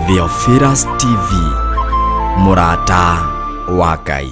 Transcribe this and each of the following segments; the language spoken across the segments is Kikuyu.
Theophilus TV, mũrata wa Ngai.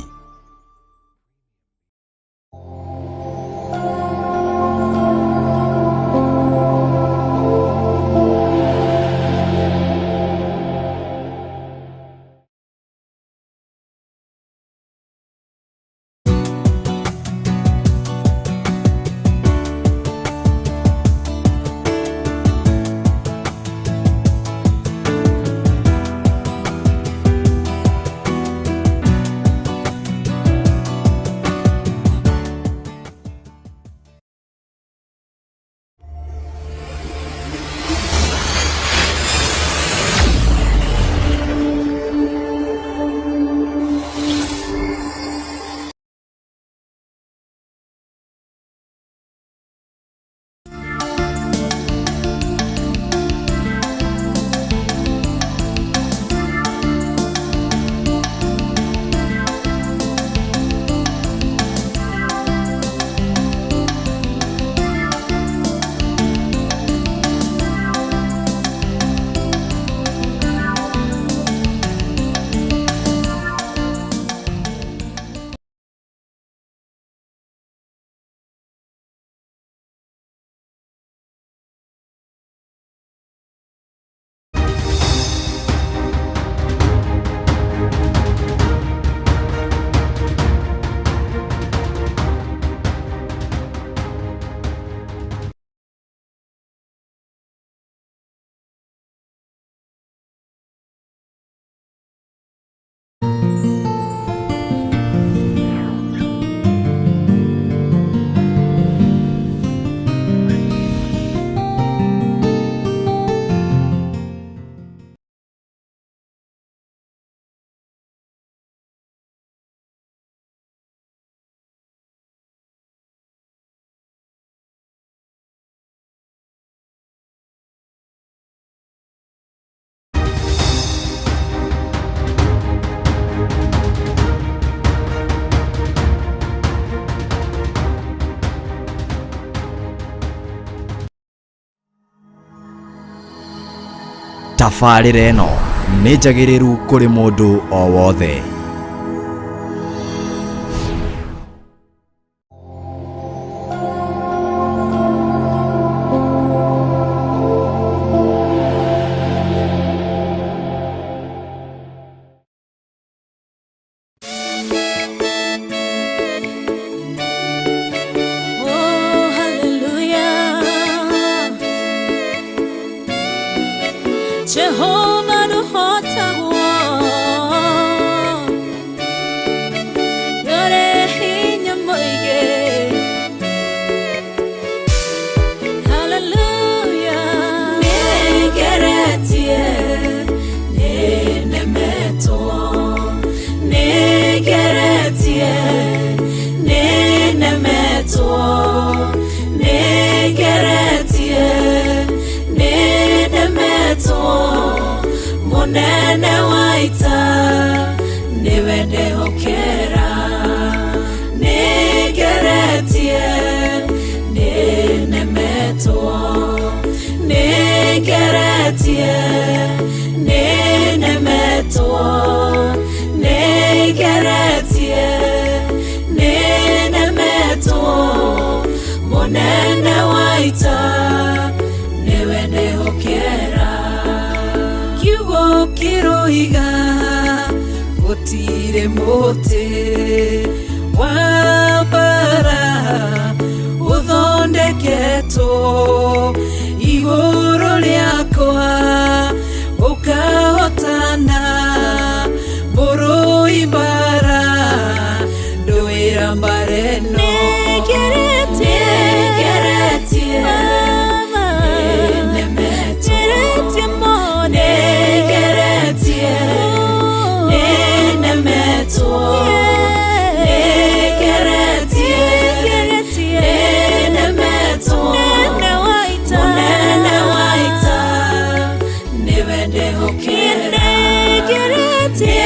Tabarĩra ĩno nĩ njagĩrĩru kũrĩ mũndũ o wothe. Oh, hallelujah. Jehovah nũhotagwo. Nĩũrĩ hinya mũingĩ. Hallelujah. Nĩngeretie, nĩnemetwo. Nĩngeretie, nĩnemetwo. Nĩngeretie, nĩnemetwo. Mũnene wa ita nĩwe ndehokera. Nĩngeretie, nĩnemetwo. Nĩngeretie, nĩnemetwo. Nĩngeretie, nĩnemetwo. Mũnene wa ita nĩwe ndehokera. Kiugo kĩroiga gũtirĩ mũtĩ wa mbara ũthondeketwo igũrũ rĩakwa ũkahotana mũrũi mbara ndũĩra mbara ĩno. Nĩngeretie, nĩnemetwo. Nĩngeretie, nĩnemetwo. Nĩngeretie, nĩnemetwo. Mũnene wa ita nĩwe ndehokera. Nĩngeretie,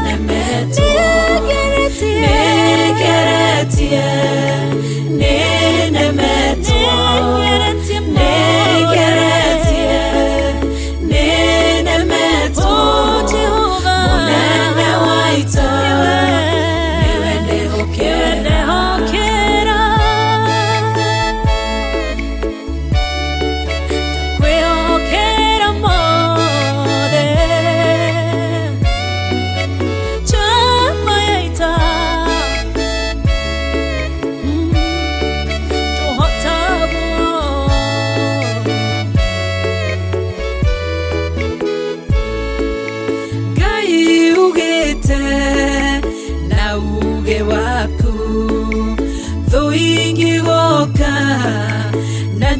nĩnemetwo. Nĩngeretie, nĩnemetwo. Nĩngeretie,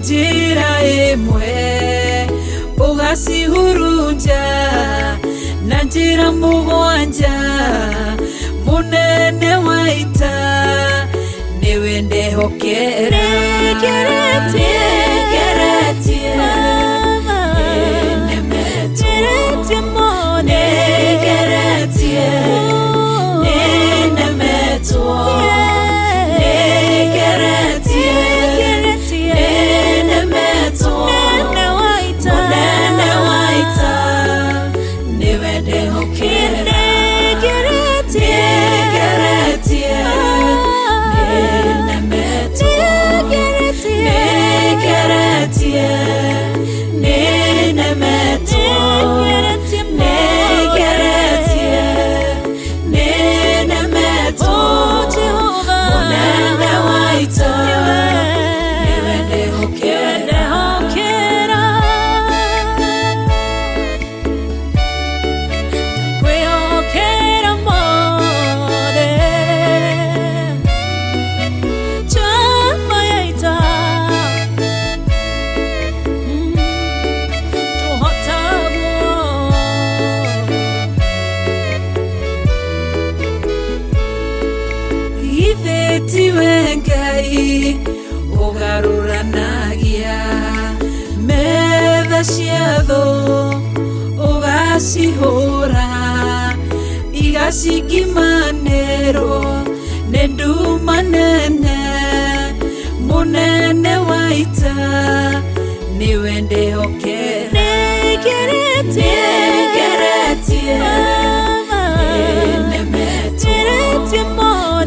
Njĩra ĩmwe ũgacihurunja na njĩra mũgwanja mũnene wa ita nĩwe ndehokera nĩngeretie nĩnemetwo nĩngeretie nĩnemetwo nĩngeretie nĩnemetwo mũnene wa ita nĩwe ndehokera nĩngeretie nĩnemetwo nĩngeretie nĩnemetwo nĩngeretie nĩnemetwo mũnene wa ita nĩwe ndehokera. Kwĩhokera mothe njamba ya ita tũhotagwo Githĩ tiwe Ngai ũgarũranagia metha cia thũ ũgacihũra igacingimanĩrwo nĩ nduma nene mũnene wa ita nĩwe ndehokera nĩngeretie nĩnemetwo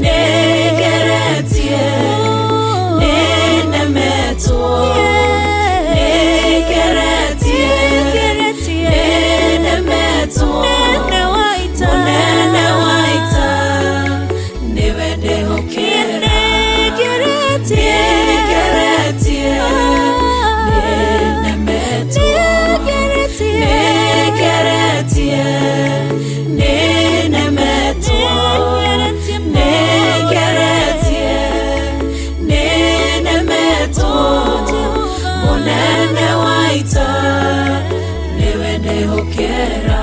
nĩngeretie nĩnemetwo nĩngeretie nĩnemetwo mũnene wa ita nĩwe ndehokera nĩngeretie nĩnemetwo nĩngeretie nĩnemetwo nĩngeretie nĩnemetwo mũnene wa ita nĩwe ndehokera.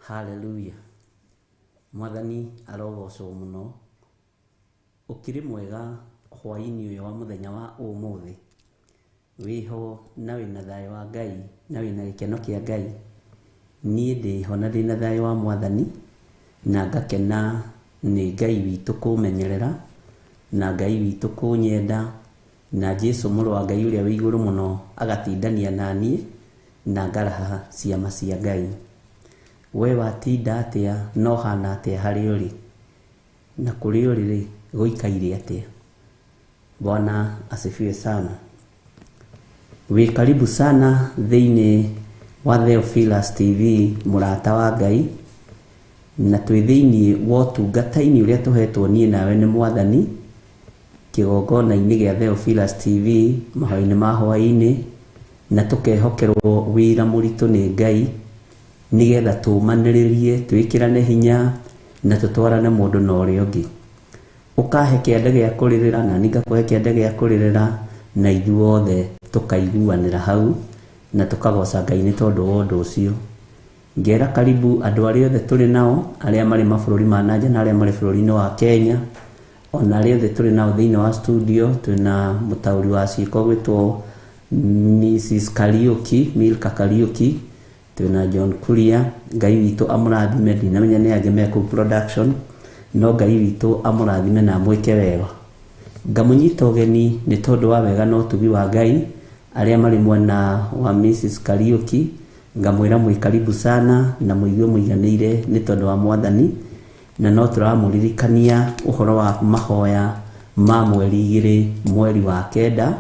Hallelujah. Mwathani arogocwo mũno. Ũkĩrĩ mwega hwaĩ-inĩ ũyũ wa mũthenya wa ũmũthĩ. Wĩho na wĩna thayũ wa Ngai na wĩna gĩkeno kĩa Ngai. Niĩ ndĩho na ndĩna thayũ wa Mwathani, na ngakena nĩ Ngai witũ kũmenyerera, na Ngai witũ kũnyenda, na Jesu mũrũ wa Ngai ũrĩa wĩ igũrũ mũno agatindania na niĩ, na ngaraha ciama cia Ngai. We watinda atĩa na ũhana atĩa harĩa ũrĩ? Na kũrĩa ũrĩ rĩ, gũikaire atĩa? Bwana asifiwe sana. Wĩ karibu sana thĩinĩ wa Theophilus TV, mũrata wa Ngai, na twĩ thĩinĩ wa ũtungata-inĩ ũrĩa tũhetwo niĩ nawe nĩ Mwathani, kĩgongona-inĩ gĩa Theophilus TV, mahoya-inĩ ma hwaĩ-inĩ, na tũkehokerwo wĩra mũritũ nĩ Ngai, nĩgetha tũmanĩrĩrie, twĩkĩrane hinya, na tũtwarane mũndũ na ũrĩa ũngĩ. Ũkahe kĩande gĩa kũrĩrĩra, na niĩ ngakũhe kĩande gĩa kũrĩrĩra, na ithuothe tũkaiguanĩra hau, na tũkagoca Ngai nĩ tondũ wa ũndũ ũcio. Ngera karibu andũ arĩa othe tũrĩ nao, arĩa marĩ mabũrũri ma nanja na arĩa marĩ bũrũri-inĩ wa Kenya, ona arĩa othe tũrĩ nao thĩinĩ wa studio. Twĩna mũtaũri wa ciĩko gwĩtwo Mrs. Kariuki, Milka Kariuki, twĩna John Kuria, Ngai witũ amũrathime, ndinamenya nĩ angĩ me kũu production, no Ngai witũ amũrathime na amwĩke wega. Ngamũnyita ũgeni nĩ tondũ wa wega na ũtugi wa Ngai, arĩa marĩ mwena wa Mrs. Kariuki, ngamwĩra mwĩ karibu sana na mũigue mũiganĩire nĩ tondũ wa Mwathani, na no tũramũririkania ũhoro wa mahoya ma mweri 2 mweri wa 9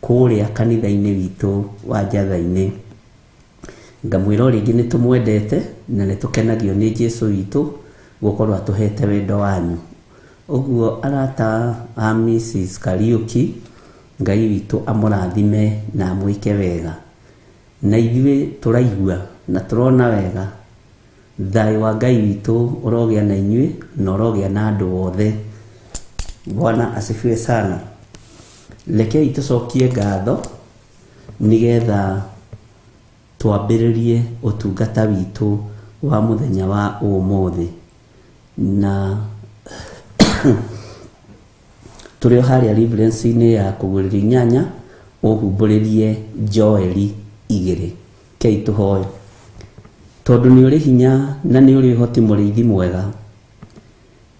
kũrĩa kanitha-inĩ witũ wa Njatha-inĩ. Ngamwĩra o rĩngĩ nĩ tũmwendete na nĩ tũkenagio nĩ Jesu witũ gũkorwo atũhete wendo wanyu. Ũguo arata a Mrs. Kariuki, Ngai witũ amũrathime na amwĩke wega. Na ithuĩ tũraigua na tũrona wega, thayũ wa Ngai witũ ũrogĩa na inyuĩ na ũrogĩa na andũ othe. Bwana asifiwe sana. Rekei tũcokie ngatho nĩgetha twambĩrĩrie ũtungata witũ wa mũthenya wa ũmũthĩ. Na tũrĩ o harĩa reverence-inĩ ya kũgũrĩria inyanya, ũhumbũrĩrie Joeli 2. Kei tũhoe. Tondũ nĩ ũrĩ hinya na nĩ ũrĩ ũhoti mũrĩithi mwega,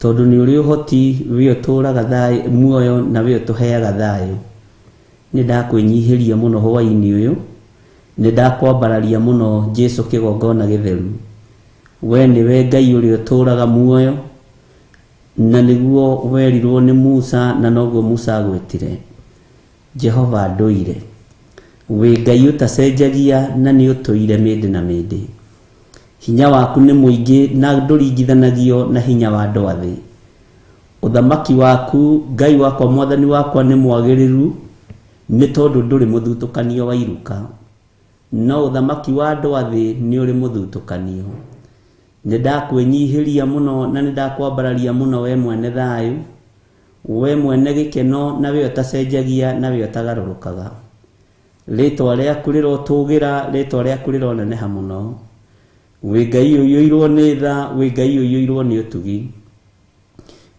tondũ nĩ ũrĩ ũhoti we ũtũũraga thayũ muoyo na we ũtũheaga thayũ, nĩ ndakwĩnyihĩria mũno hwaĩ-inĩ ũyũ, nĩ ndakwambararia mũno Jesu kĩgongona gĩtheru. We nĩwe Ngai ũrĩa ũtũũraga muoyo, na nĩguo werirwo nĩ Musa na noguo Musa agwĩtire. Jehova ndũire, wĩ Ngai ũtacenjagia na nĩ ũtũire mĩndĩ na mĩndĩ. Hinya waku nĩ mũingĩ na ndũringithanagio na hinya wa andũ a thĩ. Ũthamaki waku Ngai wakwa Mwathani wakwa nĩ mwagĩrĩru, nĩ tondũ ndũrĩ mũthutũkanio wa iruka, no ũthamaki wa andũ a thĩ nĩ ũrĩ mũthutũkanio. Nĩ ndakwĩnyihĩria mũno na nĩ ndakwambararia mũno we mwene thayũ, we mwene gĩkeno na we ũtacenjagia na we ũtagarũrũkaga. Rĩtwa rĩaku rĩrotũgĩra, rĩtwa rĩaku rĩroneneha mũno. Wĩ Ngai ũiyũirwo nĩ tha, wĩ Ngai ũiyũirwo nĩ ũtugi,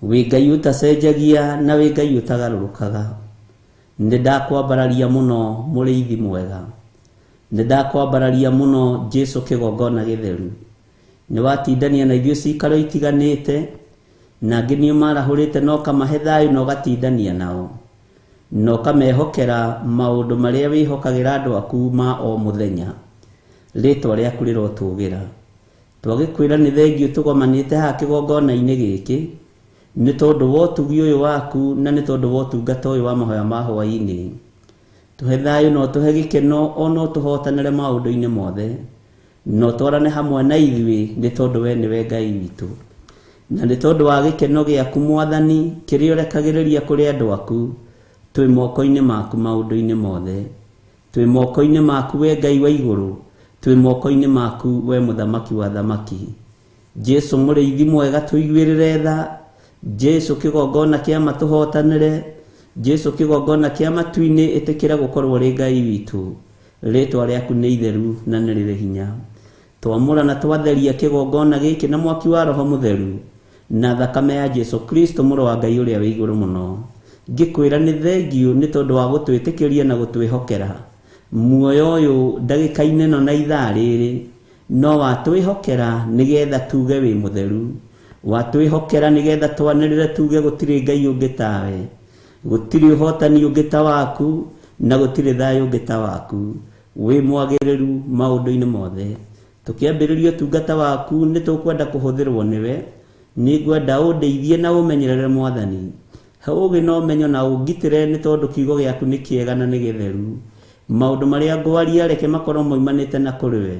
wĩ Ngai ũtacenjagia na wĩ Ngai ũtagarũrũkaga. Nĩ ndakwambararia mũno mũrĩithi mwega, nĩ ndakwambararia mũno Jesu kĩgongona gĩtheru. Nĩ watindania na ithuĩ cikaro itiganĩte, na angĩ nĩ ũmarahũrĩte na ũkamahe thayũ na ũgatindania nao, na ũkamehokera maũndũ marĩa wĩhokagĩra andũ aku ma o mũthenya. Rĩtwa rĩaku rĩrotũgĩra. Twagĩkwĩra nĩ thengio tũgomanĩte haha kĩgongona-inĩ gĩkĩ, nĩ tondũ wa ũtugi ũyũ waku na nĩ tondũ wa ũtungata ũyũ wa mahoya ma hwaĩ-inĩ. Tũhe thayũ na ũtũhe gĩkeno ona ũtũhotanĩre maũndũ-inĩ mothe, na ũtwarane hamwe na ithuĩ nĩ tondũ we nĩwe Ngai witũ. Na nĩ tondũ wa gĩkeno gĩaku Mwathani kĩrĩa ũrekagĩrĩria kũrĩ andũ aku, twĩ moko-inĩ maku maũndũ-inĩ mothe. Twĩ moko-inĩ maku we Ngai wa igũrũ, twĩ moko-inĩ maku we mũthamaki wa thamaki. Jesu mũrĩithi mwega tũiguĩrĩre tha, Jesu kĩgongona kĩa matũhotanĩre, Jesu kĩgongona kĩa matu-inĩ ĩtĩkĩra gũkorwo ũrĩ Ngai witũ. Rĩtwa rĩaku nĩ itheru na nĩ rĩrĩ hinya. Twamũra na twatheria kĩgongona gĩkĩ na mwaki wa Roho Mũtheru na thakame ya Jesu Kristo mũrũ wa Ngai ũrĩa wĩ igũrũ mũno. Ngĩkwĩra nĩ thengio nĩ tondũ wa gũtwĩtĩkĩria na gũtwĩhokera muoyo ũyũ ndagĩka-inĩ ĩno na ithaa rĩrĩ, No watwĩhokera nĩgetha tuge wĩ mũtheru, watwĩhokera nĩgetha twanĩrĩre tuge gũtirĩ Ngai ũngĩ tawe, gũtirĩ ũhotani ũngĩ ta waku, na gũtirĩ thayũ ũngĩ ta waku. Wĩ mwagĩrĩru maũndũ-inĩ mothe. Tũkĩambĩrĩria ũtungata waku nĩ tũkwenda kũhũthĩrwo nĩwe. Nĩngwenda ũndeithie na ũmenyerere Mwathani. He ũũgĩ na ũmenyo na ũngitĩre nĩ tondũ kiugo gĩaku nĩ kĩega na nĩ gĩtheru. Maũndũ marĩa ngwaria reke makorwo moimanĩte na kũrĩ we.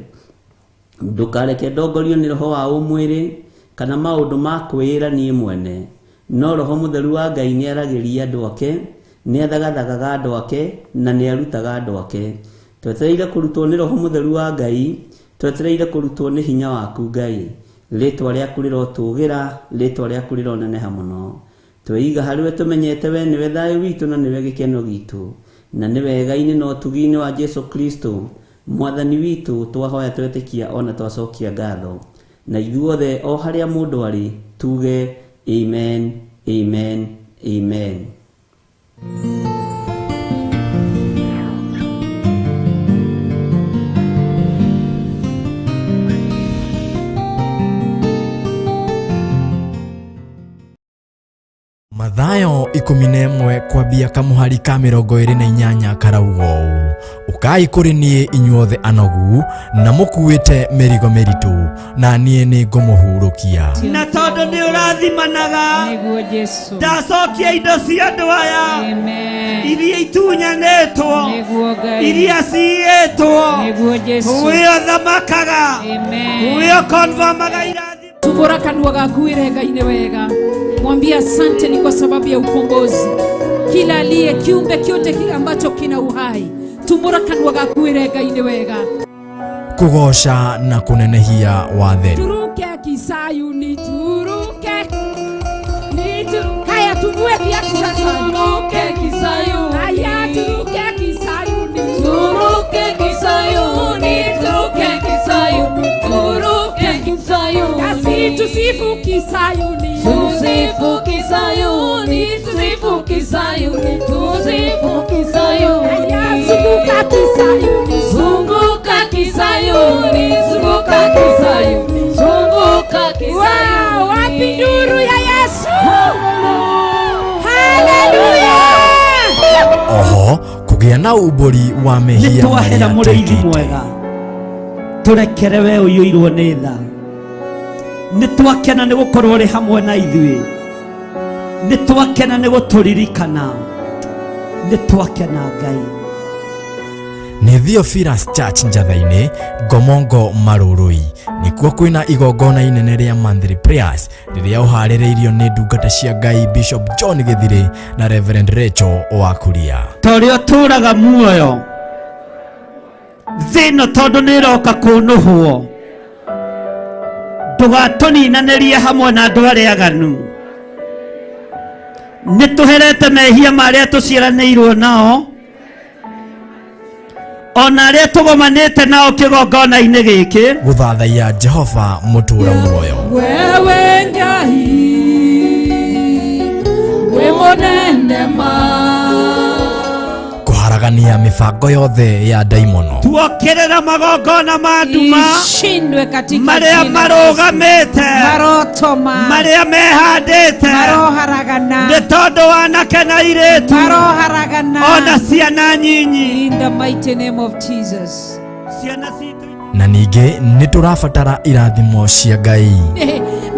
Ndũkareke ndongorio nĩ roho wa ũmwĩrĩ kana maũndũ ma kwĩĩra niĩ mwene. No Roho Mũtheru wa Ngai nĩ aragĩria andũ ake, nĩ athagathagaga andũ ake, na nĩ arutaga andũ ake. Twetereire kũrutwo nĩ Roho Mũtheru wa Ngai, twetereire kũrutwo nĩ hinya waku Ngai. Rĩtwa rĩaku rĩrotũgĩra, rĩtwa rĩaku rĩroneneha mũno. Tweiga harĩ we tũmenyete we nĩwe thayũ witũ na nĩwe gĩkeno gitũ, na nĩ wega-inĩ na ũtugi-inĩ wa Jesu Kristo Mwathani witũ twahoya twetĩkia ona twacokia ngatho. Na ithuothe o harĩa mũndũ arĩ tuge amen, amen, amen. Mathayo 11 kwambia kamuhari ka 28 karauga ũũ: ũkai kũrĩ niĩ inyuothe anogu na mũkuĩte mĩrigo mĩritũ, na niĩ nĩngũmũhurũkia. Na tondũ nĩ ũrathimanaga, Nĩguo Jesu. ndacokia indo cia andũ aya Amen. iria itunyanĩtwo, Nĩguo Ngai. iria ciiyĩtwo, Nĩguo Jesu. wĩ ũthamakaga, Amen. wĩ ũkonfamaga irathimo. Tumbura kanua gaku wĩre Ngai nĩ wega, mwambie asante ni kwa sababu ya ukombozi. Kila aliye kiumbe kyote kile ambacho kina uhai, tumbura kanua gaku wĩre Ngai nĩ wega. Kũgooca na kũnenehia watheru. Turuke Kisayuni, turuke nitu. Haya, tuvue viatu sasa. Turuke Kisayuni, haya, turuke Kisayuni, turuke Kisayuni, turuke Kisayuni, turuke Kisayuni. Nasi tusifu Kisayuni, tusifu Kisayuni, tusifu Kisayuni, tusifu Kisayuni. Haya, zunguka Kisayuni, zunguka Kisayuni, zunguka Kisayuni, zunguka Kisayuni. Wow, wapi nduru ya Yesu? Haleluya! Oho kũgĩa na umbũri wa Nĩ mehia twahera marĩa mũrĩithi twĩkĩte. mwega, tũrekere we ũiyũirwo nĩ tha. Nĩ twakena nĩ gũkorwo ũrĩ hamwe na ithuĩ, nĩ twakena nĩ gũtũririkana, nĩ twakena Ngai. Nĩ Theophilus Church Njatha-inĩ, Ngomongo Marũrũi. Nĩkuo kwĩna igongona inene rĩa monthly prayers rĩrĩa ũharĩrĩirio nĩ ndungata cia Ngai Bishop John Gĩthirĩ na Reverend Rachel wa Kuria. Ta ũrĩa ũtũũraga muoyo thĩ ĩno, tondũ nĩ ĩroka kũnũhwo, ndũgatũninanĩrie hamwe na andũ arĩa aganu. Nĩ tũherete mehia marĩa tũciaranĩirwo nao, ona arĩa tũgomanĩte nao kĩgongona-inĩ gĩkĩ. Gũthathaiya Jehova mũtũũra muoyo. Wewe Ngai wĩ mũnene ma. Kũharagania mĩbango yothe ya ndaimono. Tuokĩrĩra magongona ma nduma Ishindwe katika marĩa jina la Yesu. marũgamĩte, Marotoma marĩa mehandĩte maroharagana, nĩ tondũ wanake na airĩtu maroharagana ona ciana nyinyi, in the mighty name of Jesus. ciana citũ. Na ningĩ nĩ tũrabatara irathimo cia Ngai.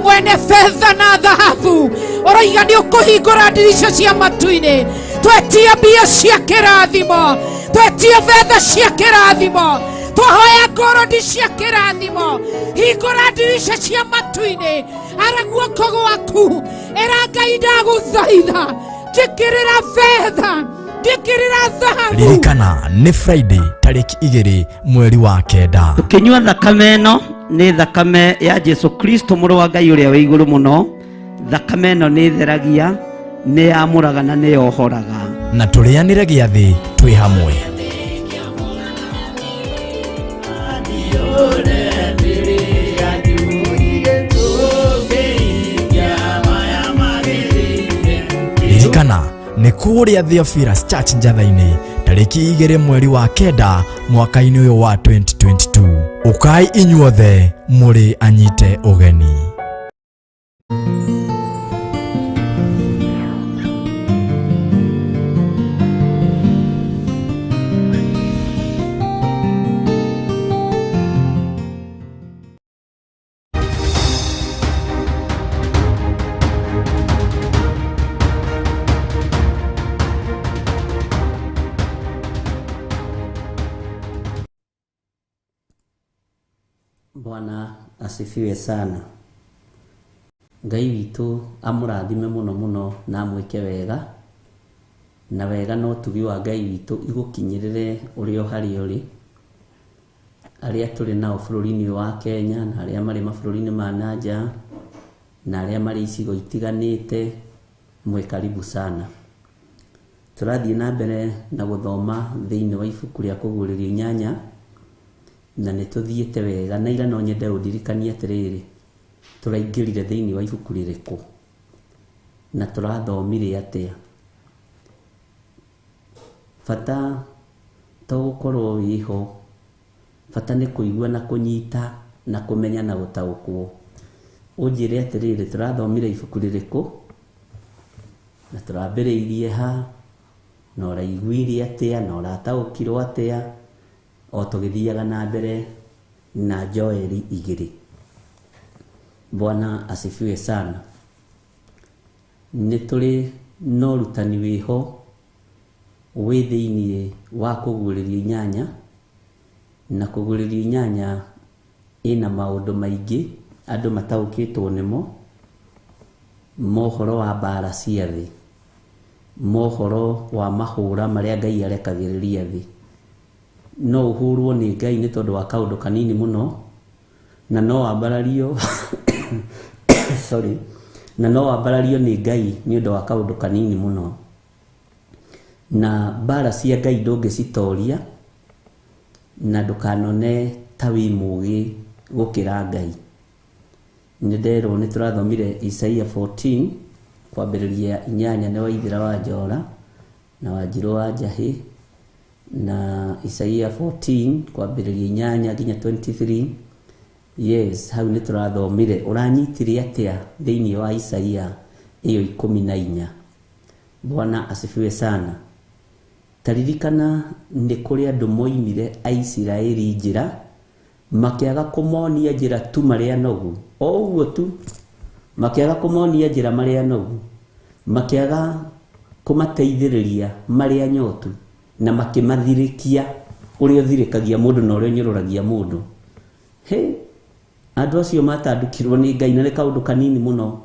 Mwene fedha na dhahabu ũroiga nĩ ũkũhingũra ndirica cia matu-inĩ. Twetia mbia cia kĩrathimo, twetia betha cia kĩrathimo, twahoya ngorodi cia kĩrathimo. Hingũra ndirica cia matu-inĩ, ara guoko gwaku, ĩra Ngai ndagũthaitha, njĩkĩrĩra betha, njĩkĩrĩra thahabu. Ririkana nĩ Friday tarĩki 2 mweri wa 9. Tũkĩnyua thakame ĩno nĩ thakame ya Jesu Kristo mũrũ wa Ngai ũrĩa wĩ igũrũ mũno. Thakame ĩno nĩ ĩtheragia, nĩ yamũraga na nĩ yohoraga. Na tũrĩanĩre gĩathĩ twĩ hamwe. Ririkana nĩ kũrĩa Theophilus Church Njatha-inĩ tarĩki 2 mweri wa 9 mwaka-inĩ ũyũ wa 2022. Ũkai inyuothe mũrĩ anyite ũgeni. Bwana asifiwe sana. Ngai witũ amũrathime mũno mũno na amwĩke wega, na wega no tugi wa Ngai witũ igũkinyĩrĩre ũrĩ o harĩa ũrĩ, arĩa tũrĩ nao bũrũri-inĩ ũyũ wa Kenya na arĩa marĩ mabũrũri-inĩ ma na nja na arĩa marĩ icigo itiganĩte, mwĩ karibu sana. Tũrathiĩ na mbere na gũthoma thĩinĩ wa ibuku rĩa Kũguũrĩrio inyanya, na nĩ tũthiĩte wega, na ira no nyende ũndirikanie atĩrĩrĩ, tũraingĩrire thĩinĩ wa ibuku rĩrĩkũ na tũrathomire atĩa. Bata to gũkorwo wĩho, bata nĩ kũigua na kũnyita na kũmenya na gũtaũkwo. Ũnjĩre atĩrĩrĩ, tũrathomire ibuku rĩrĩkũ na tũrambĩrĩirie ha, na ũraiguire atĩa, na ũrataũkirwo atĩa, o tũgĩthiaga na mbere na Joeli 2. Bwana asifiwe sana. Nĩ tũrĩ na ũrutani wĩho wĩ thĩinĩ wa Kũguũrĩrio inyanya, na Kũguũrĩrio inyanya ĩna maũndũ maingĩ andũ mataũkĩtwo nĩmo, mohoro wa mbara cia thĩ, mohoro wa mahũra marĩa Ngai arekagĩrĩria thĩ. No ũhũrwo nĩ Ngai nĩ tondũ wa kaũndũ kanini mũno, na no wambarario sorry, na no wambarario nĩ Ngai nĩ ũndũ wa kaũndũ kanini mũno. Na mbara cia Ngai ndũngĩcitoria, na ndũkanone ta wĩ mũgĩ gũkĩra Ngai. Nĩ nderwo nĩ tũrathomire Isaia 14 kwambĩrĩria 8 nĩ Waithĩra wa Njora na Wanjirũ wa Njahĩ, na Isaia 14 kwambĩrĩria 8 nginya 23. Yes, hau nĩ tũrathomire. Ũranyitire atĩa thĩinĩ wa Isaia ĩyo 14? Bwana asifiwe sana. Taririkana nĩ kũrĩ andũ moimire Aisiraeli njĩra, makĩaga kũmonia njĩra tu marĩ anogu, o ũguo tu, makĩaga kũmonia njĩra marĩ anogu, makĩaga kũmateithĩrĩria marĩ anyotu, na makĩmathirĩkia ũrĩa ũthirĩkagia mũndũ na ũrĩa ũnyũrũragia mũndũ. He, andũ acio matandũkirwo nĩ Ngai, na nĩ kaũndũ kanini mũno,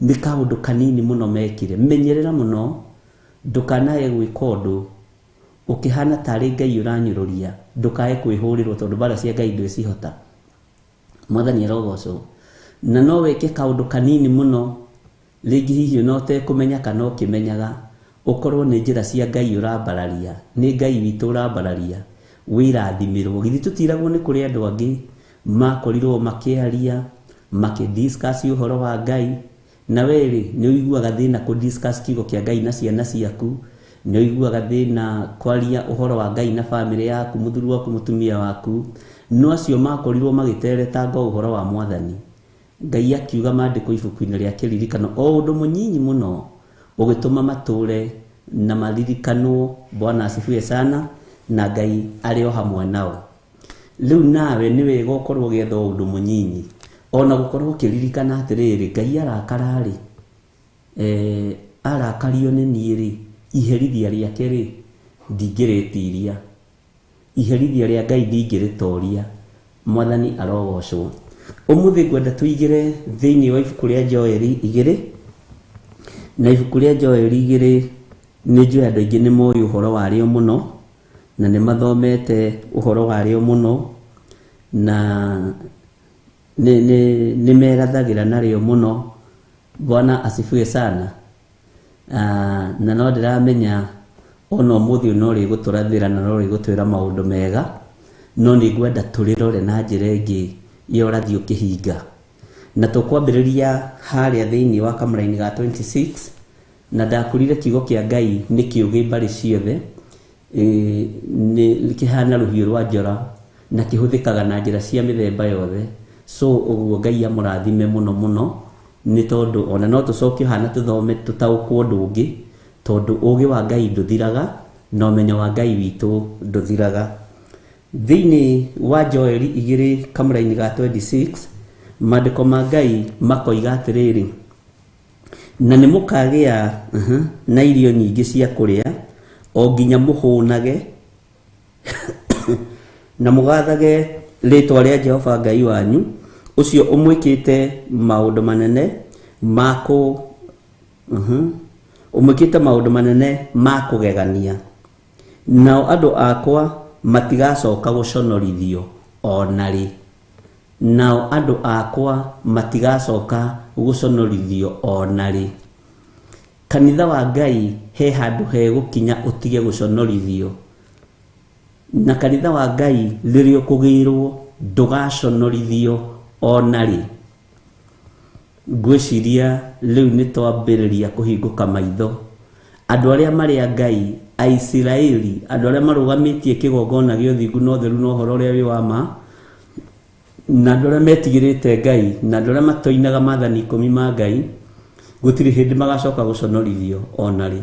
nĩ kaũndũ kanini mũno mekire. Menyerera mũno ndũkanae gwĩka ũndũ ũkĩhana tarĩ Ngai ũranyũrũria, ndũkae kwĩhũrĩrwo tondũ mbara cia Ngai ndwĩcihota. Mwathani arogocwo. Na no wĩke kaũndũ kanini mũno, rĩngĩ hihi ona ũtekũmenya kana ũkĩmenyaga, ũkorwo nĩ njĩra cia Ngai ũrambararia, nĩ Ngai witũ ũrambararia, wĩrathimĩrwo. Githĩ tũtiragwo nĩ kũrĩ andũ angĩ makorirwo makĩaria, makĩdiscuss ũhoro wa Ngai, na we rĩ nĩ ũiguaga thĩna kũdiscuss kiugo kĩa Ngai na ciana ciaku, nĩ ũiguaga thĩna kwaria ũhoro wa Ngai na bamĩrĩ yaku, mũthuri waku, mũtumia waku. No acio makorirwo magĩteretanga ũhoro wa Mwathani, Ngai akiuga maandĩko ibuku-inĩ rĩa kĩririkano, o ũndũ mũnyinyi mũno ũgĩtũma matũre na maririkanwo. Bwana asifiwe sana, na Ngai arĩ o hamwe nao. Rĩu nawe nĩ wega ũkorwo ũgĩetha ũndũ mũnyinyi, ona gũkorwo ũkĩririkana atĩrĩrĩ, Ngai arakara rĩ, arakario nĩ niĩ rĩ, iherithia rĩake rĩ ndingĩrĩtiria, iherithia rĩa Ngai ndingĩrĩtoria. Mwathani arogocwo. Ũmũthĩ ngwenda tũigĩre thĩinĩ wa ibuku rĩa Joeli 2, na ibuku rĩa Joeli 2 nĩ njũĩ andũ aingĩ nĩ moĩ ũhoro warĩo mũno, na nĩ mathomete ũhoro warĩo mũno, na nĩ merathagĩra narĩo mũno. Bwana asifiwe sana. Na no ndĩramenya ona ũmũthĩ no rĩgũtũrathĩra na no rĩgũtwĩra maũndũ mega, no nĩ ngwenda tũrĩrore na njĩra ĩngĩ ya ũrathi ũkĩhinga. Na tũkwambĩrĩria harĩa thĩinĩ wa kamũraini ga 26, na ndakwĩrire kiugo kĩa Ngai nĩ kĩũgĩ mbarĩ ciothe, nĩ kĩhana rũhiũ rwa njora Na kĩhũthĩkaga na njĩra cia mĩthemba yothe. So ũguo Ngai amũrathime mũno mũno, nĩ tondũ ona no tũcoke hana tũthome tũtaũkwo ũndũ ũngĩ, tondũ ũgĩ wa Ngai ndũthiraga na ũmenyo wa Ngai witũ ndũthiraga. Thĩinĩ wa Joeli 2 kamũraini ga 26, maandĩko ma Ngai makoiga atĩrĩrĩ, na nĩ mũkagĩa na irio nyingĩ cia kũrĩa o nginya mũhũnage na mũgathage rĩtwa rĩa Jehova Ngai wanyu, ũcio ũmwĩkĩte maũndũ manene ma kũ ũmwĩkĩte maũndũ manene ma kũgegania, nao andũ akwa matigacoka gũconorithio ona rĩ. Nao andũ akwa matigacoka gũconorithio ona rĩ. Kanitha wa Ngai he handũ hegũkinya ũtige gũconorithio, na kanitha wa Ngai rĩrĩa ũkũgĩrwo ndũgaconorithio ona rĩ. Ngwĩciria rĩu nĩ twambĩrĩria kũhingũka maitho. Andũ arĩa marĩ a Ngai, Aisiraeli, andũ arĩa marũgamĩtie kĩgongona gĩa ũthingu na ũtheru na ũhoro ũrĩa wĩ wa ma, na andũ arĩa metigĩrĩte Ngai, na andũ arĩa matoinaga maathani 10 ma Ngai, gũtirĩ hĩndĩ magacoka gũconorithio ona rĩ.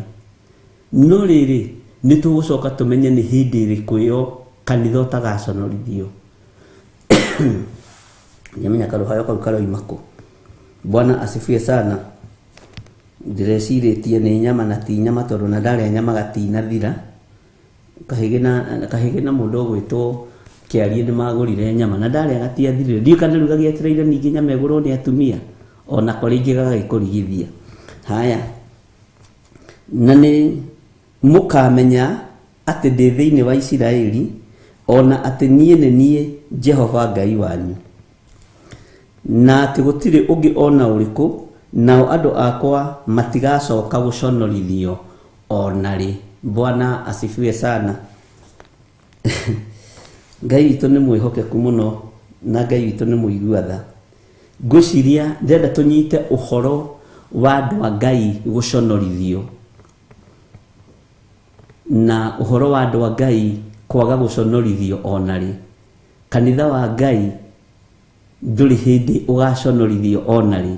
No rĩrĩ, nĩ tũgũcoka tũmenye nĩ hĩndĩ ĩrĩkũ ĩyo kanitha ũtagaconorithio. Ndiamenya karũhayo kau karoima kũ. Bwana asifiwe sana. Ndĩrecirĩtie nĩ nyama na ti nyama, tondũ na ndarĩa nyama gatinathira. Kahĩgĩ na mũndũ ũgwĩtwo Kĩarie nĩ magũrire nyama na ndarĩa gatiathirire. Ndiũĩ kana rĩu gagĩetereire ningĩ nyama ĩgũrwo nĩ atumia, onako rĩngĩ gagagĩkũrigithia. Haya, na nĩ mũkamenya atĩ ndĩ thĩinĩ wa Isiraeli, ona atĩ niĩ nĩ niĩ Jehova Ngai wanyu, na atĩ gũtirĩ ũngĩ ona ũrĩkũ, nao andũ akwa matigacoka gũconorithio ona rĩ. Bwana asifiwe sana. Ngai witũ nĩ mwĩhokeku mũno, na Ngai witũ nĩ mũigua tha. Ngwĩciria ndĩrenda tũnyite ũhoro wa andũ a Ngai gũconorithio, na ũhoro wa andũ a Ngai kwaga gũconorithio ona rĩ. Kanitha wa Ngai ndũrĩ hĩndĩ ũgaconorithio ona rĩ.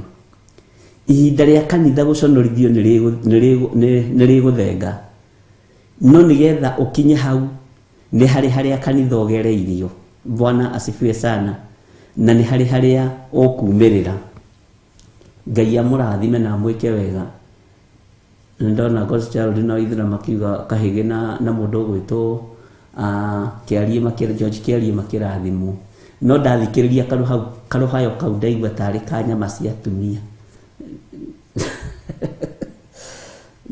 Ihinda rĩa kanitha gũconorithio nĩ rĩgũthenga, no nĩgetha ũkinye hau nĩ harĩ harĩa kanitha ũgereirio. Bwana asifiwe sana. Na nĩ harĩ harĩa ũkumĩrĩra. Ngai amũrathime na amwĩke wega. Nĩ ndona God's Child na Ithra makiuga Kahĩgĩ na mũndũ ũgwĩtwo Kĩarie makĩra George Kĩarie makĩrathimwo. No ndathikĩrĩria karũhayo kau ndaigua tarĩ ka nyama cia atumia.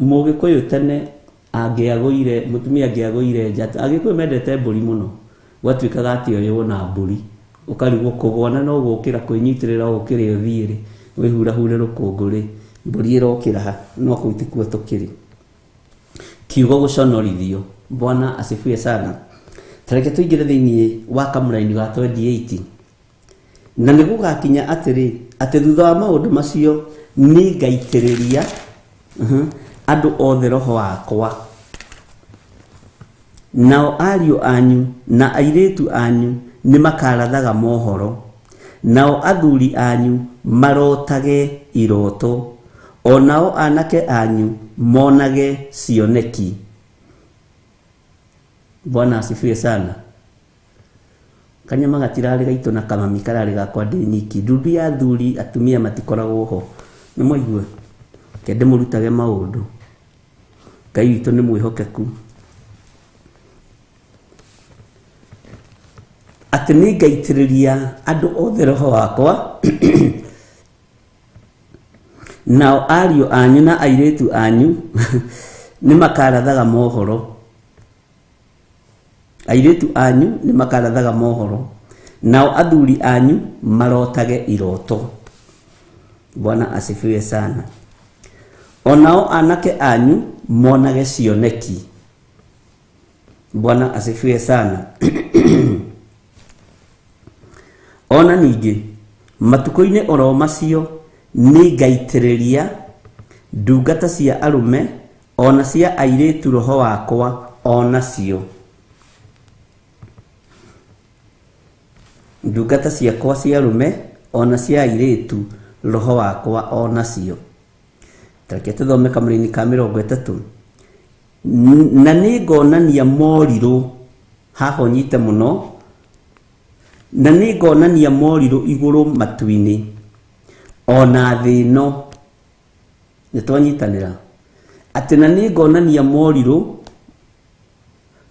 Mũgĩkũyũ tene angĩagũire, mũtumia angĩagũire nja, Agĩkũyũ mendete mbũri mũno, gwatuĩkaga atĩ oywo na mbũri, ũkarigwo kũgwa na no gũkĩra kwĩnyitĩrĩra ũkĩre ũthiĩ rĩ, wĩhurahure rũkũngũ rĩ, mbũri ĩrokĩra ha, no kũu tikuo tũkĩrĩ. Kiugo gũconorithio. Bwana asifiwe sana. Tareke tũingĩre thĩinĩ wa kamũraini ga 28. Na nĩ gũgakinya atĩrĩ, atĩ thutha wa maũndũ macio nĩ ngaitĩrĩria andũ othe roho wakwa, nao ariũ anyu na airĩtu anyu nĩ makarathaga mohoro, nao athuri anyu marotage iroto, o nao anake anyu monage cioneki. Bwana asifiwe sana. Kanyama gatirarĩ gaitũ na kamami kararĩ gakwa ndĩ nyiki. Ndundu ya athuri atumia matikoragwo ho. Nĩ mwaigua? Reke ndĩmũrutage maũndũ. Ngai witũ nĩ mwĩhokeku. Atĩ nĩ ngaitĩrĩria andũ othe roho wakwa, nao ariũ anyu na airĩtu anyu nĩ makarathaga mohoro. Airĩtu anyu nĩ makarathaga mohoro, nao athuri anyu marotage iroto. Bwana asifiwe sana. Onao anake anyu monage cioneki. Bwana asifiwe sana. Ona ningĩ matukũ-inĩ oro macio nĩ ngaitĩrĩria ndungata cia arũme ona cia airĩtu roho wakwa onacio. Ndungata ciakwa cia arũme ona cia airĩtu, roho wakwa onacio. Tareke tũthome kamũraini ka 30. Na nĩngonania morirũ, haha ũnyite mũno, na nĩngonania morirũ igũrũ matu-inĩ ona thĩ ĩno. Nĩtwanyitanĩra atĩ na nĩngonania morirũ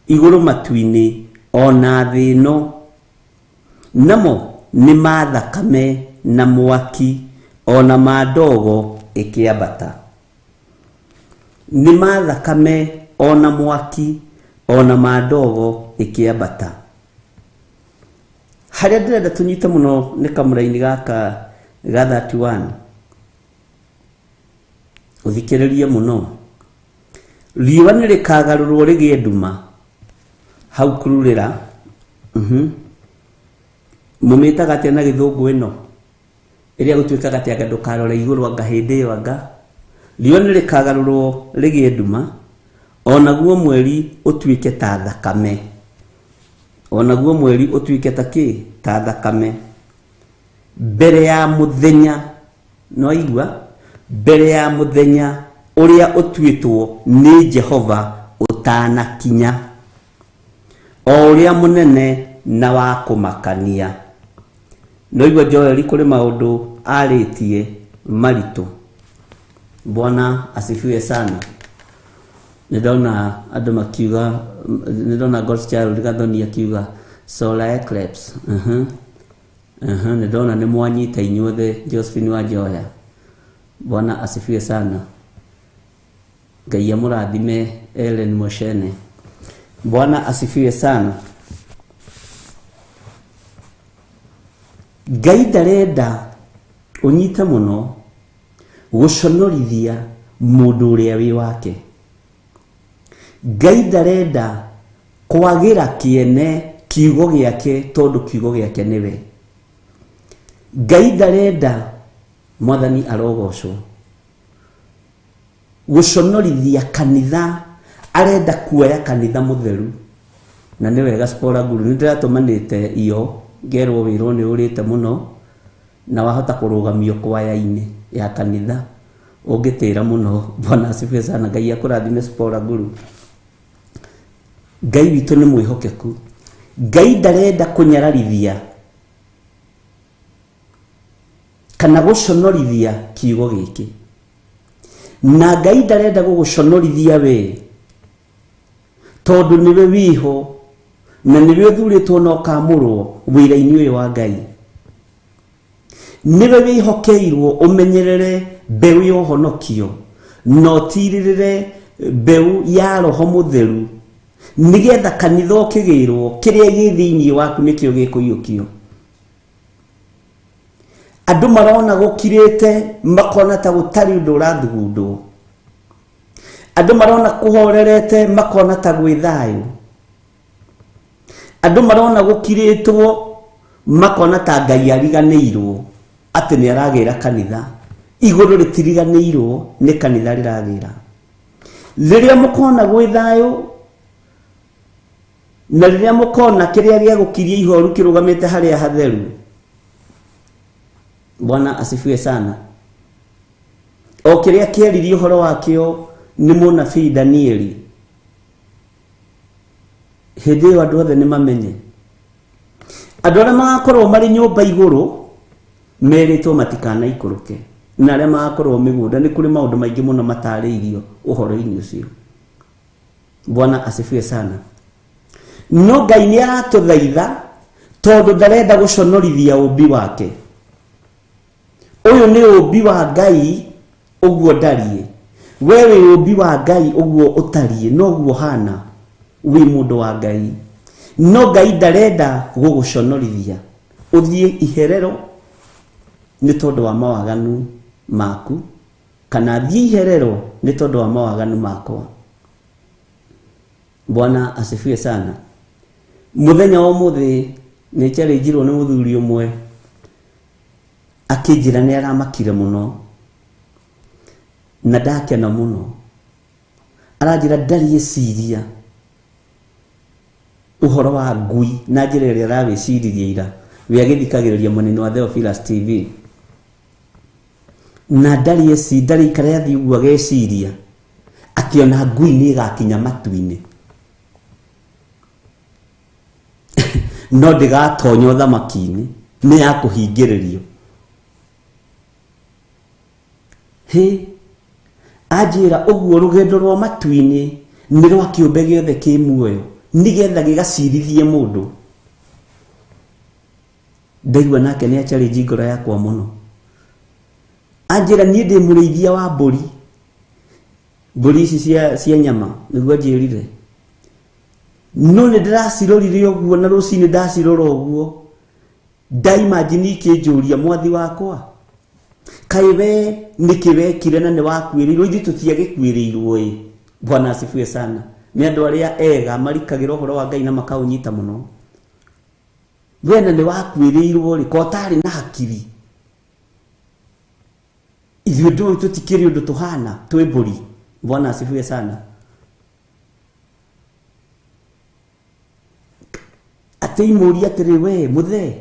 igũrũ matu-inĩ ona thĩ ĩno, namo nĩ ma thakame na mwaki ona ma ndogo ĩkĩambata. Nĩ ma thakame ona mwaki ona ma ndogo ĩkĩambata. Harĩa ndĩrenda tũnyite mũno nĩ kamũraini gaka ga 31. Ũthikĩrĩrie mũno. Riũa nĩ rĩkagarũrwo rĩgĩe nduma hau kururĩra. Mũmĩtaga atĩa na gĩthũngũ ĩno ĩrĩa gũtuĩkaga atĩ anga ndũkarore igũrũ anga hĩndĩ ĩyo anga. Riũa nĩ rĩkagarũrwo rĩgĩe nduma onaguo mweri ũtuĩke ta thakame. Onaguo mweri ũtuĩke ta kĩ? Ta thakame. Mbere ya mũthenya, no igua, mbere ya mũthenya ũrĩa ũtuĩtwo nĩ Jehova ũtanakinya, o ũrĩa mũnene na wa kũmakania. No igua Joeli kũrĩ maũndũ arĩtie maritũ. Bwana asifiwe sana. Nĩndona andũ makiuga, nĩndona God's Child Gathoni akiuga solar eclipse. Nĩndona nĩ mwanyita inyuothe Josephine wa Njoya. Bwana asifiwe sana. Ngai amũrathime Ellen Moshene. Bwana asifiwe sana. Ngai ndarenda ũnyite mũno gũconorithia mũndũ ũrĩa wĩ wake. Ngai ndarenda kwagĩra kĩene kiugo gĩake tondũ kiugo gĩake nĩwe. Ngai ndarenda, Mwathani arogocwo, gũconorithia kanitha. Arenda kuoya kanitha mũtheru. Na nĩ wega Spora Guru, nĩ ndĩratũmanĩte iyo ngerwo wĩrwo nĩ ũrĩte mũno na wahota kũrũgamio kwaya-inĩ ya kanitha ũngĩtĩra mũno. Bwana asifiwe sana. Ngai akũrathime Spora Guru. Ngai witũ nĩ mwĩhokeku. Ngai ndarenda kũnyararithia kana gũconorithia kiugo gĩkĩ, na Ngai ndarenda gũgũconorithia we tondũ nĩwe wĩho na nĩwe ũthurĩtwo na ũkamũrwo wĩra-inĩ ũyũ wa Ngai. Nĩwe wĩhokeirwo ũmenyerere mbeũ ya ũhonokio na ũtirĩrĩre mbeũ ya Roho Mũtheru, nĩgetha kanitha ũkĩgĩrwo kĩrĩa gĩ thĩinĩ waku nĩkĩo gĩkũiyũkio. Andũ marona gũkirĩte makona ta gũtarĩ ũndũ ũrathugundwo. Andũ marona kũhorerete makona ta gwĩ thayũ. Andũ marona gũkirĩtwo makona ta Ngai ariganĩirwo atĩ nĩ aragĩra kanitha. Igũrũ rĩtiriganĩirwo nĩ kanitha rĩragĩra. Rĩrĩa mũkona gwĩ thayũ na rĩrĩa mũkona kĩrĩa gĩa gũkiria ihoru kĩrũgamĩte harĩa hatheru. Bwana asifiwe sana. O kĩrĩa kĩaririe ũhoro wakĩo nĩ mũnabii Danieli. Hĩndĩ ĩyo andũ othe nĩ mamenye. Andũ arĩa magakorwo marĩ nyũmba igũrũ merĩtwo matikanaikũrũke, na arĩa magakorwo mĩgũnda. Nĩ kũrĩ maũndũ maingĩ mũno matarĩirio ũhoro-inĩ ũcio. Bwana asifiwe sana. No Ngai nĩ aratũthaitha tondũ ndarenda gũconorithia ũmbi wake. Ũyũ nĩ ũmbi wa Ngai ũguo ndariĩ. We wĩ ũmbi wa Ngai ũguo ũtariĩ, noguo hana wĩ mũndũ wa Ngai. No Ngai ndarenda gũgũconorithia ũthiĩ iherero nĩ tondũ wa mawaganu maku, kana thiĩ iherero nĩ tondũ wa mawaganu makwa. Bwana asifiwe sana. Mũthenya wa ũmũthĩ nĩ njarĩnjirwo nĩ mũthuri ũmwe akĩnjĩra nĩ aramakire mũno na ndakena mũno. Aranjĩra ndarĩ eciria ũhoro wa ngui na njĩra ĩrĩa arawĩciririe ira We agĩthikagĩrĩria mwena-inĩ wa Theophilus TV na ndarĩ eci ndarĩ ikara yathiĩ ũguo ageciria atĩ ona ngui nĩ ĩgakinya matu-inĩ no ndĩgatonya ũthamaki-inĩ nĩ ya kũhingĩrĩrio. Hĩ anjĩra ũguo rũgendo rwa matu-inĩ nĩ rwa kĩũmbe gĩothe kĩ muoyo nĩgetha gĩgacirithie mũndũ. Ndaigua nake nĩ achallenge ngoro yakwa mũno. Anjĩra niĩ ndĩ mũrĩithia wa mbũri, mbũri ici cia nyama nĩguo anjĩrire, no nĩ ndĩracirorire ũguo na rũcinĩ ndacirora ũguo ndaimagine ikĩnjũria mwathi wakwa kaĩ we nĩkĩ wekire na nĩ wakuĩrĩirwo ithuĩ tũtiagĩkuĩrĩirwo ĩ. Bwana asifiwe sana. Nĩ andũ arĩa ega marikagĩra ũhoro wa Ngai na makaũnyita mũno. We na nĩ wakuĩrĩirwo rĩ ko ũtarĩ na hakiri ithuĩ ndũĩ tũtikĩrĩ ũndũ tũhana twĩ mbũri. Bwana asifiwe sana. Atĩ imũria atĩrĩ we mũthee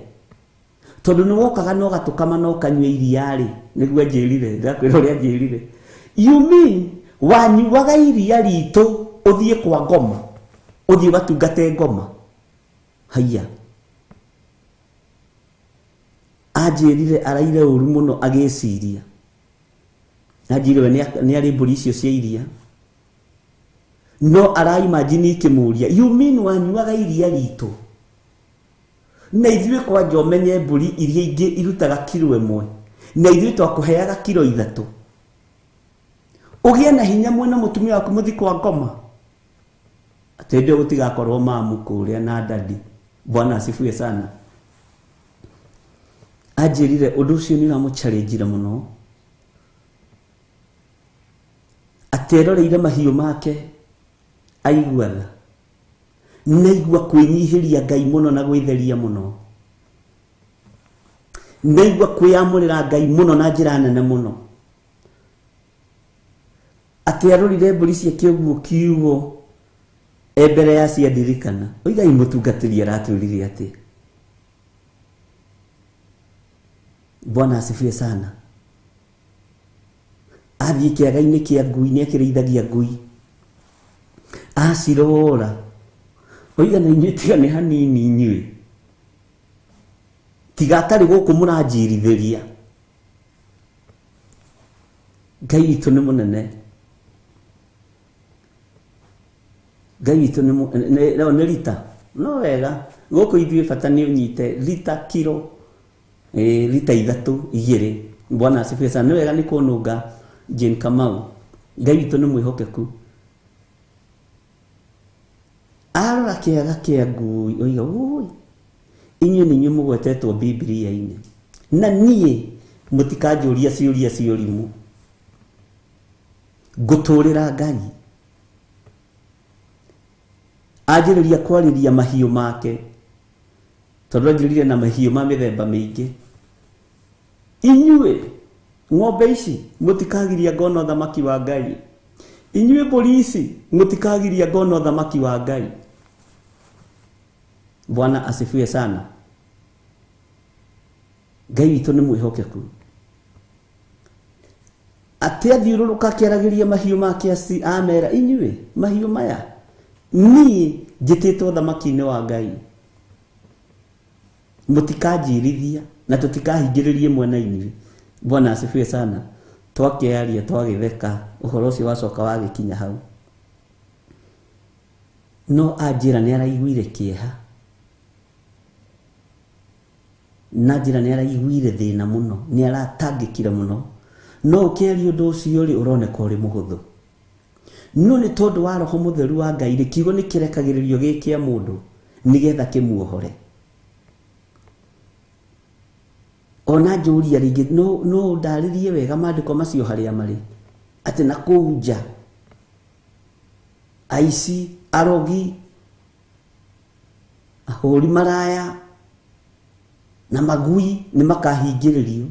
tondũ nĩ wokaga na ũgatũkama na ũkanyua iria rĩ nĩguo anjĩrire ndakwĩra ũrĩa anjĩrire you mean wanyuaga iria ritũ ũthiĩ kwa ngoma ũthiĩ ũgatungate ngoma. Haiya anjĩrire araire ũru mũno agĩciria. Anjĩrire we nĩ arĩ mbũri icio cia iria no araimagine ikĩmũria you mean wanyuaga iria ritũ na ithuĩ kwanja ũmenye mbũri iria ingĩ irutaga kiro 1 na ithuĩ twakũheaga kiro 3 ũgĩe na hinya mwena mũtumia waku mũthi kwa ngoma atĩ hĩndĩ ĩyo gũtigakorwo mamu kũrĩa na dadi. Bwana asifiwe sana. Anjĩrire ũndũ ũcio nĩ ũramũchallengire mũno atĩ eroreire mahiũ make aigua tha naigua kwĩnyihĩria Ngai mũno na gwĩtheria mũno naigua kwĩyamũrĩra Ngai mũno na njĩra nene mũno atĩ arorire mbũri ciake ũguo kiugo e mbere ya ciandirikana oigai mũtungatĩri aratwĩrire atĩ. Bwana asifiwe sana. Athiĩ kĩaga-inĩ kĩa ngui nĩ akĩrĩithagia ngui acirora oiga na inyuĩ tiga nĩ hanini inyuĩ tiga atarĩ gũkũ mũranjirithĩria. Ngai witũ nĩ mũnene, Ngai witũ nĩ rita no wega gũkũ ithuĩ bata nĩ ũnyite rita kiro rita 3 2. Bwana asifiwe sana. Nĩ wega nĩ kũnũnga Jane Kamau. Ngai witũ nĩ mwĩhokeku. Arora kĩaga kĩa ngui oiga ũi inyuĩ nĩ inyuĩ mũgwetetwo Bibilia-inĩ na niĩ mũtikanjũria ciũria cia ũrimũ ngũtũrĩra Ngai. Anjĩrĩria kwarĩria mahiũ make tondũ anjĩrĩria na mahiũ ma mĩthemba mĩingĩ. Inyuĩ ng'ombe ici mũtikagiria ngona ũthamaki wa Ngai, inyuĩ mbũri ici mũtikagiria ngona ũthamaki wa Ngai. Bwana asifiwe sana. Ngai witũ nĩ mwĩhokeku. Atĩ athiũrũrũka akĩaragĩria mahiũ make amera inyuĩ mahiũ maya niĩ njĩtĩtwo ũthamaki-inĩ wa Ngai mũtikanjirithia na tũtikahingĩrĩrie mwena inyuĩ. Bwana asifiwe sana. Twakĩaria twagĩtheka ũhoro ũcio wacoka wagĩkinya hau no anjĩra nĩ araiguire kĩeha na njĩra nĩ araiguire thĩna mũno nĩ aratangĩkire mũno no ũkĩaria ũndũ ũcio rĩ ũroneka ũrĩ mũhũthũ no nĩ tondũ wa Roho Mũtheru wa Ngai rĩ kiugo nĩ kĩrekagĩrĩrio gĩ kĩa mũndũ nĩgetha kĩmuohore. Ona njũria rĩngĩ no ndarĩrie wega maandĩko macio harĩa marĩ atĩ na kũu nja aici arogi ahũri maraya na magui nĩ makahingĩrĩrio.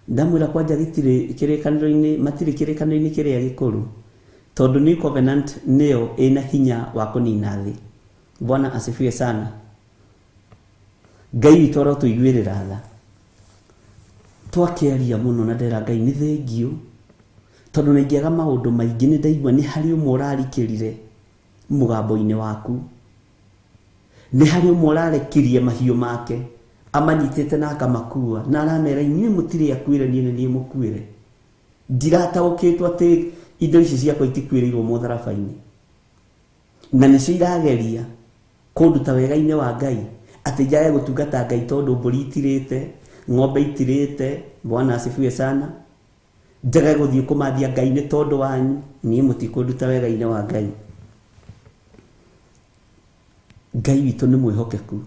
Ndamwĩra kwanja gĩtirĩ kĩrĩkanĩro-inĩ matirĩ kĩrĩkanĩro-inĩ kĩrĩa gĩkũrũ tondũ New Covenant nĩyo ĩna hinya wa kũnina thĩ. Bwana asifiwe sana. Ngai witũ arotũiguĩrĩra tha. Twakĩaria mũno na ndera Ngai nĩ thengiũ, tondũ na ingĩaga maũndũ maingĩ nĩ ndaigua nĩ harĩ ũmwe ũrarikĩrire mũgambo-inĩ waku, nĩ harĩ ũmwe ũrarekirie mahiũ make amanyitĩte na akamakua, na aramera inyuĩ mũtirĩ akuĩre, niĩ nĩ niĩ mũkuĩre. Ndirataũkĩtwo atĩ indo ici ciakwa itikuĩrĩirwo mũtharaba-inĩ, na nĩcio irageria kũnduta wega-inĩ wa Ngai atĩ njage gũtungata Ngai tondũ mbũri itirĩte, ng'ombe itirĩte. Bwana asifiwe sana. Njage gũthiĩ kũmathia Ngai nĩ tondũ wanyu, niĩ mũtikũnduta wega-inĩ wa Ngai. Ngai witũ nĩ mwĩhokeku.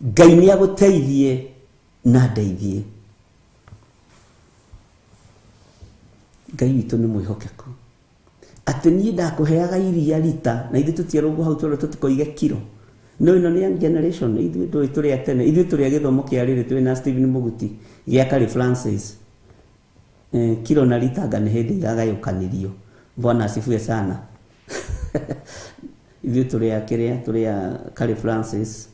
Ngai nĩ agũteithie na ndeithie. Ngai witũ nĩ mwĩhokeku. Atĩ niĩ ndakũheaga iria rita, na ithuĩ tũtierũngwo hau tũrĩa tũtikoige kiro. No ĩno nĩ young generation, ithuĩ ndũĩ tũrĩ a tene, ithuĩ tũrĩ a gĩthomo kĩa rĩrĩ twĩ na Stephen Mũguti gĩa Kari Francis. Kiro na rita anga nĩ hĩndĩ iragayũkanirio. Bwana asifiwe sana. Ithuĩ tũrĩ a kĩrĩa, tũrĩ a Kari Francis.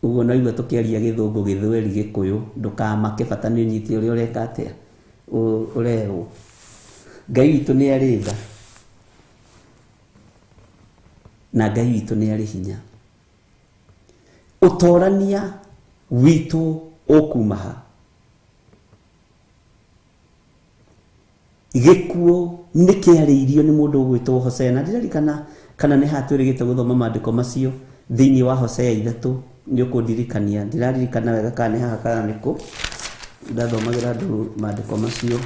Ũguo no igua tũkĩaria gĩthũngũ, gĩthweri, gĩkũyũ, ndũkamake, bata nĩ ũnyite ũrĩa ũreka atĩa, ũrerwo. Ngai witũ nĩ arĩ tha, na Ngai witũ nĩ arĩ hinya. Ũtorania witũ ũkuma ha? Gĩkuũ nĩ kĩarĩirio nĩ mũndũ ũgwĩtwo Hosea, na ndiririkana kana nĩ haha twĩrĩgĩte gũthoma maandĩko macio thĩinĩ wa Hosea 3, nĩ ũkũndirikania. Ndiraririkana wega kana nĩ haha kana nĩ kũ ndathomagĩra andũ maandĩko macio.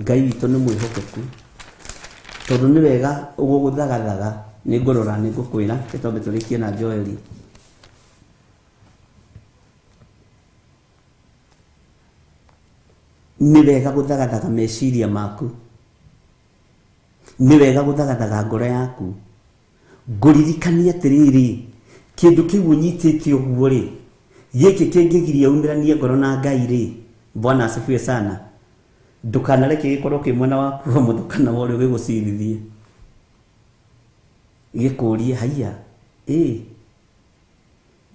Ngai witũ nĩ mwĩhokeku, tondũ nĩ wega ũgũgũthagathaga. Nĩ ngũrora, nĩ ngũkwĩra, twambe tũrĩkie na Joeli. Nĩ wega gũthagathaga meciria maku, nĩ wega gũthagathaga ngoro yaku. Ngũririkanie atĩrĩrĩ, kĩndũ kĩu ũnyitĩte ũguo rĩ, gĩkĩ kĩngĩgiria umĩranie ngoro na Ngai rĩ, Bwana asifiwe sana. Ndũkanareke gĩkorwo kĩ mwena waku wa ũmotho kana wa ũrĩo gĩgũcirithie, gĩkũrie haiya,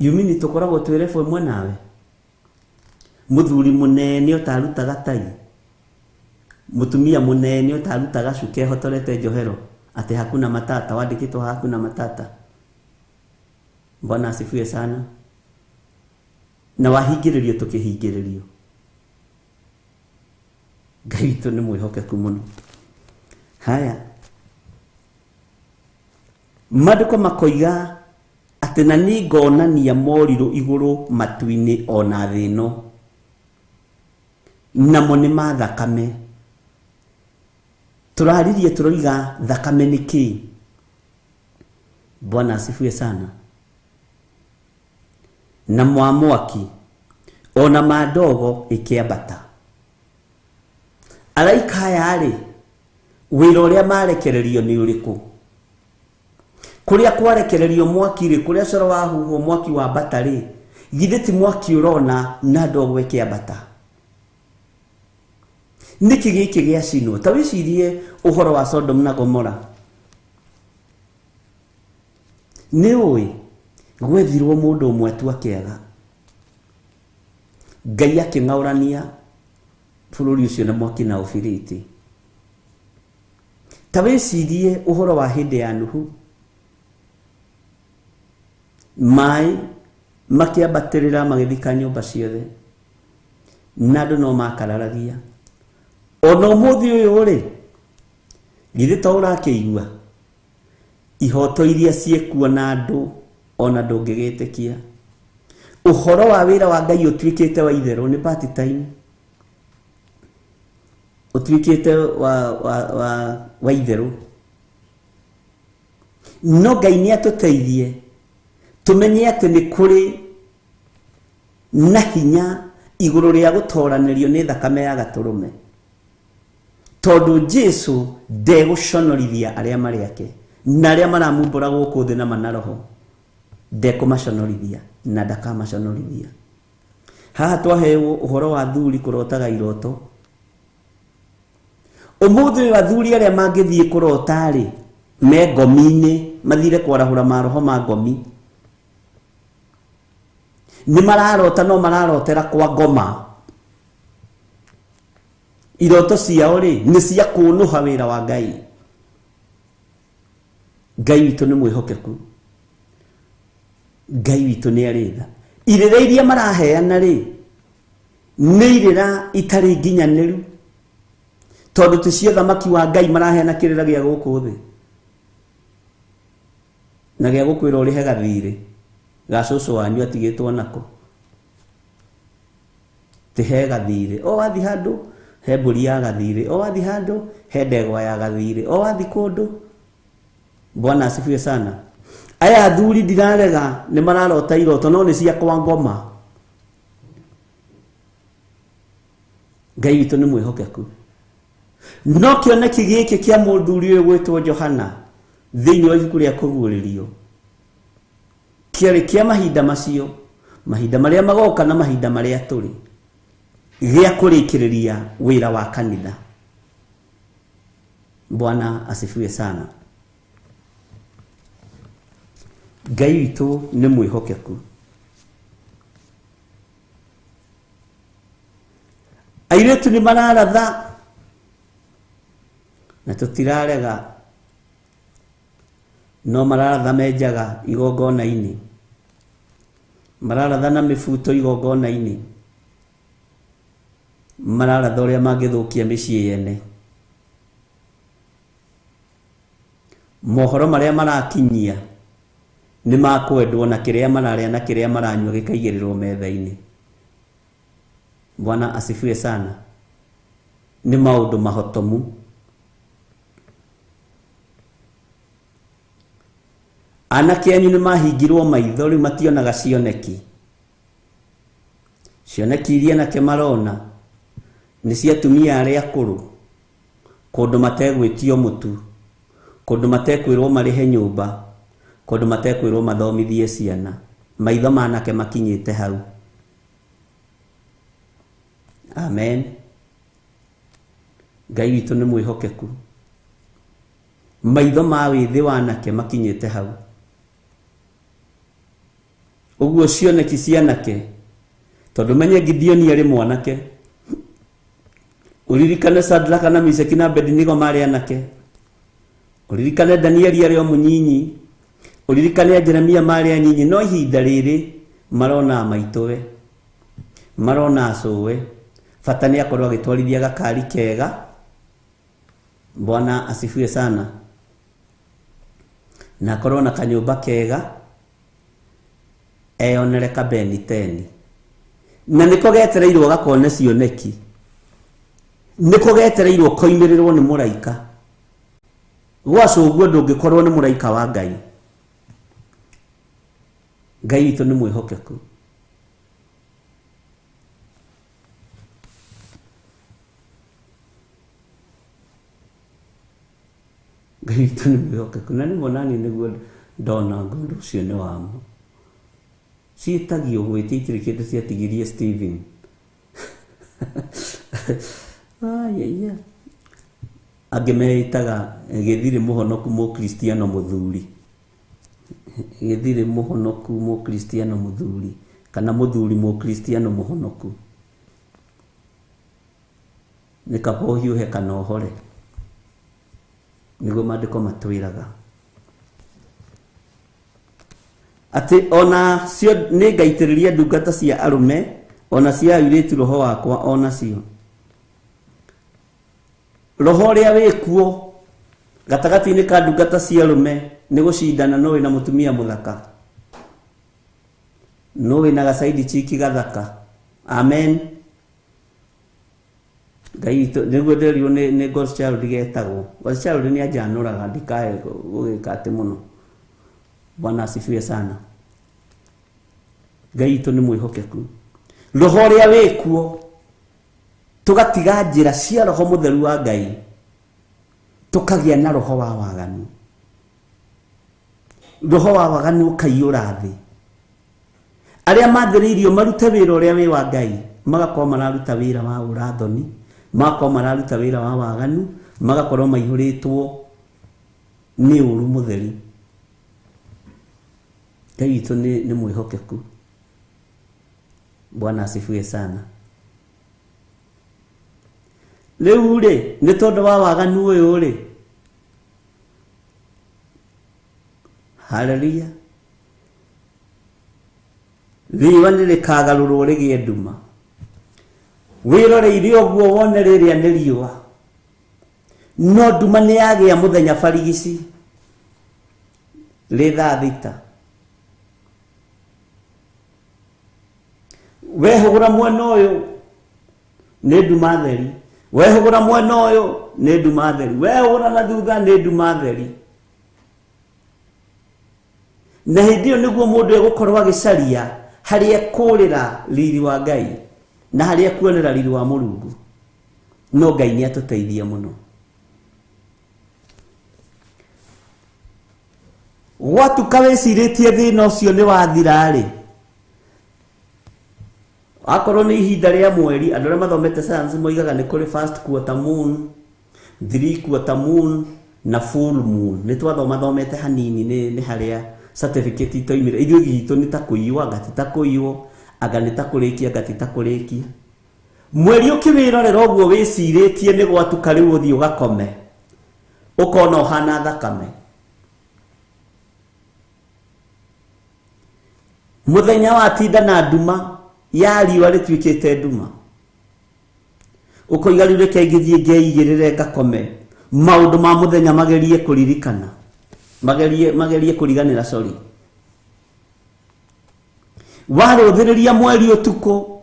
yumini tũkoragwo twĩ level ĩmwe nawe. Mũthuri mũnene ũtarutaga tai, mũtumia mũnene ũtarutaga cuka ehotorete njohero, atĩ hakuna matata, wandĩkĩtwo hakuna matata. Bwana asifiwe sana. Na wahingĩrĩrio tũkĩhingĩrĩrio. Ngai witũ nĩ mwĩhokeku mũno. Haya, maandĩko makoiga atĩ na nĩ ngonania morirũ igũrũ matu-inĩ ona thĩ ĩno, namo nĩ ma thakame. Tũraririe tũroiga thakame nĩ kĩĩ? Bwana asifiwe sana. Na mwa mwaki ona ma ndogo ĩkĩambata. Araika aya rĩ, wĩra ũrĩa marekererio nĩ ũrĩkũ? Kũrĩa kwarekererio mwaki rĩ, kũrĩa coro wahuhwo mwaki wambata rĩ, githĩ ti mwaki ũrona na ndogo ĩkĩambata? Nĩkĩ gĩkĩ gĩacinwo? Ta wĩcirie ũhoro wa Sodom na Gomora. Nĩ ũĩ gwethirwo mũndũ ũmwe tu akĩaga, Ngai akĩng'aũrania bũrũri ũcio na mwaki na ũbiriti. Ta wĩcirie ũhoro wa hĩndĩ ya Nuhu, maĩ makĩambatĩrĩra magĩthika nyũmba ciothe, na andũ no makararagia. Ona ũmũthĩ ũyũ rĩ, githĩ to ũrakĩigua ihoto iria ciĩkuo na andũ ona ndũngĩgĩtĩkia. Ũhoro wa wĩra wa Ngai ũtuĩkĩte wa itherũ, nĩ part time, ũtuĩkĩte wa itherũ. No Ngai nĩ atũteithie tũmenye atĩ nĩ kũrĩ na hinya igũrũ rĩa gũtoranĩrio nĩ thakame ya gatũrũme, tondũ Jesu ndegũconorithia arĩa marĩ ake na arĩa maramumbũra gũkũ thĩ na manaroho, ndekũmaconorithia na ndakamaconorithia. Haha twaheo ũhoro wa athuri kũrotaga iroto. Ũmũthĩ ũyũ athuri arĩa mangĩthiĩ kũrota rĩ, me ngomi-inĩ, mathire kwarahũra maroho ma ngomi. Nĩ mararota no mararotera kwa ngoma. Iroto ciao rĩ nĩ cia kũnũha wĩra wa Ngai. Ngai witũ nĩ mwĩhokeku. Ngai witũ nĩ arĩ tha. Irĩra iria maraheana rĩ nĩ irĩra itarĩ nginyanĩru, tondũ ti cio thamaki wa Ngai maraheana kĩrĩra gĩa gũkũ thĩ na gĩa gũkwĩra ũrĩhe gathirĩ ga cũcũ wanyu atigĩtwo nako. Ti he gathirĩ, o wathi handũ he mbũri ya gathirĩ, o wathi handũ he ndegwa ya gathirĩ, o wathi kũndũ. Bwana asifiwe sana. Aya athuri ndirarega nĩ mararota iroto no nĩ cia kwa ngoma. Ngai witũ nĩ mwĩhokeku. No kĩoneki gĩkĩ kĩa mũthuri ũyũ gwĩtwo Johana thĩinĩ wa ibuku rĩa kũguũrĩrio kĩarĩ kĩa mahinda macio, mahinda marĩa magoka na mahinda marĩa tũrĩ, gĩa kũrĩkĩrĩria wĩra wa kanitha. Bwana asifiwe sana. Ngai witũ nĩ mwĩhokeku. Airĩtu nĩ mararatha na tũtirarega, no mararatha menjaga igongona-inĩ, mararatha na mĩbuto igongona-inĩ, mararatha ũrĩa mangĩthũkia mĩciĩ yene. Mohoro marĩa marakinyia nĩ makwendwo na kĩrĩa mararĩa na kĩrĩa maranyua gĩkaigĩrĩrwo metha-inĩ. Bwana asifiwe sana. Nĩ maũndũ mahotomu. Anake anyu nĩ mahingirwo maitho, rĩu mationaga cioneki. Cioneki iria anake marona nĩ cia atumia arĩa akũrũ, kũndũ mategwĩtio mũtu, kũndũ matekwĩrwo marĩhe nyũmba, kũndũ matekwĩrwo mathomithie ciana. Maitho ma anake makinyĩte hau. Amen. Ngai witũ nĩ mwĩhokeku. Maitho ma wĩthĩ wa anake makinyĩte hau. Ũguo cioneki cia anake, tondũ menye Gideoni arĩ mwanake, ũririkane Shadraka na Meshaki na Abednego marĩ anake, ũririkane Danieli arĩ o mũnyinyi, ũririkane Jeremia marĩ anyinyi, no ihinda rĩrĩ marona maitũwe, marona cũwe, bata nĩ akorwo agĩtwarithia gakari kega. Bwana asifiwe sana. Na akorwo na kanyũmba kega, eyonere kabeni teni, na nĩko getereirwo gakone cioneki, nĩko getereirwo koimĩrĩrwo nĩ mũraika. Gwacũguo ndũngĩkorwo nĩ mũraika wa Ngai. Ngai witũ nĩ mwĩhokeku. Ngai witũ nĩ mwĩhokeku. Na nĩmo nani nĩguo ndona ũndũ ũcio nĩ wamo. Ciĩtagio gwĩtia itirĩ kĩndũ ciatigirie Stephen. Ayaya. Angĩ meĩtaga gĩthirĩ mũhonoku mũkristiano mũthuri. Gĩthirĩ mũhonoku mũkristiano mũthuri, kana mũthuri mũkristiano mũhonoku. Nĩ kaba ũhiũhe kana ũhore, nĩguo maandĩko matwĩraga atĩ ona cio nĩ ngaitĩrĩria ndungata cia arũme ona cia airĩtu roho wakwa, ona cio roho ũrĩa wĩkuo gatagatĩ-inĩ ka ndungata cia arũme nĩ gũcindana no wĩna mũtumia mũthaka, no wĩna gacaidi chiki gathaka. Amen. Ngai witũ nĩguo nderirwo nĩ God's Child getagwo. God's Child nĩ anjanũraga ndikae gũgĩka atĩ mũno. Bwana asifiwe sana. Ngai witũ nĩ mwĩhokeku. Roho ũrĩa wĩkuo tũgatiga njĩra cia roho mũtheru wa Ngai, tũkagĩa na roho wa waganu. Roho wa waganu ũkaiyũra thĩ. Arĩa mathĩrĩirio marute wĩra ũrĩa wĩ wa Ngai magakorwo mararuta wĩra wa ũrathoni, magakorwo mararuta wĩra wa waganu, magakorwo maihũrĩtwo nĩ ũru mũtheri. Ngai witũ nĩ mwĩhokeku. Bwana asifiwe sana. Rĩu rĩ nĩ tondũ wa waganu ũyũ rĩ, haleluya, riũa nĩ rĩkagarũrwo rĩgĩe nduma. Wĩroreire ũguo wone rĩrĩa nĩ riũa, no nduma nĩ yagĩa mũthenya barigici rĩ thaa 6. Wehũgũra mwena ũyũ nĩ nduma theri, wehũgũra mwena ũyũ nĩ nduma theri, wehũgũra na thutha nĩ nduma theri. Na hĩndĩ ĩyo nĩguo mũndũ egũkorwo agĩcaria harĩa ekũrĩra riri wa Ngai na harĩa ekuonera riri wa Mũrungu. No Ngai nĩ atũteithia mũno. Gwatuka wĩcirĩtie thĩna ũcio nĩ wathira-rĩ, akorwo nĩ ihinda rĩa mweri, andũ arĩa mathomete science moigaga nĩ kũrĩ first quarter moon, three quarter moon na full moon. Nĩ twathomathomete hanini nĩ harĩa certificate itoimire. Ithuĩ gitũ nĩ ta kũiywo, anga ti ta kũiywo, anga nĩ ta kũrĩkia, anga ti ta kũrĩkia. Mweri ũkĩwĩrorera ũguo wĩcirĩtie nĩ gwatuka rĩu ũthiĩ ũgakome, ũkona ũhana thakame. Mũthenya watinda na nduma ya riũa rĩtuĩkĩte nduma, ũkoiga rĩu reke ngĩthiĩ ngeigĩrĩre ngakome, maũndũ ma mũthenya magerie kũririkana, magerie kũriganĩra, sorry. Warũthĩrĩria mweri ũtukũ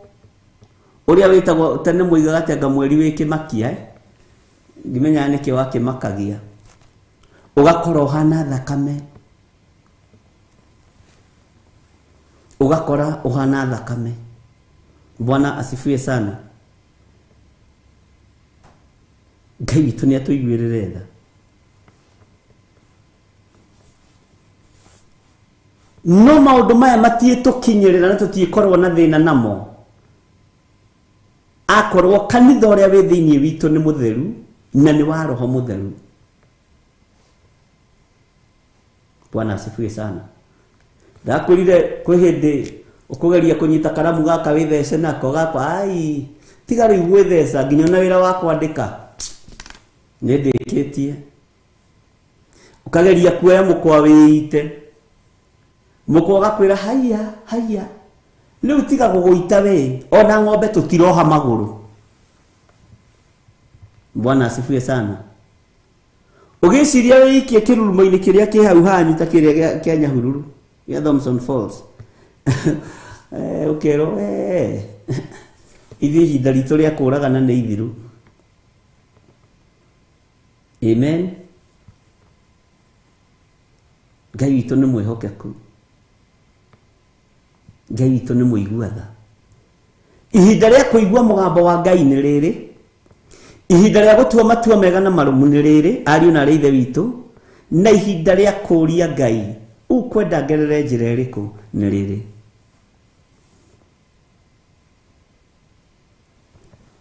ũrĩa wĩtagwo tene moigaga atĩ anga mweri wĩ kĩmakia, ndimenyaga nĩkĩ wakĩmakagia, ũgakora ũhana thakame, ũgakora ũhana thakame. Bwana asifiwe sana. Ngai witũ nĩ atũiguĩrĩre tha. No maũndũ maya matiĩtũkinyĩrĩra na tũtiĩkorwo na thĩna namo akorwo kanitha ũrĩa wĩ thĩinĩ witũ nĩ mũtheru na nĩ wa Roho Mũtheru. Bwana asifiwe sana. Ndakwĩrire kwĩ hĩndĩ ũkũgeria kũnyita karamu gaka wĩthece nako gakwa, ai tiga rĩu gwĩtheca nginya na wĩra wa kwandĩka nĩ ndĩkĩtie. Ũkageria kuoya mũkwa wĩite, mũkwa ũgakwĩra haiya haiya, rĩu tiga gũgũita we, ona ng'ombe tũtiroha magũrũ. Bwana asifiwe sana. Ũgĩciria wĩikie kĩrurumo-inĩ kĩrĩa kĩ hau hanyu ta kĩrĩa kĩa Nyahururu gĩa Thompson Falls, ũkerwo ithuĩ ihinda ritũ rĩa kũragana nĩ ithiru. Amen. Ngai witũ nĩ mwĩhokeku, Ngai witũ nĩ mũigua tha. Ihinda rĩa kũigua mũgambo wa Ngai nĩ rĩrĩ, ihinda rĩa gũtua matua mega na marũmu nĩ rĩrĩ, ariũ na arĩ ithe witũ, na ihinda rĩa kũũria Ngai ũkwenda ngerere njĩra ĩrĩkũ nĩ rĩrĩ.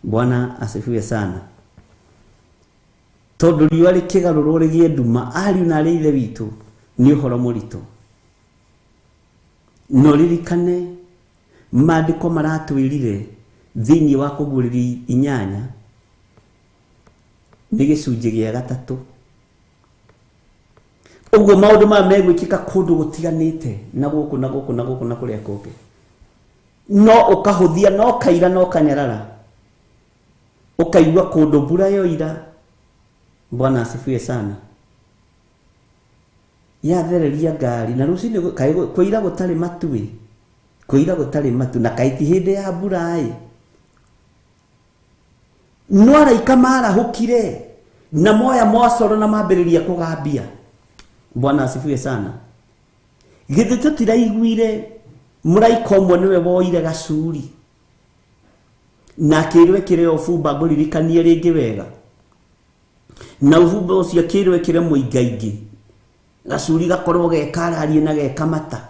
Bwana asifiwe sana. Tondũ riũa rĩkĩgarũrwo rĩgĩe nduma, ariũ na arĩ ithe witũ, nĩ ũhoro mũritũ. No ririkane maandĩko maratwĩrire thĩinĩ wa kũguũrĩria 8 nĩ gĩcunjĩ gĩa 3. Ũguo maũndũ maya megwĩkĩka kũndũ gũtiganĩte na gũkũ na gũkũ na gũkũ na kũrĩa kũngĩ, no ũkahũthia no kaira no kanyarara, ũkaigua kũndũ mbura yoira. Bwana asifiwe sana. Yathereria ngari na rũcinĩ kwĩira gũtarĩ matu, kwĩira gũtarĩ matu, na kaĩ ti hĩndĩ ya mbura ĩ. No araika marahũkire na moya mwacoro na mambĩrĩria kũgambia. Bwana asifiwe sana. Githĩ tũtiraiguire mũraika ũmwe nĩwe woire gacuri na akĩrwo ekĩre ũbumba, ngũririkanie rĩngĩ wega, na ũbumba ũcio akĩrwo ekĩre mũingaingĩ, gacuri gakorwo gekararie na gekamata,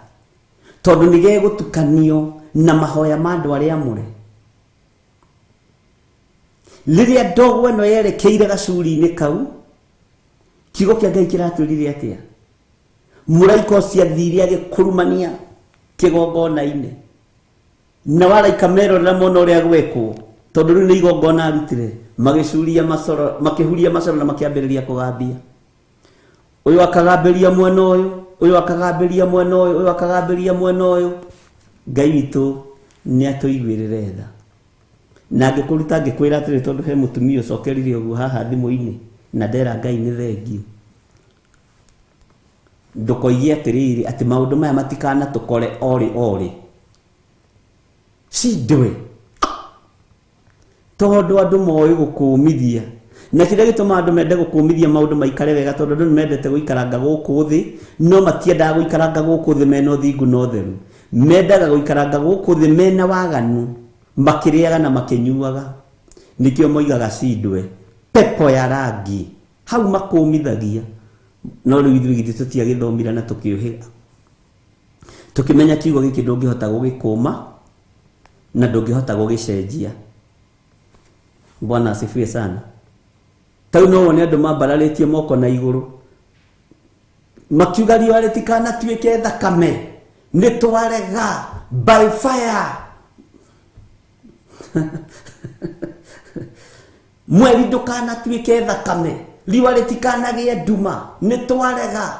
tondũ nĩ gegũtukanio na mahoya ma andũ arĩa amũre. Rĩrĩa ndogo ĩno yerekeire gacuri-inĩ kau, kiugo kĩa Ngai kĩratwĩrire atĩa? Mũraika ũcio athire agĩkurumania kĩgongona-inĩ. Na waraika merorera mona ũrĩa gwekwo tondũ rĩu nĩ igongona arutire magĩcuria macoro makĩhuria macoro na makĩambĩrĩria kũgambia. Ũyũ akagambĩria mwena ũyũ, ũyũ akagambĩria mwena ũyũ, ũyũ akagambĩria mwena ũyũ. Ngai witũ nĩ atũiguĩrĩre tha. Na ngĩkũruta ngĩkwĩra atĩrĩ tondũ he mũtumia ũcokerire ũguo haha thimũ-inĩ na ndera Ngai nĩ thengiũ. Ndũkoige atĩrĩrĩ atĩ maũndũ maya matikanatũkore orĩ orĩ. Cindwe. Tondũ andũ moĩ gũkũmithia. Na kĩrĩa gĩtũmaga andũ mende gũkũmithia maũndũ maikare wega tondũ andũ nĩmendete gũikaranga gũkũ thĩ, no matiendaga gũikaranga gũkũ thĩ mena ũthingu na ũtheru. Mendaga gũikaranga gũkũ thĩ mena waganu, makĩrĩaga na makĩnyuaga. Nĩkĩo moigaga cindwe. Pepo ya rangi. Hau makũmithagia. No rĩu ithuĩ githĩ tũtiagĩthomire na tũkĩũhĩga. Tũkĩmenya kiugo gĩkĩ ndũngĩhota gũgĩkũma na ndũngĩhota gũgĩcenjia. Bwana asifiwe sana. Tau no wone andũ mambararĩtie moko na igũrũ makiuga riũa rĩtikanatuĩke thakame, nĩ twarega by fire. Mweri ndũkanatuĩke thakame, riũa rĩtikanagĩe nduma, nĩ twarega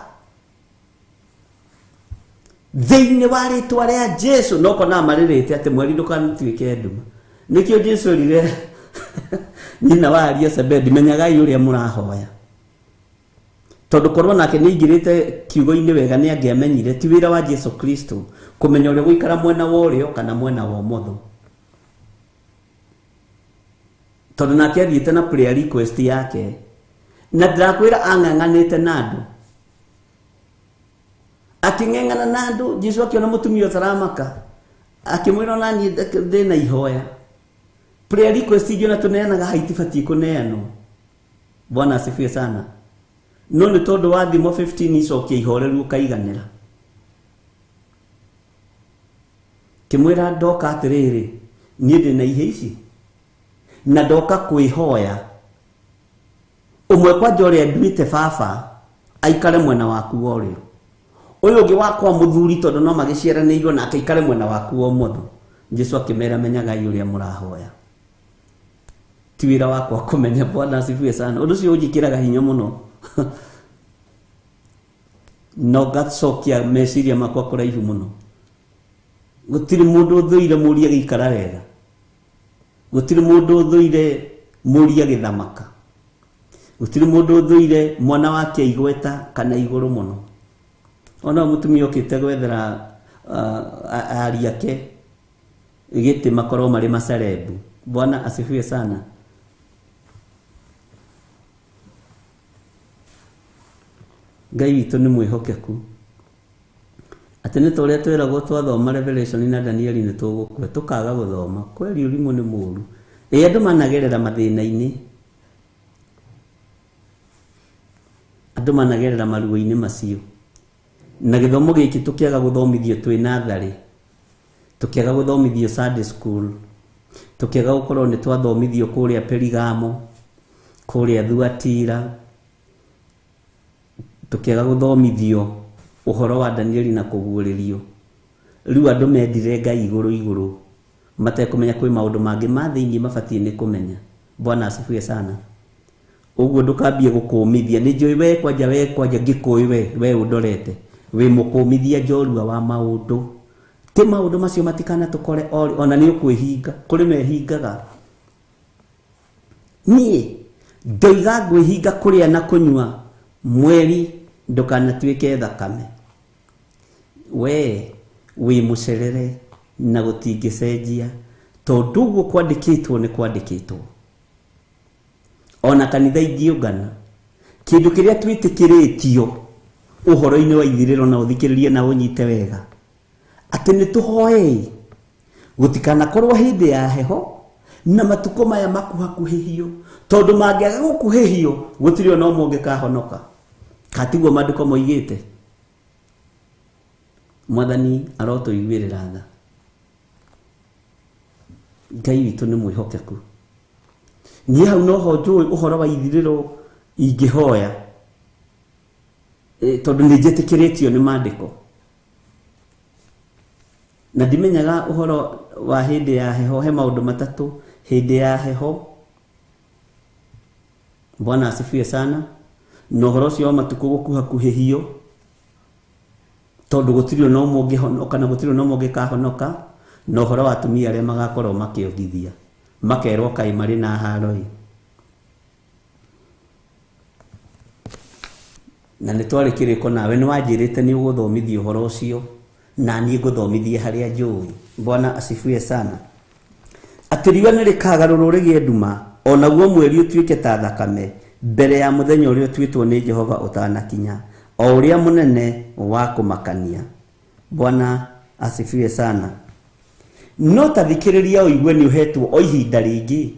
thĩinĩ wa rĩtwa rĩa Jesu. No kona marĩrĩte atĩ mweri ndũkanatuĩke nduma. Nĩkĩo Jesu erire nyina wa ariũ a Zebedi, menyagai ũrĩa mũrahoya. Tondũ korwo nake nĩ aingĩrĩte kiugo-inĩ wega nĩ angĩamenyire ti wĩra wa Jesu Kristo kũmenya ũrĩa gũikara mwena wa ũrĩo kana mwena wa ũmotho. Tondũ nake athiĩte na prayer request yake na ndĩrakwĩra ang'ang'anĩte na andũ. Akĩng'eng'ana na andũ, Jesu akĩona mũtumia ũtaramaka akĩmwĩra ona niĩ ndĩna ihoya. Prayer request ingĩ ona tũneanaga haha itibatiĩ kũneanwo. Bwana asifiwe sana. No nĩ tondũ wa thimo 15 icokia ihoreru ũkaiganĩra. Kĩmwĩra ndoka atĩrĩrĩ, niĩ ndĩna ihe ici na ndoka kwĩhoya. Ũmwe kwanja ũrĩa nduĩte baba aikare mwena waku wa ũrĩo, ũyũ ũngĩ wakwa mũthuri tondũ no magĩciaranĩirwo nake aikare mwena waku wa ũmotho. Jesu akĩmera menyagai ũrĩa mũrahoya. Ti wĩra wakwa kũmenya. Bwana asifiwe sana. Ũndũ ũcio ũnjĩkĩraga hinya mũno. No ngacokia meciria makwa kũraihu mũno. Gũtirĩ mũndũ ũthũire mũri agĩikara wega. Gũtirĩ mũndũ ũthũire mũri agĩthamaka. Gũtirĩ mũndũ ũthũire mwana wake igweta kana igũrũ mũno. Ona mũtumia okĩte gwethera ariũ ake gĩtĩ makorwo marĩ macerebu. Bwana asifiwe sana. Ngai witũ nĩ mwĩhokeku. Atĩ nĩ ta ũrĩa twĩragwo twathoma Revelation na Danieli nĩ tũgũkua tũkaga gũthoma. Kweli ũrimũ nĩ mũũru. Ĩ andũ managerera mathĩna-inĩ, andũ managerera maruo-inĩ macio. Na gĩthomo gĩkĩ tũkĩaga gũthomithio twĩ natharĩ, tũkĩaga gũthomithio Sunday school, tũkĩaga gũkorwo nĩ twathomithio kũrĩa Perigamo, kũrĩa Thuatira, tũkĩaga gũthomithio ũhoro wa Danieli na kũguũrĩrio. Rĩu andũ mendire Ngai igũrũ igũrũ matekũmenya kwĩ maũndũ mangĩ ma thĩinĩ mabatiĩ nĩ kũmenya. Bwana asifiwe sana. Ũguo ndũkambie gũkũmithia. Nĩ njũĩ we kwanja, we kwanja ngĩkũĩ we, we ũndorete wĩ mũkũmithia njorua wa maũndũ. Ti maũndũ macio matikanatũkore ona nĩ ũkwĩhinga. Kũrĩ mehingaga. Niĩ ndoiga ngwĩhinga kũrĩa na kũnyua mweri ndũkanatuĩke thakame. We wĩ mũcerere na gũtingĩcenjia tondũ ũguo kwandĩkĩtwo nĩ kwandĩkĩtwo. Ona kanitha ingĩũngana kĩndũ kĩrĩa twĩtĩkĩrĩtio ũhoro-inĩ wa ithirĩro na ũthikĩrĩrie na ũnyite wega atĩ nĩ tũhoei gũtikanakorwo hĩndĩ ya heho na matukũ maya makuhakuhĩhio, tondũ mangĩaga gũkuhĩhio gũtirĩ ona ũmwe ũngĩkahonoka. Katiguo maandĩko moigĩte. Mwathani arotũiguĩrĩra tha. Ngai witũ nĩ mwĩhokeku. Niĩ hau noho njũĩ ũhoro wa ithirĩro ingĩhoya tondũ nĩ njĩtĩkĩrĩtio nĩ maandĩko. Na ndimenyaga ũhoro wa hĩndĩ ya heho, he maũndũ matatũ hĩndĩ ya heho. Bwana asifiwe sana. Na ũhoro ũcio wa matukũ gũkuhakuhĩhio, tondũ gũtirĩ ona ũmwe ũngĩhonoka na gũtirĩ ona ũmwe ũngĩkahonoka, na ũhoro wa atumia arĩa magakorwo makĩongithia makerwo kaĩ marĩ na haro-ĩ. Na nĩ twarĩ kĩrĩko nawe nĩ wanjĩrĩte nĩ ũgũthomithia ũhoro ũcio, na niĩ ngũthomithie harĩa njũĩ. Bwana asifiwe sana. Atĩ riũa nĩ rĩkagarũrwo rĩgĩe nduma, o naguo mweri ũtuĩke ta thakame, mbere ya mũthenya ũrĩa ũtuĩtwo nĩ Jehova ũtanakinya, o ũrĩa mũnene wa kũmakania. Bwana asifiwe sana. No ta thikĩrĩria ũigue nĩ ũhetwo o ihinda rĩngĩ.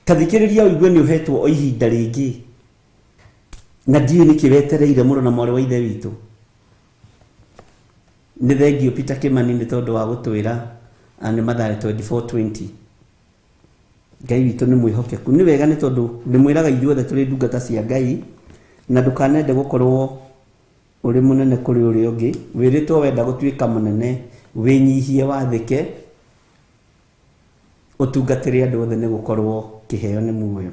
Ta thikĩrĩria ũigue nĩ ũhetwo o ihinda rĩngĩ. Na ndiũĩ nĩkĩ wetereire mũno na mwarĩ wa ithe witũ. Nĩ thengio Peter Kimani nĩ tondũ wa gũtwĩra nĩ Mathare 24:20. Ngai witũ nĩ mwĩhokeku. Nĩ wega nĩ tondũ ndĩmwĩraga ithuothe tũrĩ ndungata cia Ngai, na ndũkanende gũkorwo ũrĩ mũnene kũrĩ ũrĩa ũngĩ. Wĩrĩtwo wenda gũtuĩka mũnene, wĩnyihie, wathĩke, ũtungatĩre andũ othe, nĩ gũkorwo kĩheo nĩ muoyo.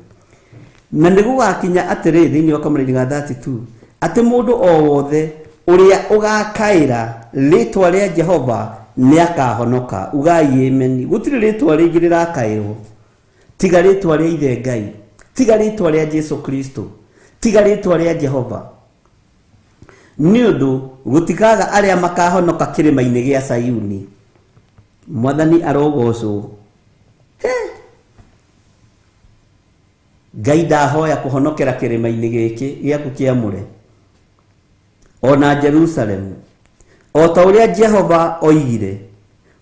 Na nĩ gũgakinya atĩrĩ thĩinĩ wa kamũraini ga 32, atĩ mũndũ o wothe ũrĩa ũgakaĩra rĩtwa rĩa Jehova nĩ akahonoka. Ugai amen. Gũtirĩ rĩtwa rĩngĩ rĩrakaĩrwo tiga rĩtwa rĩa Ithe Ngai, tiga rĩtwa rĩa Jesu Kristo, tiga rĩtwa rĩa Jehova. Nĩ ũndũ gũtikaga arĩa makahonoka kĩrĩma-inĩ gĩa Sayuni. Mwathani arogocwo. Ngai ndahoya kũhonokera kĩrĩma-inĩ gĩkĩ gĩaku kĩamũre, ona Jerusalemu, o ta ũrĩa Jehova oigire,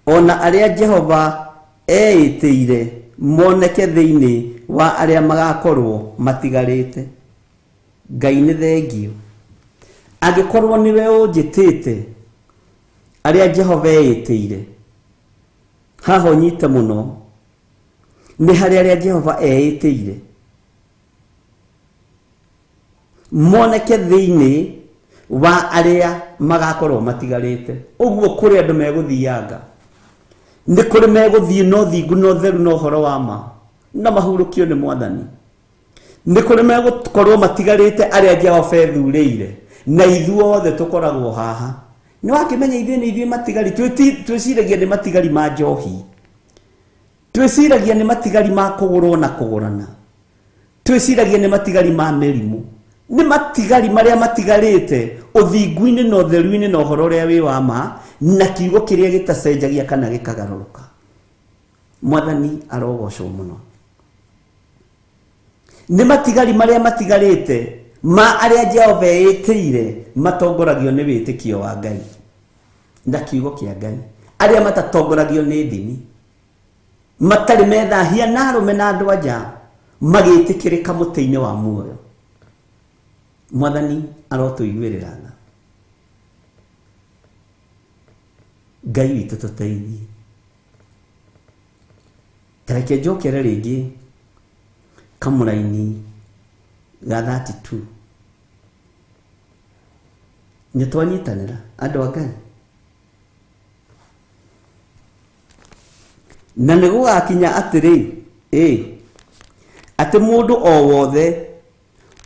ona arĩa Jehova eĩtĩire moneke thĩinĩ wa arĩa magakorwo matigarĩte. Ngai nĩ thengio. Angĩkorwo nĩwe ũnjĩtĩte arĩa Jehova eĩtĩire, haha ũnyite mũno, nĩ harĩ arĩa Jehova eĩtĩire moneke thĩinĩ wa arĩa magakorwo matigarĩte. Ũguo kũrĩ andũ megũthianga, nĩ kũrĩ megũthiĩ na ũthingu na ũtheru na ũhoro wa ma, na mahurũkio nĩ Mwathani. Nĩ kũrĩ megũkorwo matigarĩte arĩa Jehova ethurĩire, na ithuothe tũkoragwo haha. Nĩ wakĩmenya ithuĩ nĩ ithuĩ matigari, twĩciragia nĩ matigari ma njohi, twĩciragia nĩ matigari ma kũgũrwo na kũgũrana, twĩciragia nĩ matigari ma mĩrimũ, nĩ matigari marĩa matigarĩte ũthingu-inĩ na ũtheru-inĩ na ũhoro ũrĩa wĩ wa ma, na kiugo kĩrĩa gĩtacenjagia kana gĩkagarũrũka. Mwathani arogocwo mũno. Nĩ matigari marĩa matigarĩte ma arĩa Jehova eĩtĩire matongoragio nĩ wĩtĩkio wa Ngai na kiugo kĩa Ngai, arĩa matatongoragio nĩ ndini, matarĩ methahia na arũme na andũ anja, magĩtĩkĩrĩka mũtĩ-inĩ wa muoyo. Mwathani arotũiguĩrĩra tha. Ngai witũ tũteithie. Ta reke njokere rĩngĩ kamũraini ga 32. Nĩ twanyitanĩra andũ a Ngai. Na nĩ gũgakinya atĩrĩ, atĩ mũndũ o wothe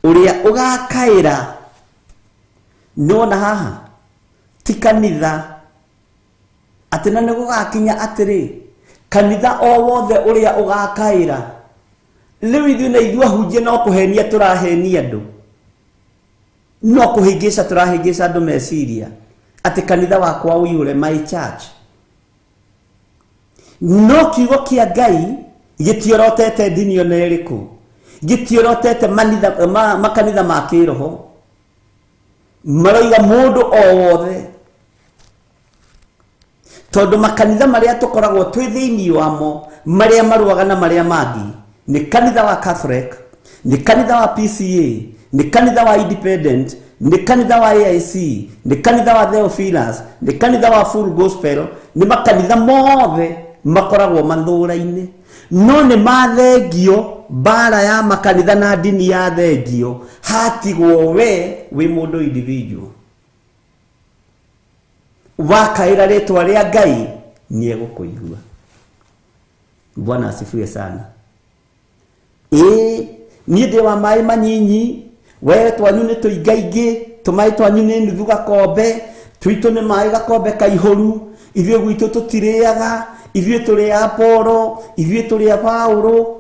ũrĩa ũgakaĩra, nĩwona haha ti kanitha, atĩ na nĩ gũgakinya atĩrĩ, kanitha o wothe ũrĩa ũgakaĩra. Rĩu ithuĩ na ithuĩ ahunjia no kũhenia tũrahenia andũ, no kũhĩngĩca tũrahĩngĩca andũ meciria atĩ kanitha wakwa ũiyũre, my church. No kiugo kĩa Ngai gĩtiorotete ndini ona ĩrĩkũ, gĩtiorotete makanitha ma kĩroho. Maroiga mũndũ o wothe, tondũ makanitha marĩa tũkoragwo twĩ thĩinĩ wamo, marĩa marũaga na marĩa mangĩ, nĩ kanitha wa Catholic, nĩ kanitha wa PCA, nĩ kanitha wa Independent, nĩ kanitha wa AIC, nĩ kanitha wa Theophilus, nĩ kanitha wa Full Gospel, nĩ makanitha mothe makoragwo mathũra-inĩ. No nĩ mathengio mbara ya makanitha na ndini ya thengio, hatigwo we wĩ mũndũ individual. Wakaĩra rĩtwa rĩa Ngai Nĩ egũkũigua. Bwana asifiwe sana. Ĩĩ niĩ ndĩ wa maĩ manyinyi, we twanyu nĩ tũingaingĩ, tũmaĩ twanyu nĩ nuthu gakombe, twitũ nĩ maĩ gakombe kaihũru, ithuĩ gwitũ tũtirĩaga, ithuĩ tũrĩ a Apolo, ithuĩ tũrĩ a Paulo.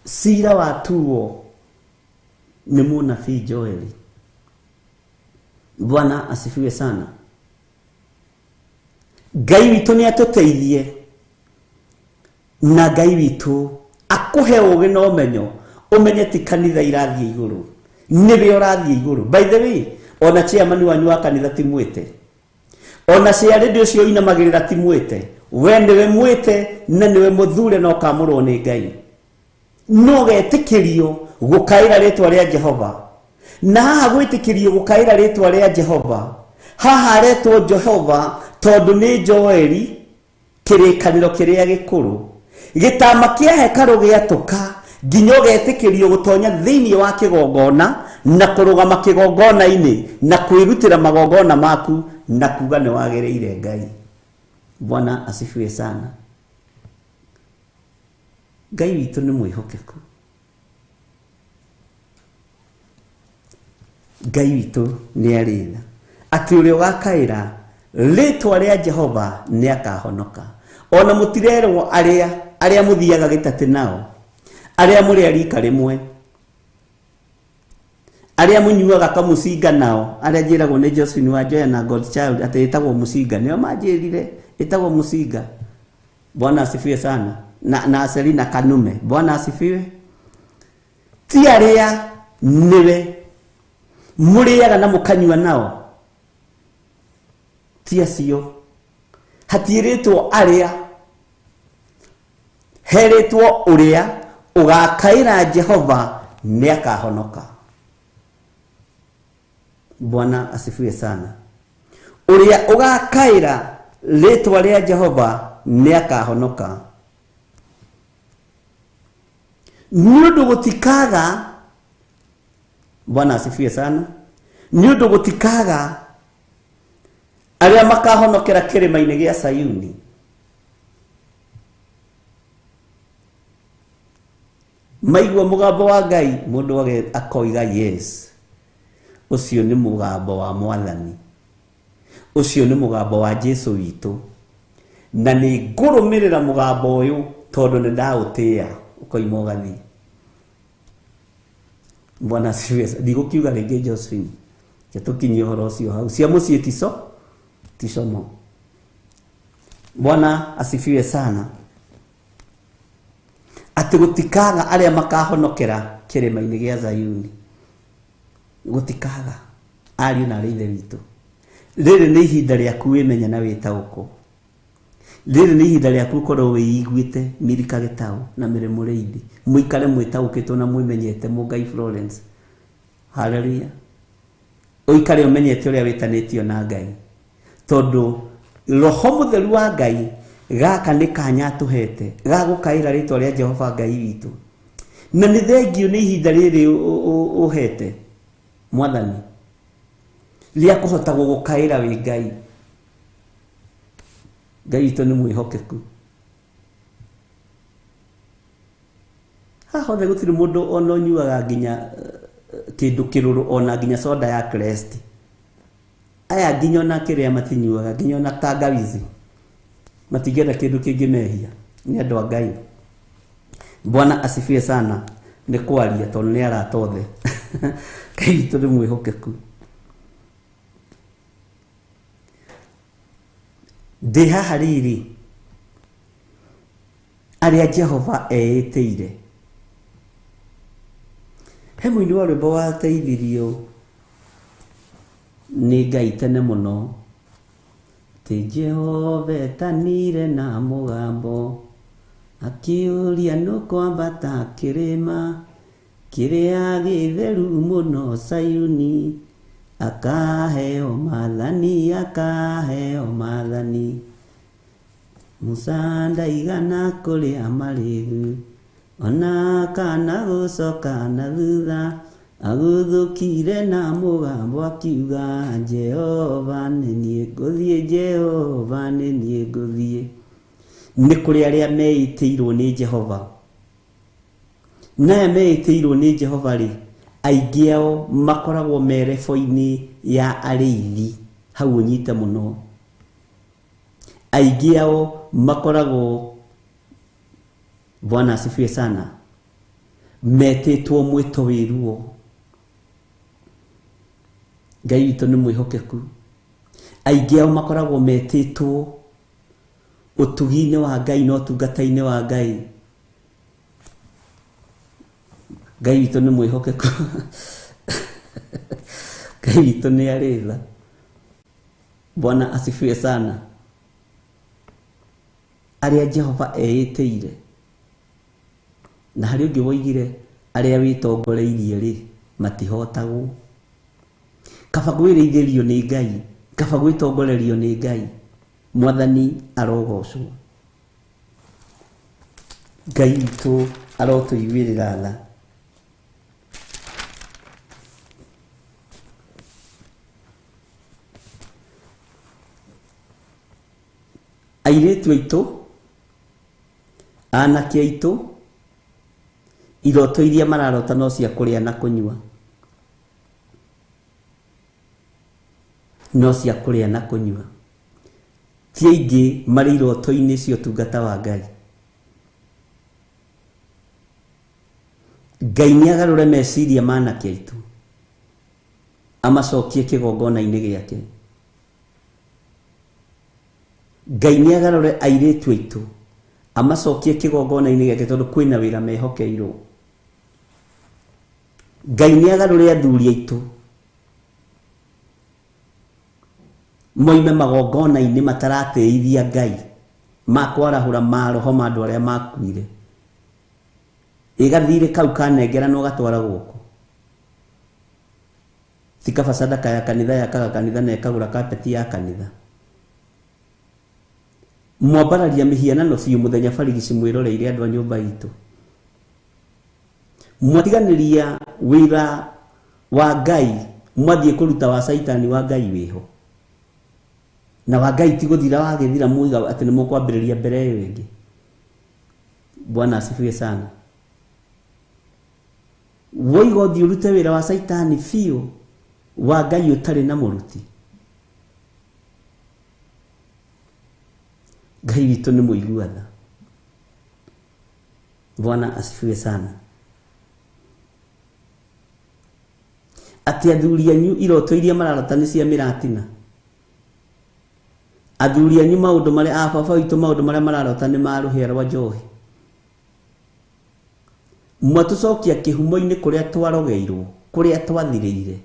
Cira watuo nĩ mũnabii Joeli. Bwana asifiwe sana. Ngai witũ nĩ atũteithie, na Ngai witũ akũhe ũũgĩ na ũmenyo, ũmenye ti kanitha irathiĩ igũrũ, nĩwe ũrathiĩ igũrũ. By the way, ona chairman wanyu wa kanitha ti mwĩte, ona ciarĩndĩ ũcio ũinamagĩrĩra ti mwĩte, we nĩwe mwĩte na nĩwe mũthure na ũkamũrwo nĩ Ngai. No getĩkĩrio gũkaĩra rĩtwa rĩa Jehova. Na haha gwĩtĩkĩrio gũkaĩra rĩtwa rĩa Jehova, haha aretwo Jehova tondũ nĩ Joeli kĩrĩkanĩro kĩrĩa gĩkũrũ. Gĩtama kĩa hekarũ gĩatũka nginya ũgetĩkĩrio gũtonya thĩinĩ wa kĩgongona na kũrũgama kĩgongona-inĩ na kwĩrutĩra magongona maku na kuga nĩ wagĩrĩire Ngai. Bwana asifiwe sana. Ngai witũ nĩ mwĩhokeku. Ngai witũ nĩ arĩ tha, atĩ ũrĩa ũgakaĩra rĩtwa rĩa Jehova nĩ akahonoka. Ona mũtirerwo arĩa arĩa mũthiaga gĩtatĩ nao, arĩa mũrĩ a rika rĩmwe, arĩa mũnyuaga kamũcinga nao, arĩa njĩragwo nĩ Josephine wa Njoya na Godchild atĩ ĩtagwo mũcinga, nĩo manjĩrire ĩtagwo mũcinga. Bwana asifiwe sana. Na Selina Kanume. Bwana asifiwe. Ti arĩa nĩwe mũrĩaga na mũkanyua nao, ti acio. Hatiĩrĩtwo arĩa, herĩtwo ũrĩa ũgakaĩra Jehova nĩ akahonoka. Bwana asifiwe sana. Ũrĩa ũgakaĩra rĩtwa rĩa Jehova nĩ akahonoka. Nĩ ũndũ gũtikaga, Bwana asifiwe sana, nĩ ũndũ gũtikaga arĩa makahonokera kĩrĩma-inĩ gĩa Sayuni. Maigua mũgambo wa Ngai, mũndũ akoiga yes, ũcio nĩ mũgambo wa Mwathani, ũcio nĩ mũgambo wa Jesu witũ, na nĩ ngũrũmĩrĩra mũgambo ũyũ tondũ nĩ ndaũtĩĩa. Ũkoima ũgathiĩ. Bwana asifiwe. Ndigũkiuga rĩngĩ Josephine, tũkinyie ũhoro ũcio hau. Cia mũciĩ ticomo. Bwana asifiwe sana. Atĩ gũtikaga arĩa makahonokera kĩrĩma-inĩ gĩa Zayuni. Gũtikaga ariũ na arĩ ithe witũ. Rĩrĩ nĩ ihinda rĩaku wĩmenye na wĩtaũkwo. Rĩrĩ nĩ ihinda rĩaku ũkorwo wĩiguĩte Milika Gĩtaũ na Mary Mũrĩithi, mũikare mwĩtaũkĩtwo na mwĩmenyete Mũngai Florence. Hallelujah. Ũikare ũmenyete ũrĩa wĩtanĩtio na Ngai, tondũ Roho Mũtheru wa Ngai gaka nĩ kanya atũhete ga gũkaĩra rĩtwa rĩa Jehova Ngai witũ. Na nĩ thengio nĩ ihinda rĩrĩ ũhete Mwathani rĩa kũhota gũgũkaĩra wĩ Ngai. Ngai witũ nĩ mwĩhokeku. Haha hothe gũtirĩ mũndũ ona ũnyuaga nginya kĩndũ kĩrũrũ, ona nginya soda ya Crest. Aya nginya ona kĩrĩa matinyuaga, nginya ona tangawizi matingĩenda kĩndũ kĩngĩmehia. Nĩ andũ a Ngai. Bwana asifiwe sana. Nĩ kwaria tondũ nĩ arata othe. Ngai witũ nĩ mwĩhokeku. Ndĩ haha rĩrĩ arĩa Jehova eĩtĩire. He mũini wa rwĩmbo wateithirio nĩ Ngai tene mũno, atĩ Jehova etanire na mũgambo akĩũria nũkwambata kĩrĩma kĩrĩa gĩtheru mũno Sayuni, akaheo maathani, akaheo maathani. Musa ndaigana kũrĩa marĩĩgu, ona kana gũcoka na thutha, Aguthũkire na mũgambo akiuga, Jehova nĩ niĩ ngũthiĩ, Jehova nĩ niĩ ngũthiĩ. Nĩ kũrĩ arĩa meĩtĩirwo nĩ Jehova. Na aya meĩtĩirwo nĩ Jehova rĩ, aingĩ ao makoragwo me rebo-inĩ ya arĩithi, hau ũnyite mũno. Aingĩ ao makoragwo, Bwana asifiwe sana, metĩtwo mwĩto wĩ ruo. Ngai witũ nĩ mwĩhokeku. Aingĩ ao makoragwo metĩtwo ũtugi-inĩ wa Ngai na ũtungata-inĩ wa Ngai. Ngai witũ nĩ mwĩhokeku. Ngai witũ nĩ arĩ tha. Bwana asifiwe sana. Arĩa Jehova eĩtĩire. Na harĩ ũngĩ woigire arĩa wĩtongoreirie rĩ matihotagwo. Kaba gwĩrĩithĩrio nĩ Ngai, kaba gwĩtongorerio nĩ Ngai. Mwathani arogocwo. Ngai witũ arotũiguĩrĩra tha. Airĩtu aitũ, anake aitũ, iroto iria mararota no cia kũrĩa na kũnyua. No cia kũrĩa na kũnyua. Ti aingĩ marĩ iroto-inĩ cia ũtungata wa Ngai. Ngai nĩ agarũre meciria ma anake aitũ, amacokie kĩgongona-inĩ gĩake. Ngai nĩ agarũre airĩtu aitũ, amacokie kĩgongona-inĩ gĩake tondũ kwĩna wĩra mehokeirwo. Ngai nĩ agarũre athuri aitũ, moime magongona-inĩ mataratĩithia Ngai, makwarahũra maroho ma andũ arĩa makuire. Ĩgathirĩ kau kanengeranwo gatwara gũkũ. Ti kaba sadaka ya kanitha yakaga kanitha na ĩkagũra kapeti ya kanitha. Mwambararia mĩhianano biũ mũthenya barigici mwĩroreire andũ a nyũmba itũ. Mwatiganĩria wĩra wa Ngai, mwathiĩ kũruta wa Caitani wa Ngai wĩho. Na wa Ngai ti gũthira wagĩthira muiga atĩ nĩ mũkwambĩrĩria mbere ĩyo ĩngĩ. Bwana asifiwe sana. Woiga ũthiĩ ũrute wĩra wa Caitani biũ, wa Ngai ũtarĩ na mũruti. Ngai witũ nĩ mũigua tha. Bwana asifiwe sana. Atĩ athuri anyu iroto iria mararota nĩ cia mĩratina. Athuri anyu maũndũ marĩa a baba witũ maũndũ marĩa mararota nĩ ma rũhĩa rwa njohi. Mwatũcokia kĩhumo-inĩ kũrĩa twarogeirwo, kũrĩa twathirĩire.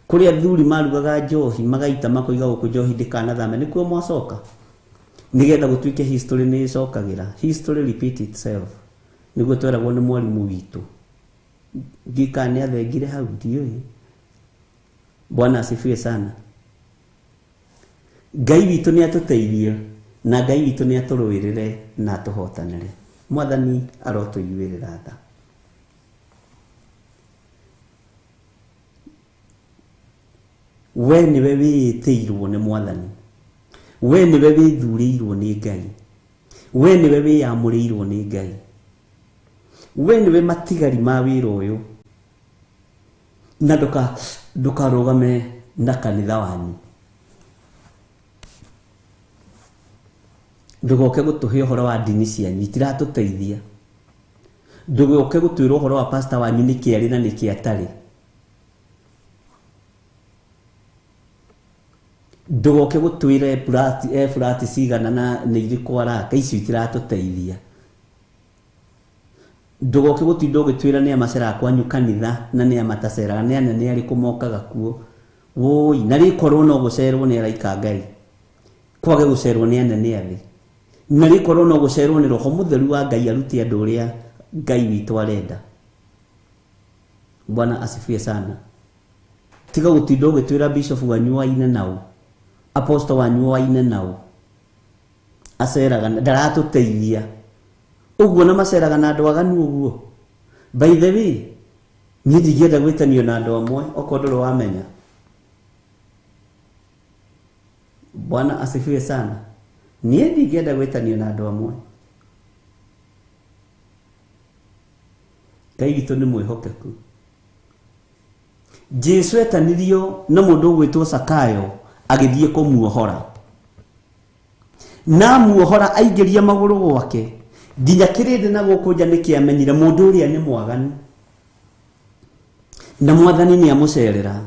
Kũrĩa athuri marugaga njohi magaita makoiga gũkũ njohi ndĩkanathame, nĩkuo mwacoka. Nĩgetha gũtuĩke history nĩ ĩcokagĩra. History repeat itself. Nĩguo tweragwo nĩ mwarimũ witũ. Ndiũĩ kana nĩ athengire hau, ndiũĩ. Bwana asifiwe sana. Ngai witũ nĩ atũteithie na Ngai witũ nĩ atũrũĩrĩre na atũhotanĩre. Mwathani arotũiguĩrĩra tha. We nĩwe wĩĩtĩirwo nĩ Mwathani. We nĩwe wĩthurĩirwo nĩ Ngai. We nĩwe wĩyamũrĩirwo nĩ Ngai. We nĩwe matigari ma wĩra ũyũ. Na ndũkarũgame na kanitha wanyu. Ndũgoke gũtũhe ũhoro wa ndini cianyu, itiratũteithia. Ndũgoke gũtwĩra ũhoro wa pastor wanyu nĩkĩ arĩ na nĩkĩ atarĩ. Ndũgoke gũtwĩra e flat cigana na nĩ irĩkũ araka, icio itiratũteithia. Ndũgoke gũtinda ũgĩtwĩra nĩ a maceraga kwanyu kanitha na nĩ a mataceraga, nĩ anene arĩkũ mokaga kuo. Woi, na rĩkorwo no gũcerwo nĩ araika Ngai, kwage gũcerwo nĩ anene a thĩ, na rĩkorwo no gũcerwo nĩ Roho Mũtheru wa Ngai arute andũ ũrĩa Ngai witũ arenda. Bwana asifiwe sana. Tiga gũtinda ũgĩtwĩra bishop wanyu waine nao, apostle wanyu waine nao, aceraga ndaratũteithia. Ũguo na maceraga na andũ aganu ũguo. By the way, Niĩ ndingĩenda gwĩtanio na andũ amwe okorwo ndũrĩ wamenya. Bwana asifiwe sana. Niĩ ndingĩenda gwĩtanio na andũ amwe. Ngai witũ nĩ mwĩhokeku. Jesu etanirio na mũndũ ũgwĩtwo Sakayo agĩthiĩ kũmuohora. Na muohora aingĩria magũrũ gwake nginya kĩrĩndĩ na gũkũ nja nĩkĩamenyire mũndũ ũrĩa nĩ mwaganu. Na mwathani nĩ amũcerera.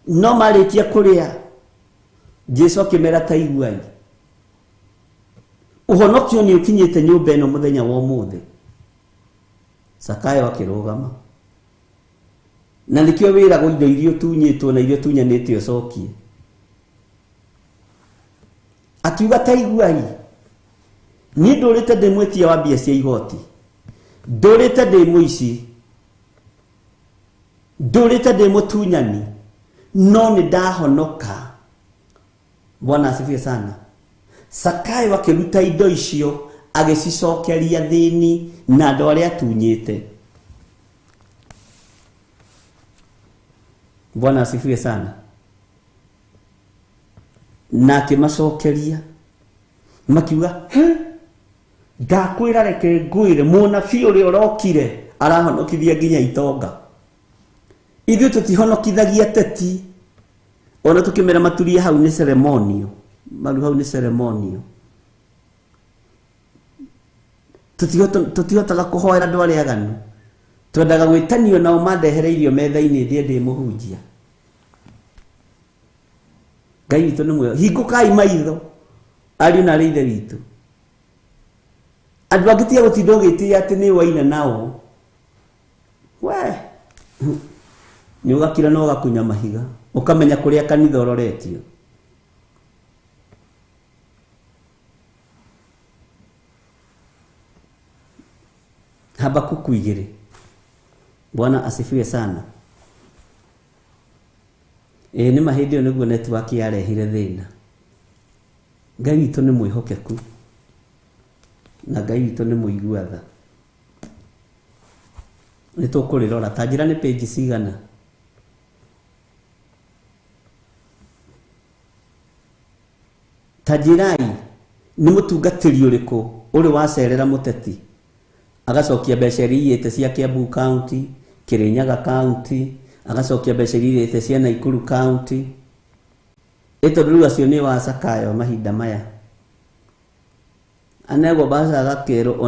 No marĩkia kũrĩa Jesu akĩmera ta iguai. Ũhonokio nĩ ũkinyĩte nyũmba ĩno mũthenya wa ũmũthĩ. Sakayo akĩrũgama. Na nĩkĩo wĩragwo indo iria ũtunyĩtwo na iria ũtunyanĩte ũcokie. Akiuga ta iguai. Niĩ ndũrĩte ndĩ mwĩtia wa mbia cia igoti. Ndũrĩte ndĩ mũici. Ndũrĩte ndĩ mũtunyani. No nĩ ndahonoka. Bwana asifiwe sana. Sakayo akĩruta indo icio agĩcicokeria thĩni na andũ arĩa atunyĩte. Bwana asifiwe sana. Na akĩmacokeria makiuga, he ndakwĩra reke ngwĩre mũnabii ũrĩa ũrokire arahonokithia nginya itonga. Ithuĩ tũtihonokithagia teti ona tũkĩmera maturie hau nĩ ceremonio. Maru hau nĩ ceremonio. Tũtihotaga kũhoera andũ arĩa aganu. Twendaga gwĩtanio nao mandehere irio metha-inĩ ndĩe ndĩ mũhunjia. Ngai witũ nĩ mwega. Hingũkai maitho ariũ na arĩ ithe witũ. Andũ angĩ tiga gũtinda ũgĩtĩĩa atĩ nĩ waina nao. We nĩ ũgakira na ũgakunya mahiga ũkamenya kũrĩa kanitha ũroretio. Habakuku 2. Bwana asifiwe sana. Nĩ ma hĩndĩ ĩyo nĩguo network yarehire thĩna. Ngai witũ nĩ mwĩhokeku na Ngai witũ nĩ mũigua tha. Nĩ tũkũrĩrora ta njĩra nĩ page cigana. Ta njĩrai nĩ mũtungatĩri ũrĩkũ ũrĩ wacerera mũteti agacokia mbeca iria aiyĩte cia Kiambu County, Kirinyaga County, agacokia mbeca iria aiyĩte cia Nakuru County. Ĩ tondũ rĩu acio nĩ wa Sakayo mahinda maya. Anegwo mbaca agakerwo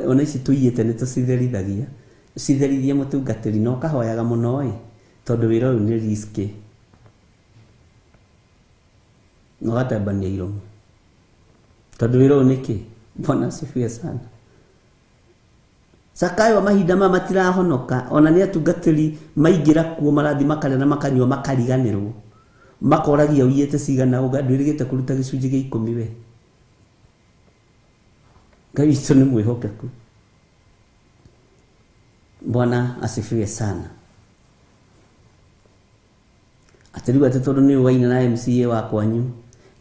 ona ici tũiyĩte nĩ tũcitherithagia. Citherithie mũtungatĩri na ũkahoyaga mũno ĩ tondũ wĩra ũyũ nĩ risky. Na ũgatembania iromo. Tondũ wĩra ũyũ nĩ kĩ? Bwana asifiwe sana. Sakayo mahinda maya matirahonoka ona nĩ atungatĩri maingĩra kuo marathi makarĩa na makanyua makariganĩrwo. Makoragia ũiyĩte cigana ũga ndwĩrĩgĩte kũruta gĩcunjĩ gĩa 10 we. Ngai witũ nĩ mwĩhokeku. Bwana asifiwe sana. Atĩ rĩu atĩ tondũ nĩ ũwaina na MCA wa kwanyu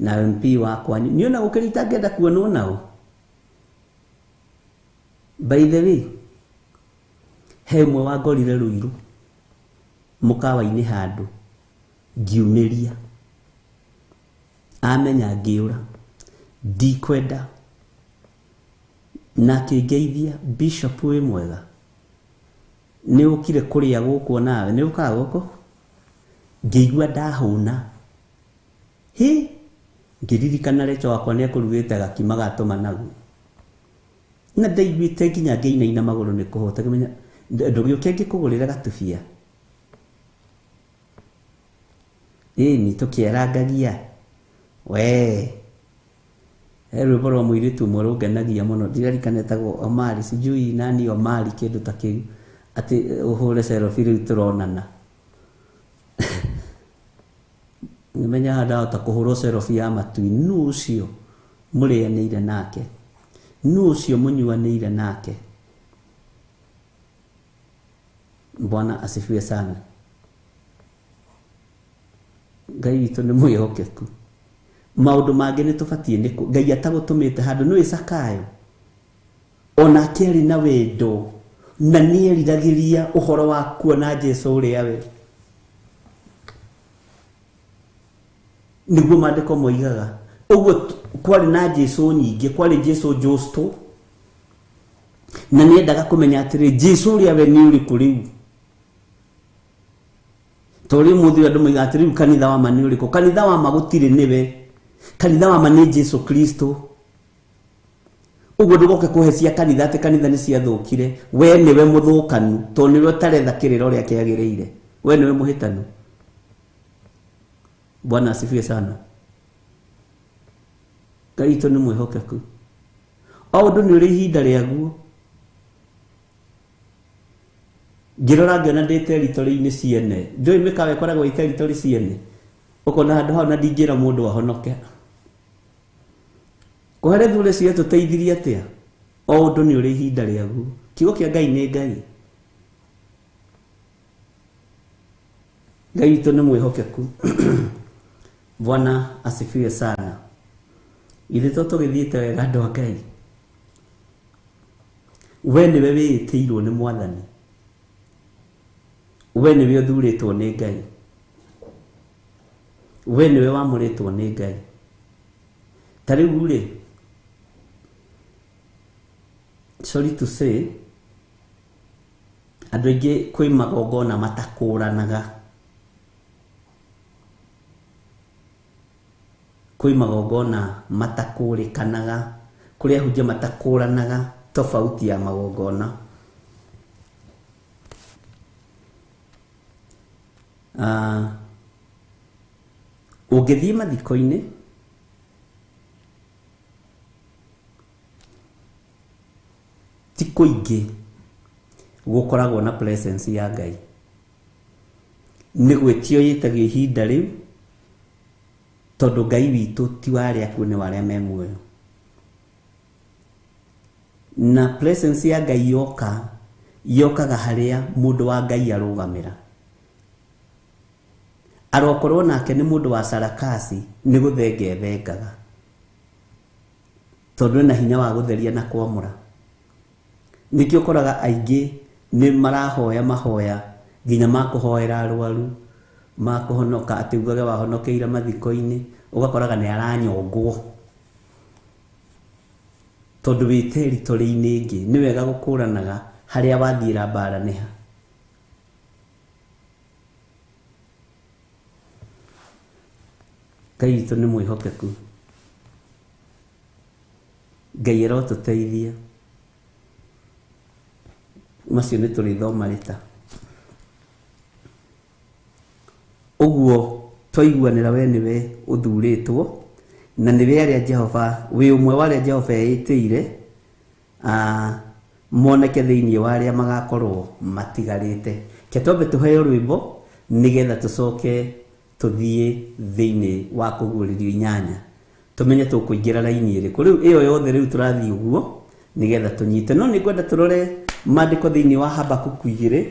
na MP wa kwanyu niĩ ona gũkĩra itangĩenda kuonwo nao. By the way, he ũmwe wangorire Ruiru mũkawa-inĩ handũ ngiumĩria amenya ngĩũra ndikwenda na akĩngeithia Bishop wĩ mwega nĩ ũkire kũrĩa gũkũ nawe nĩ ũkaga gũkũ ngĩigua ndahũna hĩ ngĩririkana Recho wakwa nĩ ekũrugĩte gakima gatũma nagu na ndaiguĩte nginya ngĩinaina magũrũ nĩ kũhũta ngĩmenya ndũgĩũke ngĩkũgũrĩra gatubia. Ĩni tũkĩerangagia we he rwĩmbo rwa mũirĩtu ũmwe rũngenagia mũno ndirarikana etagwo Omari sijui nani Omari kĩndũ ta kĩu atĩ ũhũre selfie rĩu tũronana. Ngĩmenya haha ndahota kũhũrwo selfie ya matui nũ ũcio mũrĩanĩire nake nũ ũcio mũnyuanĩire nake. Bwana asifiwe sana. Ngai witũ nĩ mwĩhokeku. Maũndũ mangĩ nĩ tũbatiĩ nĩ Ngai atagũtũmĩte handũ nĩ Sakayo onake arĩ na wendo Na nĩeriragĩria ũhoro wa kuona Jesu ũrĩa we. Nĩguo maandĩko moigaga. Ũguo kwarĩ na Jesu nyingĩ, kwarĩ Jesu Justo. Na nĩendaga kũmenya atĩrĩ, Jesu ũrĩa we nĩ ũrĩkũ rĩu? Tondũ ũmũthĩ andũ moigaga atĩrĩ, rĩu kanitha wa ma nĩ ũrĩkũ? Kanitha wa ma gũtirĩ nĩwe. Kanitha wa ma nĩ Jesu Kristo. Ũguo ndũgoke kũhe cia kanitha atĩ kanitha nĩ ciathũkire. We nĩwe mũthũkanu, tondũ nĩwe ũtaretha kĩrĩra ũrĩa kĩagĩrĩire. We nĩwe mũhĩtanu. Bwana asifiwe sana. Ngai witũ nĩ mwĩhokeku. O ũndũ nĩ ũrĩ ihinda rĩaguo. Ngĩrora ngĩona ndĩ territory-inĩ ciene. Ndũĩ mĩkawa ĩkoragwo ĩ territory ciene. Ũkona handũ hau na ndingĩra mũndũ ahonoke. Kũharĩa thure ciatũteithirie atĩa? O ũndũ nĩ ũrĩ ihinda rĩaguo. Kiugo kĩa Ngai nĩ Ngai. Ngai witũ nĩ mwĩhokeku. Bwana asifiwe sana. Ithuĩ to tũgĩthiĩte wega andũ a Ngai. We nĩwe wĩĩtĩirwo nĩ Mwathani. We nĩwe ũthurĩtwo nĩ Ngai. We nĩwe wamũrĩtwo nĩ Ngai. Ta rĩu rĩ, sorry to say, andũ aingĩ kwĩ magongona matakũranaga. Kwĩ magongona matakũrĩkanaga, kũrĩ ahunjia matakũranaga tofauti ya magongona. Ũngĩthiĩ mathiko-inĩ, ti kũingĩ gũkoragwo na presence ya Ngai. Nĩ gwĩtio ĩtagio ihinda rĩu, tondũ Ngai witũ ti wa arĩa akuũ nĩ wa arĩa me muoyo. Na presence ya Ngai yoka, yokaga harĩa mũndũ wa Ngai arũgamĩra. Arokorwo nake nĩ mũndũ wa sarakasi, nĩ gũthenga ethengaga. Tondũ ena hinya wa gũtheria na kwamũra. Nĩkĩo ũkoraga aingĩ nĩ marahoya mahoya nginya ma kũhoera arwaru, ma kũhonoka, atĩ ugage wahonokeire mathiko-inĩ, ũgakoraga nĩ aranyongwo. Tondũ wĩ territory-inĩ ĩngĩ, nĩ wega gũkũranaga harĩa wathiĩra mbara nĩ ha. Ngai witũ nĩ mwĩhokeku. Ngai arotũteithia. Macio nĩ tũrĩthoma rĩta. Ũguo twaiguanĩra we nĩwe ũthurĩtwo, na nĩwe arĩa Jehova, wĩ ũmwe wa arĩa Jehova eĩtĩire, moneke thĩinĩ wa arĩa magakorwo matigarĩte. Reke twambe tũheo rwĩmbo nĩgetha tũcoke tũthiĩ thĩinĩ wa kũguũrĩrio inyanya. Tũmenye tũkũingĩra raini ĩrĩkũ. Rĩu ĩyo yothe rĩu tũrathiĩ ũguo nĩgetha tũnyite. No nĩngwenda tũrore maandĩko thĩinĩ wa Habakuku 2.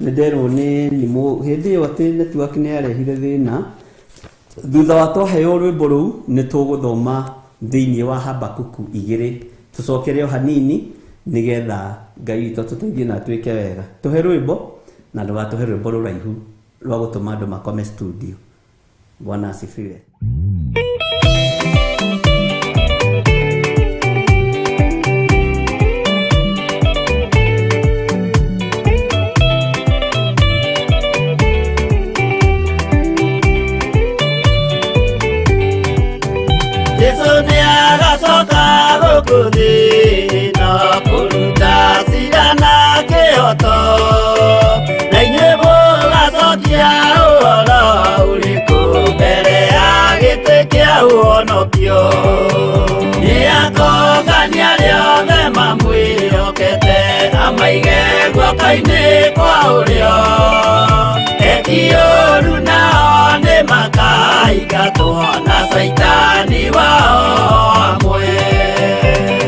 Nĩ nderwo nĩ nimũ hĩndĩ ĩyo atĩ network nĩ yarehire thĩna. Thutha wa twaheo rwĩmbo rũu nĩ tũgũthoma thĩinĩ wa Habakuku 2. Tũcokere o hanini nĩgetha Ngai witũ atũteithie na atwĩke wega. Tũhe rwĩmbo na ndũgatũhe rwĩmbo rũraihu rwa gũtũma andũ makome studio. Bwana asifiwe. Jesu nĩ agacoka gũkũ thĩ na kũruta cira na kĩhooto, na inyuĩ mũgacokia ũhoro ũrĩkũ mbere ya gĩtĩ kĩa ũhonokio. Nĩ akongania arĩa othe mamwĩhokete, amaige guoko-inĩ kwa ũrĩo. Eki ũũru nao nĩ makaingatwo na caitani wao amwe.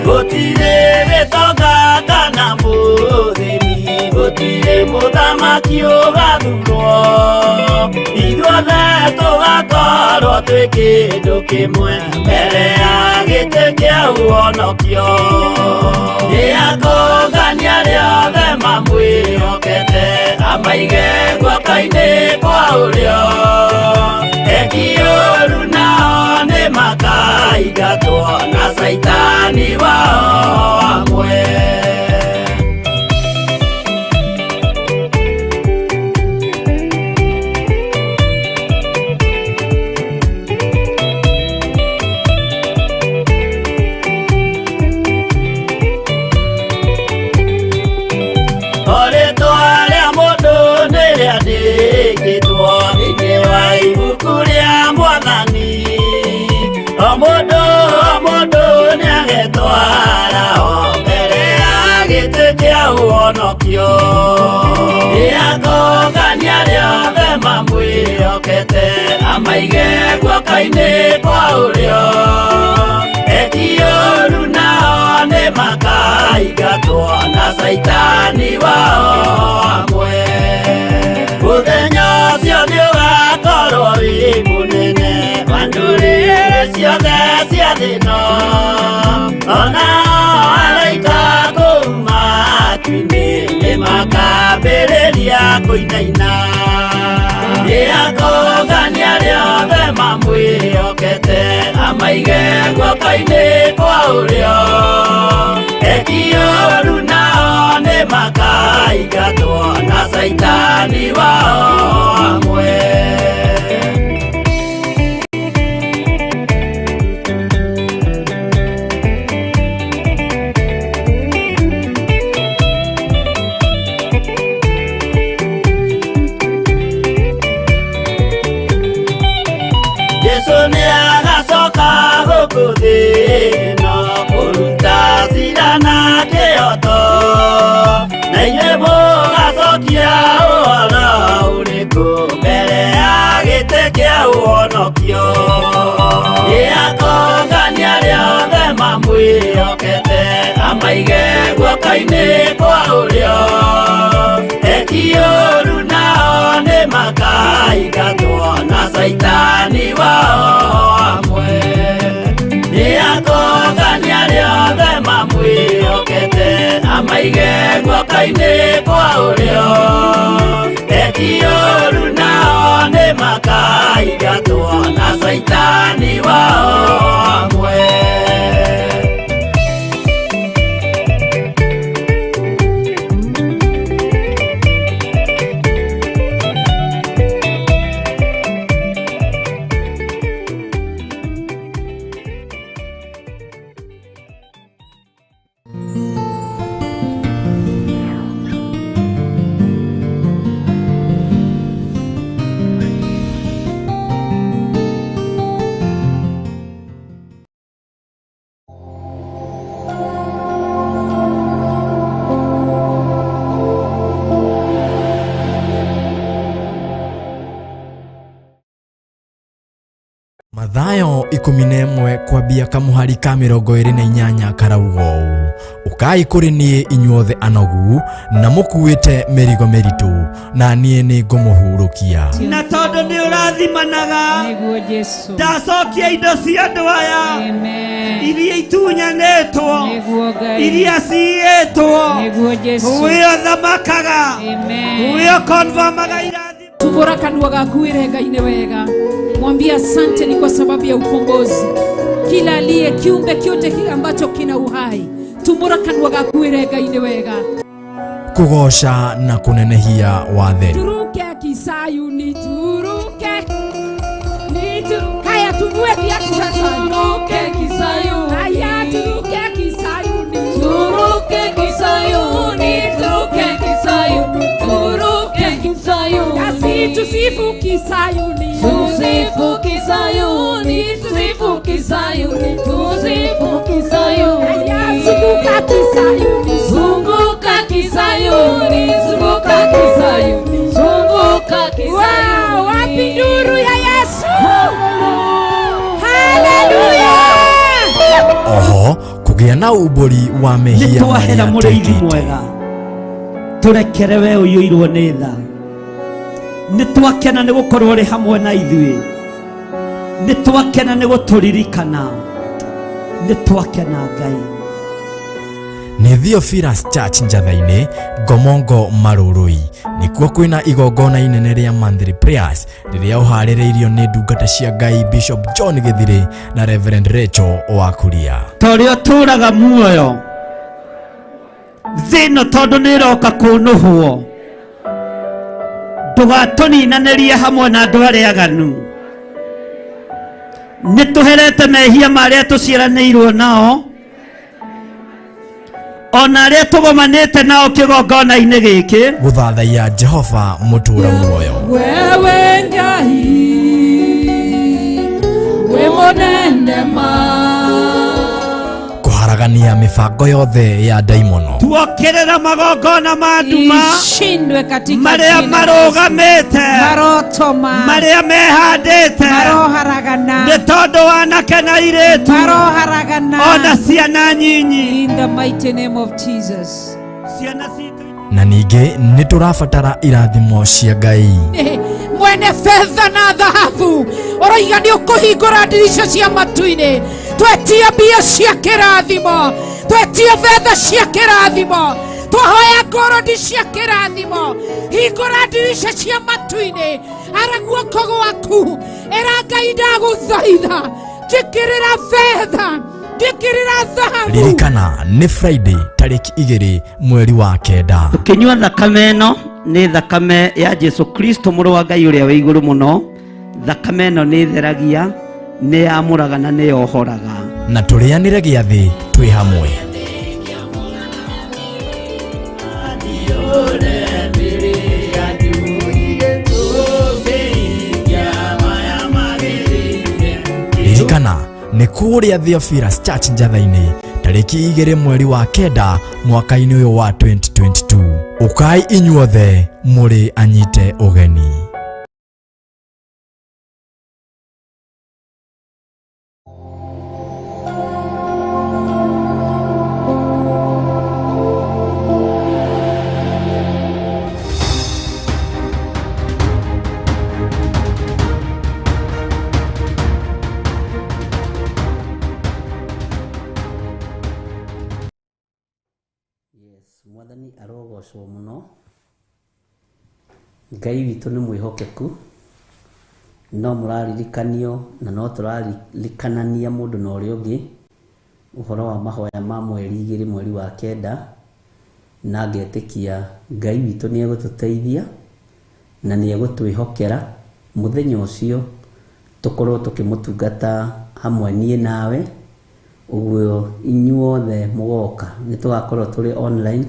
Gũtirĩ gĩtonga kana mũthĩni, gũtirĩ mũthamaki ũgathurwo. Ithuothe tũgakorwo twĩ kĩndũ kĩmwe mbere ya gĩtĩ kĩa ũhonokio. Nĩ akongania arĩa othe Amaige guoko-inĩ kwa ũrĩo. Eki ũru nao nĩ makaingatwo na caitani wao hamwe. Rĩtwa rĩa mũndũ nĩ rĩandĩkĩtwo thĩinĩ wa ibuku rĩa Mwathani. O mũndũ o mũndũ nĩagetwara o mbere ya gĩtĩ kĩa ũhonokio. Nĩakongania arĩa othe mamwĩhokete, amaige guoko-inĩ kwa ũrĩo. Eki ũru nao nĩ makaingatwo na caitani wao hamwe. Mũthenya ũcio nĩũgakorwo wĩ mũnene wa ndũrĩrĩ ciothe cia thĩ ĩno. Ona araika kũu matu-inĩ nĩmakambĩrĩria kũinaina. Nĩakongania arĩa othe mamwĩhokete, amaige guoko-inĩ kwa ũrĩo. Eki ũru nao nĩ makaingatwo na caitani wao hamwe. Jesu nĩagacoka gũkũ thĩ ĩno kũruta cira na kĩhooto. Na inyuĩ mũgacokia ũhoro ũrĩkũ mbere ya gĩtĩ kĩa ũhonokio. Nĩakongania arĩa othe mamwĩhokete, amaige guoko-inĩ kwa ũrĩo. Eki ũru nao nĩ makaingatwo na caitani wao hamwe. Nĩakongania arĩa othe mamwĩhokete, amaige guoko-inĩ kwa ũrĩo. Eki ũru nao nĩ makaingatwo na caitani wao hamwe. Mathayo 11 kwambia kamuhari ka 28 karauga ũũ: ũkai kũrĩ niĩ inyuothe anogu na mũkuĩte mĩrigo mĩritũ, na niĩ nĩngũmũhurũkia. Na tondũ nĩ ũrathimanaga, Nĩguo Jesu. ndacokia indo cia andũ aya Amen. iria itunyanĩtwo, Nĩguo Ngai. iria ciiyĩtwo. Nĩguo Jesu. Wĩ ũthamakaga, Amen. wĩ ũkonfamaga irathimo. Tumbura kanua gaku wĩre Ngai nĩ wega, mwambie asante ni kwa sababu ya ukombozi. Kila aliye kiumbe kyote kile ambacho kina uhai, tumbura kanua gaku wĩre Ngai nĩ wega. Kũgooca na kũnenehia watheru. Turuke Kisayuni, turuke ni haya, tuvue viatu sasa. Turuke Kisayuni. Haya, turuke Kisayuni, Turuke Kisayuni, turuke Kisayuni, turuke Kisayuni. Kasi tusifu Kisayuni, Tusifu Kisayuni, tusifu Kisayuni, tusifu Kisayuni. Haya, zunguka Kisayuni, Zunguka Kisayuni, zunguka Kisayuni, zunguka Kisayuni. Wow, wapi nduru ya Yesu? Haleluya! Oho kũgĩa na umbũri wa Nĩ mehia twahera marĩa mũrĩithi twĩkĩte. mwega, tũrekere we ũiyũirwo nĩ tha. Nĩ twakena nĩ gũkorwo ũrĩ hamwe na ithuĩ, nĩ twakena nĩ gũtũririkana, nĩ twakena Ngai. Nĩ Theophilus Church Njatha-inĩ, Ngomongo Marũrũi. Nĩkuo kwĩna igongona inene rĩa monthly prayers rĩrĩa ũharĩrĩirio nĩ ndungata cia Ngai Bishop John Gĩthirĩ na Reverend Rachel Wakuria. Ta ũrĩa ũtũũraga muoyo thĩ ĩno tondũ nĩ ĩroka kũnũhwo ndũgatũninanĩrie hamwe na andũ arĩa aganu nĩ tũherete mehia marĩa tũciaranĩirwo nao ona arĩa tũgomanĩte nao kĩgongona-inĩ gĩkĩ Gũthathaiya Jehova mũtũũra muoyo. Wewe Ngai wĩ mũnene ma Kũharagania mĩbango yothe ya ndaimono. Tuokĩrĩra magongona ma nduma Ishindwe katika marĩa jina la Yesu. marũgamĩte Maroto ma marĩa mehandĩte maroharagana nĩ tondũ wanake na airĩtu maroharagana ona ciana nyinyi. In the mighty name of Jesus. Ciana citũ Na ningĩ nĩ tũrabatara irathimo cia Ngai. Mwene fedha na dhahabu ũroiga nĩ ũkũhingũra ndirica cia matu-inĩ twetia mbia cia kĩrathimo twetia betha cia kĩrathimo twahoya ngorodi cia kĩrathimo hingũra ndirica cia matu-inĩ ara guoko gwaku ĩra Ngai ndagũthaitha njĩkĩrĩra betha njĩkĩrĩra thahabu. Ririkana nĩ Friday tarĩki 2 mweri wa 9. Tũkĩnyua thakame ĩno nĩ thakame ya Jesu Kristo mũrũ wa Ngai ũrĩa wĩ igũrũ mũno. Thakame ĩno nĩ ĩtheragia, nĩ yamũraga na nĩ yohoraga. Na tũrĩanĩre gĩathĩ twĩ hamwe. Ririkana nĩ kũrĩa Theophilus Church Njatha-inĩ tarĩki 2 mweri wa 9 mwaka-inĩ ũyũ wa 2022. Ũkai inyuothe mũrĩ anyite ũgeni. Yes, mwathani arogocwo mũno. Ngai witũ nĩ mwĩhokeku no mũraririkanio na no tũraririkanania mũndũ na ũrĩa ũngĩ ũhoro wa mahoya ma mweri 2 mweri wa 9 na ngetĩkia Ngai witũ nĩ egũtũteithia na nĩ egũtwĩhokera mũthenya ũcio tũkorwo tũkĩmũtungata hamwe niĩ nawe ũguo inyuothe mũgoka nĩ tũgakorwo tũrĩ online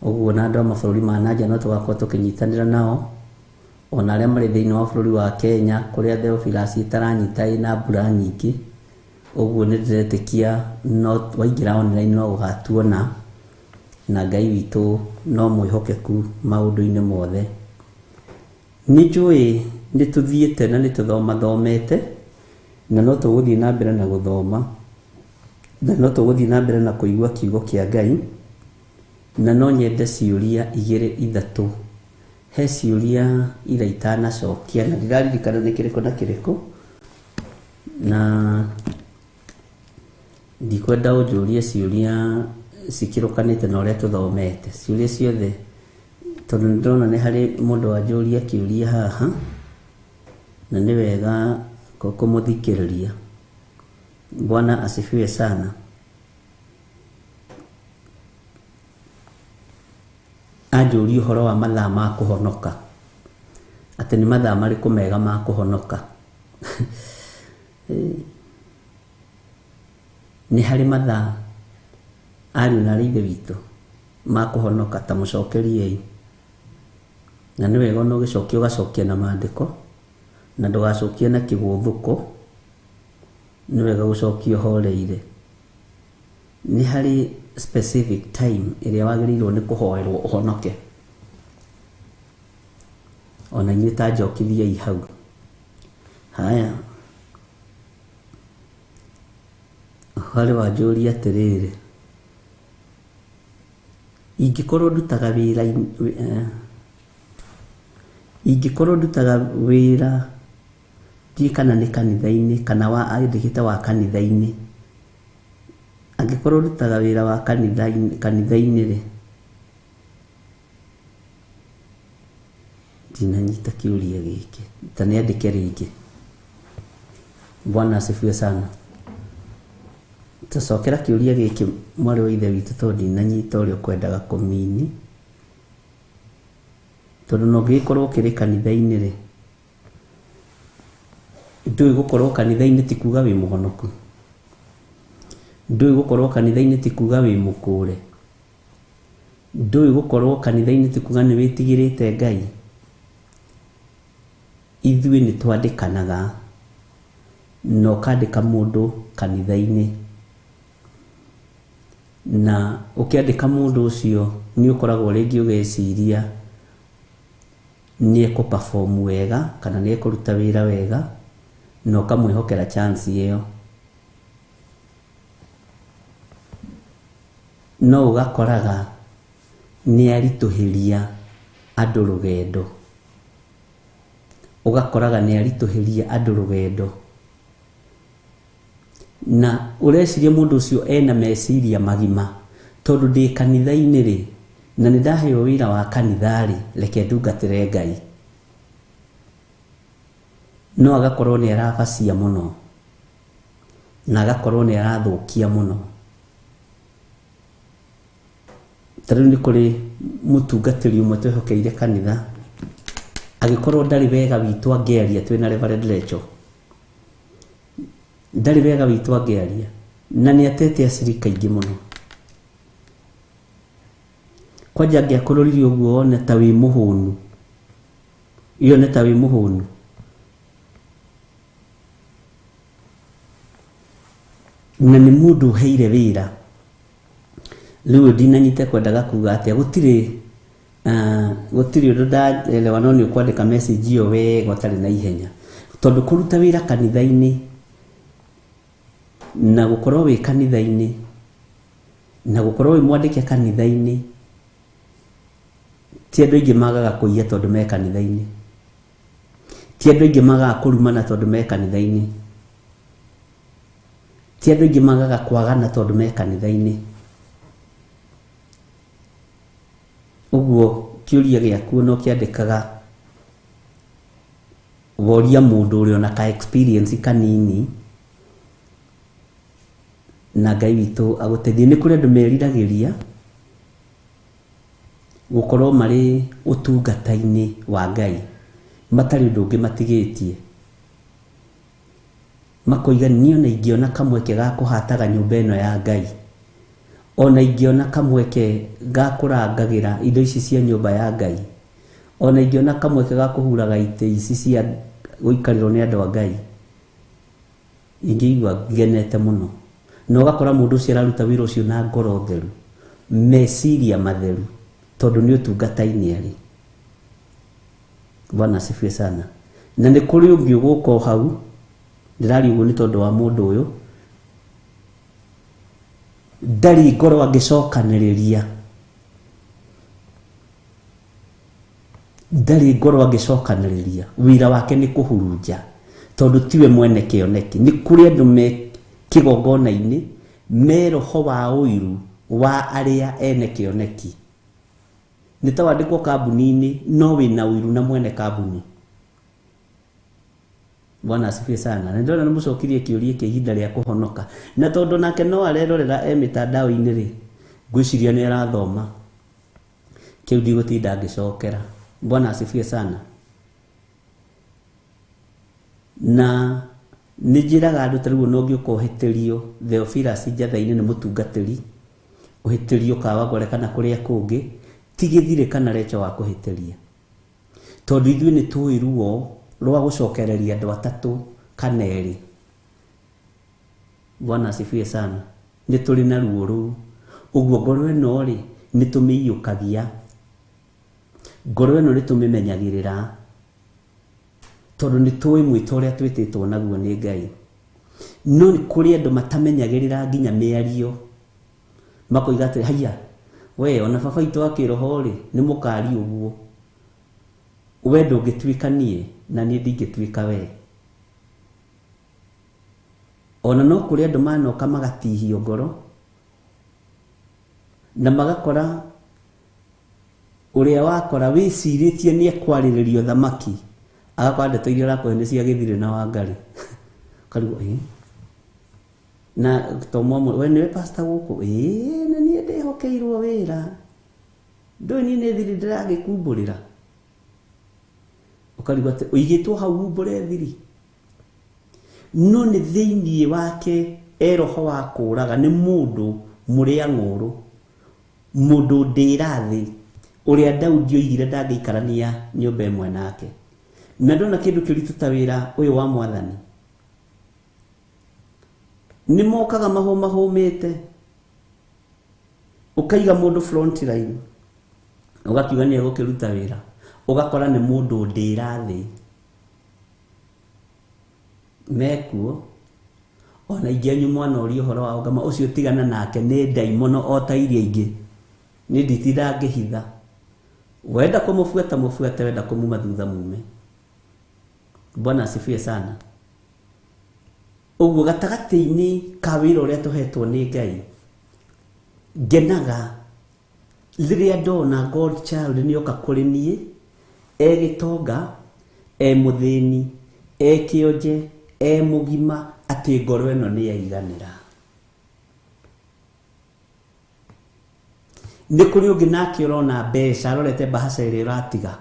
ũguo na andũ a mabũrũri ma nanja no tũgakorwo tũkĩnyitanĩra nao ona arĩa marĩ thĩinĩ wa bũrũri wa Kenya kũrĩa Theophilus ĩtaranyita ĩna mbura nyingĩ ũguo nĩ ndĩretĩkia no waingĩra online no ũgatuona na Ngai witũ no mwĩhokeku maũndũ-inĩ mothe. Nĩ njũĩ nĩ tũthiĩte na nĩ tũthomathomete na no tũgũthiĩ na mbere na gũthoma na no tũgũthiĩ na mbere na kũigua kiugo kĩa Ngai na no nyende ciũria 2 3 he ciũria ira itanacokia na ndiraririkana nĩ kĩrĩkũ na kĩrĩkũ na ndikwenda ũnjũrie ciũria cikĩrũkanĩte na ũrĩa tũthomete ciũria ciothe tondũ nĩ ndĩrona nĩ harĩ mũndũ wanjũria kĩũria haha na nĩ wega kũmũthikĩrĩria. Bwana asifiwe sana. Anjũria ũhoro wa mathaa ma kũhonoka atĩ nĩ mathaa marĩkũ mega ma kũhonoka. Nĩ harĩ mathaa ariũ na aarĩ a Ithe witũ ma kũhonoka ta mũcokeriei na nĩ wega ona ũgĩcokia ũgacokia na maandĩko na ndũgacokie na kĩgũthũko nĩ wega gũcokia ũhoreire. Nĩ harĩ specific time ĩrĩa wagĩrĩirwo nĩ kũhoerwo ũhonoke ona inyuĩ ta njokithiei hau. Haya, harĩ wanjũria atĩrĩrĩ ingĩkorwo ndutaga wĩra ingĩkorwo ndutaga wĩra ndiĩ kana nĩ kanitha-inĩ kana wa andĩkĩte wa kanitha-inĩ Angĩkorwo ũrutaga wĩra wa kanitha-inĩ rĩ, ndinanyita kĩũria gĩkĩ, ta nĩandĩke rĩngĩ. Bwana asifiwe sana. Tũcokera kĩũria gĩkĩ mwarĩ wa ithe witũ, tondũ ndinanyita ũrĩa ũkwendaga kũmini, tondũ no ũngĩgĩkorwo ũkĩrĩ kanitha-inĩ rĩ, ndũĩ gũkorwo kanitha-inĩ ti kuga wĩ mũhonoku, ndũĩ gũkorwo kanitha-inĩ ti kuga wĩ mũkũre, ndũĩ gũkorwo kanitha-inĩ ti kuga nĩ wĩtigĩrĩte Ngai. Ithuĩ nĩ twandĩkanaga na ũkandĩka mũndũ kanitha-inĩ, na ũkĩandĩka mũndũ ũcio nĩ ũkoragwo rĩngĩ ũgĩciria nĩ ekũ perform wega kana nĩ ekũruta wĩra wega, na ũkamwĩhokera chance ĩyo. No ũgakoraga nĩ aritũhĩria andũ rũgendo, ũgakoraga nĩ aritũhĩria andũ rũgendo, na ũreciria mũndũ ũcio ena meciria magima, tondũ ndĩ kanitha-inĩ rĩ, na nĩ ndaheo wĩra wa kanitha rĩ, reke ndungatĩre Ngai. No agakorwo nĩ arabacia mũno, na agakorwo nĩ arathũkia mũno. Ta rĩu nĩ kũrĩ mũtungatĩri ũmwe twehokeire kanitha, agĩkorwo ndarĩ wega witũ angĩaria twĩna Reverend Rachel, ndarĩ wega witũ angĩaria, na nĩ atete acirika aingĩ mũno. Kwanja angĩakũroririe ũguo one ta wĩ mũhũnu, yone ta wĩ mũhũnu. Na nĩ mũndũ ũheire wĩra. Rĩu ndinanyita kwendaga kuga atĩa, gũtirĩ gũtirĩ ũndũ ndaelewa, no nĩ ũkwandĩka message ĩyo wega ũtarĩ na ihenya, tondũ kũruta wĩra kanitha-inĩ na gũkorwo wĩ kanitha-inĩ na gũkorwo wĩ mwandĩke kanitha-inĩ, ti andũ aingĩ magaga kũiya tondũ me kanitha-inĩ, ti andũ aingĩ magaga kũrumana tondũ me kanitha-inĩ, ti andũ aingĩ magaga kwagana tondũ me kanitha-inĩ. Ũguo kĩũria gĩaku no kĩandĩkaga woria mũndũ ũrĩa ona ka experience kanini, na Ngai witũ agũteithie. Nĩ kũrĩ andũ meriragĩria gũkorwo marĩ ũtungata-inĩ wa Ngai matarĩ ũndũ ũngĩ matigĩtie, makoiga niĩ ona ingĩona kamweke ga kũhataga nyũmba ĩno ya Ngai, ona ingĩona kamweke ga kũrangagĩra indo ici cia nyũmba ya Ngai, ona ingĩona kamweke ga kũhuraga itĩ ici cia gũikarĩrwo nĩ andũ a Ngai, ingĩigua ngenete mũno. Na ũgakora mũndũ ũcio araruta wĩra ũcio na ngoro theru, meciria matheru, tondũ nĩ ũtungata-inĩ arĩ. Bwana asifiwe sana. Na nĩ kũrĩ ũngĩ ũgũka o hau, ndĩraria ũguo nĩ tondũ wa mũndũ ũyũ, ndarĩ ngoro angĩcokanĩrĩria, ndarĩ ngoro angĩcokanĩrĩria, wĩra wake nĩ kũhurunja, tondũ tiwe mwene kĩoneki. Nĩ kũrĩ andũ me kĩgongona-inĩ me roho wa ũiru wa arĩa ene kĩoneki. Nĩ ta wandĩkwo kambuni-inĩ no wĩna ũiru na mwene kambuni. Bwana asifiwe sana. Na ndĩrona nĩ mũcokirie kĩũria kĩa ihinda rĩa kũhonoka, na tondũ nake no arerorera e mĩtandao-inĩ rĩ, ngwĩciria nĩ arathoma kĩu, ndigũtinda ngĩcokera. Bwana asifiwe sana. Na nĩ njĩraga andũ ta rĩu ona ũngĩũka ũhĩtĩrio, Theophilus Njatha-inĩ nĩ mũtungatĩri, ũhĩtĩrio Kawangware kana kũrĩa kũngĩ, ti gĩthirĩ kana Rachel wa kũhĩtĩria, tondũ ithuĩ nĩ tũĩ ruo rwa gũcokereria andũ atatũ kana erĩ. Bwana asifiwe sana. Nĩ tũrĩ na ruo rũu, ũguo ngoro ĩno rĩ nĩ tũmĩiyũkagia, ngoro ĩno nĩ tũmĩmenyagĩrĩra, tondũ nĩ tũĩ mwĩto ũrĩa twĩtĩtwo naguo nĩ Ngai. No nĩ kũrĩ andũ matamenyagĩrĩra nginya mĩario, makoiga atĩrĩ, haiya we ona baba witũ wa kĩroho rĩ nĩ mũkari ũguo, we ndũngĩtuĩka niĩ na niĩ ndingĩtuĩka we. Ona no kũrĩ andũ manoka magatihio ngoro, Na magakora ũrĩa wakora wĩcirĩtie nĩ ekwarĩrĩrio thamaki agakora ndeto iria ũrakũhe nĩ cia gĩthirĩ na Wangari. Ũkarigwo ĩ na to we nĩwe pastor gũkũ ĩ na niĩ ndĩhokeirwo wĩra ndũĩ niĩ nĩ thiri ndĩragĩkumbũrĩra. Ũkarigwo atĩ ũigĩtwo hau umbũre thiri no nĩ thĩinĩ wake e roho wa kũraga nĩ mũndũ mũrĩa ng'ũrũ mũndũ ndĩra thĩ ũrĩa Daudi oigire ndangĩikarania nyũmba ĩmwe nake. Na ndona kĩndũ kĩritũ ta wĩra ũyũ wa mwathani nĩ mokaga mahũmahũmĩte ũkaiga mũndũ front line ũgakiuga nĩ egũkĩruta wĩra ũgakora nĩ mũndũ ndĩra thĩ mekuo ona ingĩ anyu mwana ũria ũhoro wa ngama ũcio tigana nake nĩ ndaimono o ta iria ingĩ nĩ nditinda ngĩhitha wenda kũmũbuata mũbuate wenda kũmuma thutha mume. Bwana asifiwe sana. Ũguo gatagatĩ-inĩ ka wĩra ũrĩa tũhetwo nĩ Ngai ngenaga rĩrĩa ndona God child nĩoka kũrĩ niĩ e gĩtonga e mũthĩni e kĩonje e mũgima atĩ ngoro ĩno nĩ yaiganĩra. Nĩ kũrĩ ũngĩ nake ũrona mbeca arorete mbahaca ĩrĩa ũratiga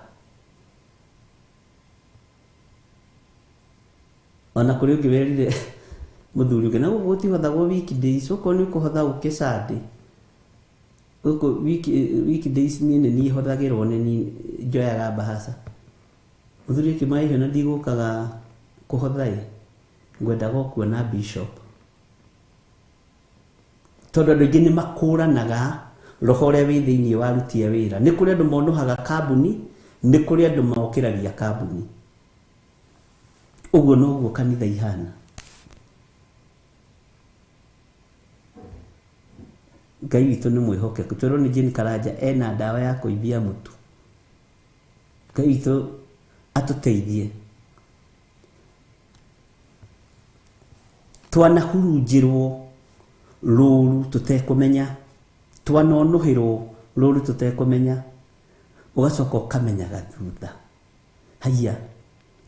ona kũrĩ ũngĩ werire mũthuri ũngĩ na gũkũ gũtihothagwo weekdays okorwo nĩ ũkũhotha ũke Sunday gũkũ weekdays niĩ nĩ niĩ hothagĩrwo nĩ niĩ njoyaga mbahaca. Mũthuri ũkĩmaihio na ndigũkaga kũhotha ĩ ngwendaga o kuona bishop tondũ andũ aingĩ nĩ makũranaga roho ũrĩa wĩ thĩinĩ wa aruti a wĩra. Nĩ kũrĩ andũ monũhaga kambuni nĩ kũrĩ andũ mokĩragia kambuni. Ũguo noguo kanitha ihana. Ngai witũ nĩ mwĩhokeku twerwo nĩ Jane Karanja ena ndawa ya kũimbia mũtu. Ngai witũ atũteithie. Twanahurunjĩrwo rũru tũtekũmenya twanonũhĩrwo rũru tũtekũmenya ũgacoka ũkamenyaga thutha haiya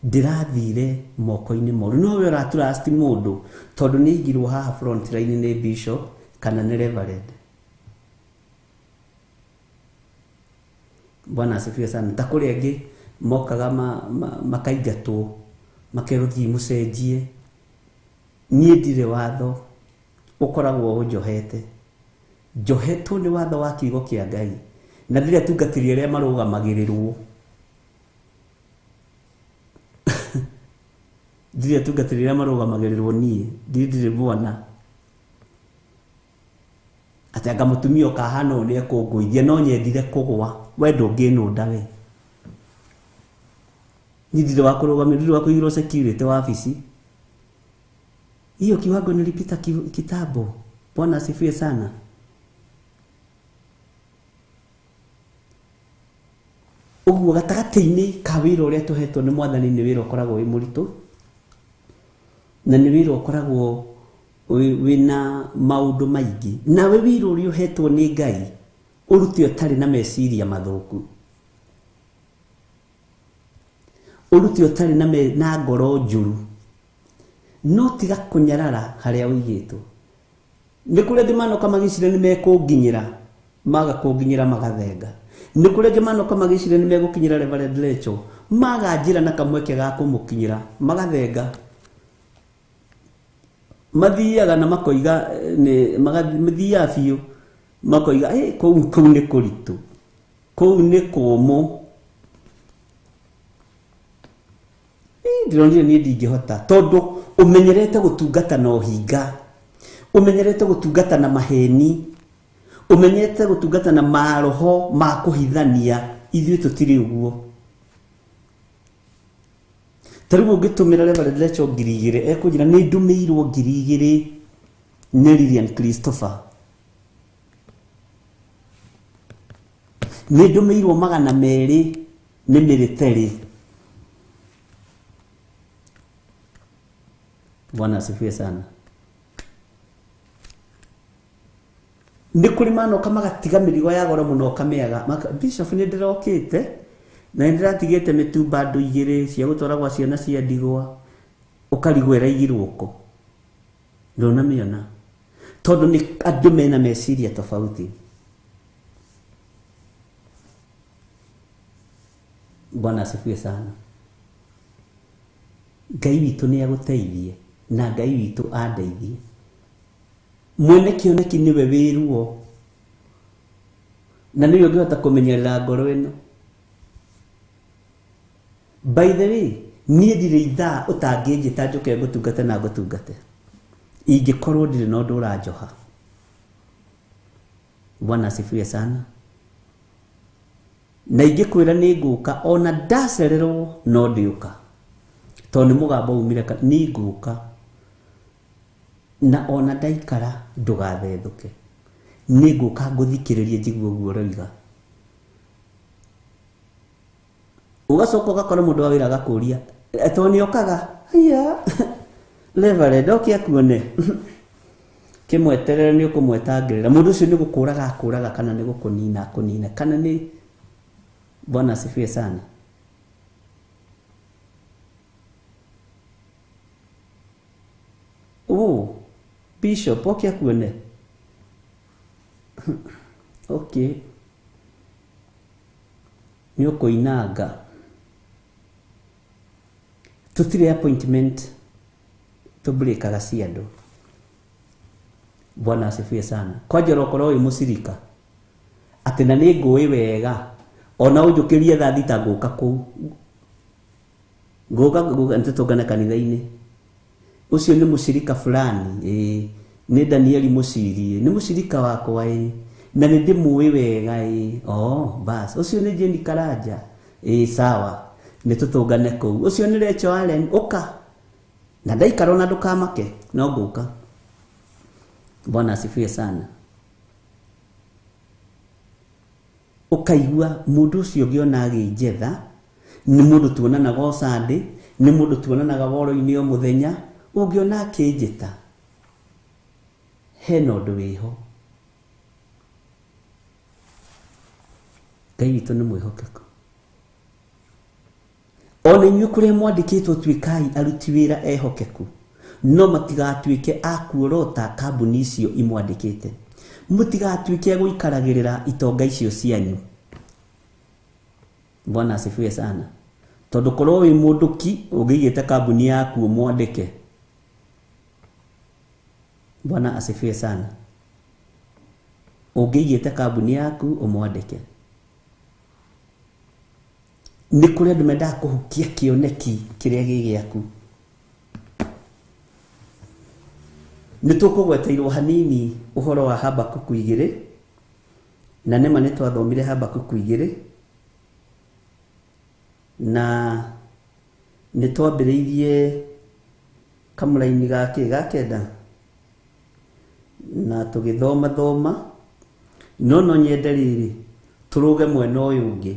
ndĩrathire moko-inĩ moru. No we ũratrust mũndũ tondũ nĩ aigirwo haha front line nĩ bishop kana nĩ reverend. Bwana asifiwe sana. Ta kũrĩ angĩ mokaga makaingatwo makerwo thiĩ mũcenjie. Niĩ ndirĩ watho ũkoragwo ũnjohete njohetwo nĩ watho wa kiugo kĩa Ngai na ndirĩ atungatĩri arĩa marũgamagĩrĩrwo ndirĩ atungatĩri arĩa marũgamagĩrĩrwo niĩ ndirĩ mwana atĩ anga mũtumia ũkahana ũũ nĩ ekũngũithia no nyendire kũgwa we ndũngĩnũnda we niĩ ndirĩ wa kũrũgamĩrĩrwo ndirĩ wa kũigĩrwo security wabici hiyo kiwango nilipita kitambo. Bwana asifiwe sana. Ũguo gatagatĩ-inĩ ka wĩra ũrĩa tũhetwo nĩ mwathani nĩ wĩra ũkoragwo wĩ mũritũ na nĩ wĩra ũkoragwo wĩna maũndũ maingĩ. Nawe wĩra ũrĩa ũhetwo nĩ Ngai ũrute ũtarĩ na meciria mathũku ũrute ũtarĩ na ngoro njũru no tiga kũnyarara harĩa ũigĩtwo. Nĩ kũrĩ angĩ manoka magĩciria nĩ mekũnginyĩra maga kũnginyĩra magathenga. Nĩ kũrĩ angĩ manoka magĩciria nĩ megũkinyĩra Reverend Rachel maga njĩra na kamweke ga kũmũkinyĩra magathenga. Mathiaga na makoiga nĩ mathiaga biũ makoiga ĩ kũu nĩ kũritũ kũu nĩ kũmũ ndĩronire niĩ ndingĩhota tondũ ũmenyerete gũtungata na ũhinga ũmenyerete gũtungata na maheni ũmenyerete gũtungata na maroho ma kũhithania ithuĩ tũtirĩ ũguo. Ta rĩu ũngĩtũmĩra Reverend Rachel 2,000 ekũnjĩra nĩ ndũmĩirwo 2,000 nĩ Lilian Christopher nĩ ndũmĩirwo 200 nĩ military. Bwana asifiwe sana. Nĩ kũrĩ manoka magatiga mĩrigo ya goro mũno ũkamĩaga. Bishop nĩ ndĩrokĩte na nĩ ndĩratigĩte mĩtumba andũ igĩrĩ cia gũtwara gwa ciana cia ndigwa, ũkarigwo ĩraigirwo kũ, ndũnamĩona tondũ nĩ andũ mena meciria tofauti. Bwana asifiwe sana. Ngai witũ nĩ agũteithie na Ngai witũ andeithie. Mwene kĩoneki nĩwe wĩ ruo na nĩwe ũngĩhota kũmenyerera ngoro ĩno. By the way, niĩ ndirĩ ithaa ũtangĩnjĩta njũke ngũtungate na ngũtungate ingĩkorwo ndirĩ na ũndũ ũranjoha. Bwana asifiwe sana. Na ingĩkwĩra nĩ ngũka ona ndacererwo no ndĩũka, tondũ nĩ mũgambo umire nĩ ngũka, na ona ndaikara ndũgathethũke, nĩ ngũka ngũthikĩrĩrie njigue ũguo ũroiga. Ũgacoka ũgakora mũndũ wa wĩra agakũria tondũ nĩ okaga, haiya Reverend oke akuone, kĩmweterere nĩ ũkũmwetangĩrĩra. Mũndũ ũcio nĩ gũkũraga akũraga kana nĩ gũkũnina akũnina kana nĩ. Bwana asifiwe sana. Oh, Bishop oke akuone. Okay, nĩ ũkũinanga. Tũtirĩ appointment tũbreakaga cia andũ. Bwana asifiwe sana. Kwanja ũrokorwo wĩ mũcirika atĩ na nĩ ngũĩ wega ona ũnjũkĩrie thaa thita ngũka kũu, ngũka nĩtũtũngane kanitha-inĩ. Ũcio nĩ mũcirika fulani, ĩĩ nĩ Danieli Mũciri, nĩ mũcirika wakwa, ĩĩ na nĩ ndĩmũĩ wega, ĩĩ oh bas. Ũcio nĩ Jane Karanja, ĩĩ sawa, nĩtũtũngane kũu. Ũcio nĩ Rachel Allen, ũka na ndaikara ona ndũkamake no ngũka. Bwana asifiwe sana. Ũkaigua mũndũ ũcio ũngĩona agĩnjetha nĩ mũndũ tuonanaga o Sunday, nĩ mũndũ tuonanaga woro-inĩ o mũthenya, ũngĩona akĩnjĩta hena ũndũ wĩho. Ngai witũ nĩ mwĩhokeku. Ona inyuĩ kũrĩa mwandĩkĩtwo tuĩkai aruti wĩra ehokeku, no matigatuĩke a kuorota kambuni icio imwandĩkĩte. Mũtigatuĩke a gũikaragĩrĩra itonga icio cianyu. Bwana asifiwe sana. Tondũ korwo wĩ mũndũ ki ũngĩigĩte kambuni yaku ũmwandĩke. Bwana asifiwe sana. Ũngĩigĩte kambuni yaku ũmwandĩke. Nĩ kũrĩ andũ mendaga kũhukia kĩoneki kĩrĩa gĩ gĩaku. Nĩ tũkũgweteirwo hanini ũhoro wa Habakuku 2, na nĩma nĩ twathomire Habakuku 2, na nĩ twambĩrĩirie kamũraini ga kenda na tũgĩthoma thoma, no no nyende rĩrĩ tũrũge mwena ũyũ ũngĩ,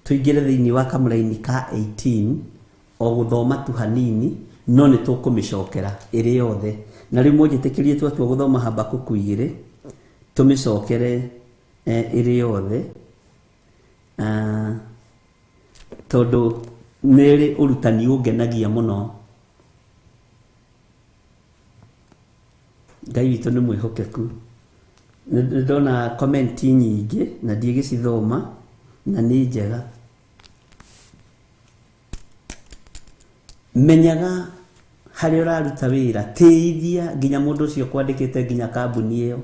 tũingĩre thĩinĩ wa kamũraini ka 18 o gũthoma tu hanini, no nĩ tũkũmĩcokera ĩrĩ yothe. Na rĩu mũnjĩtĩkĩrie twatua gũthoma Habakuku 2 tũmĩcokere ĩrĩ yothe, tondũ nĩ ĩrĩ ũrutani ũngenagia mũno. Ngai witũ nĩ mwĩhokeku. Nĩ ndona comment nyingĩ na ndigĩcithoma na nĩ njega. Menyaga harĩa ũraruta wĩra, tĩithia nginya mũndũ ũcio kwandĩkĩte nginya kambuni ĩyo,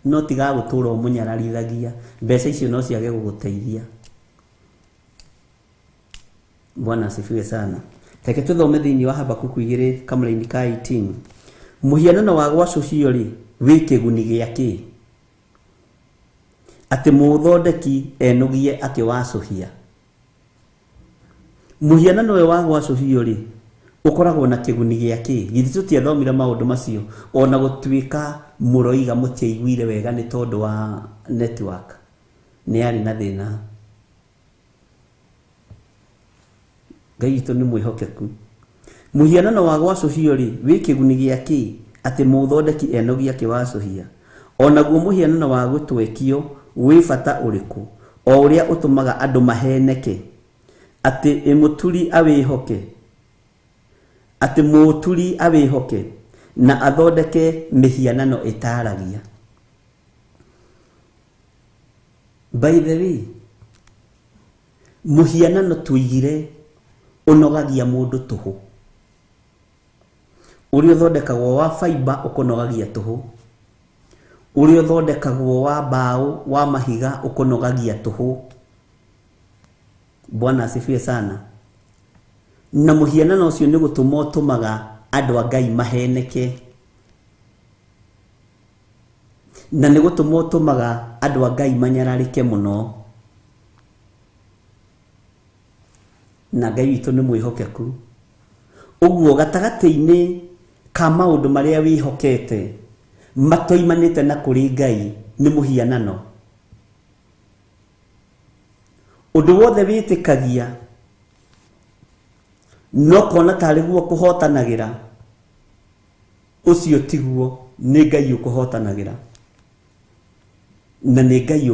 no tiga gũtũra ũmũnyararithagia, mbeca icio no ciage gũgũteithia. Bwana asifiwe sana. Reke tũthome thĩinĩ wa Habakuku 2 kamũraini ka 18. Mũhianano wa gwacũhio rĩ wĩ kĩguni gĩa kĩ? Atĩ mũũthondeki enũgie akĩwacũhia. Mũhianano ũyũ wa gwacũhio rĩ ũkoragwo na kĩguni gĩa kĩ? Githĩ tũtiathomire maũndũ macio ona gũtuĩka mũroiga mũtiaiguire wega nĩ tondũ wa network nĩ yarĩ na thĩna. Ngai witũ nĩ mwĩhokeku. Mũhianano wa gwacũhio rĩ wĩ kĩguni gĩa kĩ atĩ mũũthondeki enogie akĩwacũhia? O naguo mũhianano wa gũtwekio wĩ bata ũrĩkũ, o ũrĩa ũtũmaga andũ maheneke, atĩ ĩmũturi awĩhoke, atĩ mũũturi awĩhoke na athondeke mĩhianano ĩtaragia. By the way, mũhianano tuigire ũnogagia mũndũ tũhũ. Ũrĩa ũthondekagwo wa fiber ũkũnogagia tũhũ. Ũrĩa ũthondekagwo wa mbaũ wa mahiga ũkũnogagia tũhũ. Bwana asifiwe sana. Na mũhianano ũcio nĩ gũtũma ũtũmaga andũ a Ngai maheneke. Na nĩ gũtũma ũtũmaga andũ a Ngai manyararĩke mũno. Na Ngai witũ nĩ mwĩhokeku. Ũguo gatagatĩ-inĩ ka maũndũ marĩa wĩhokete matoimanĩte na kũrĩ Ngai nĩ mũhianano. Ũndũ wothe wĩtĩkagia no kona tarĩ guo kũhotanagĩra, ũcio tiguo, nĩ Ngai ũkũhotanagĩra. Na nĩ Ngai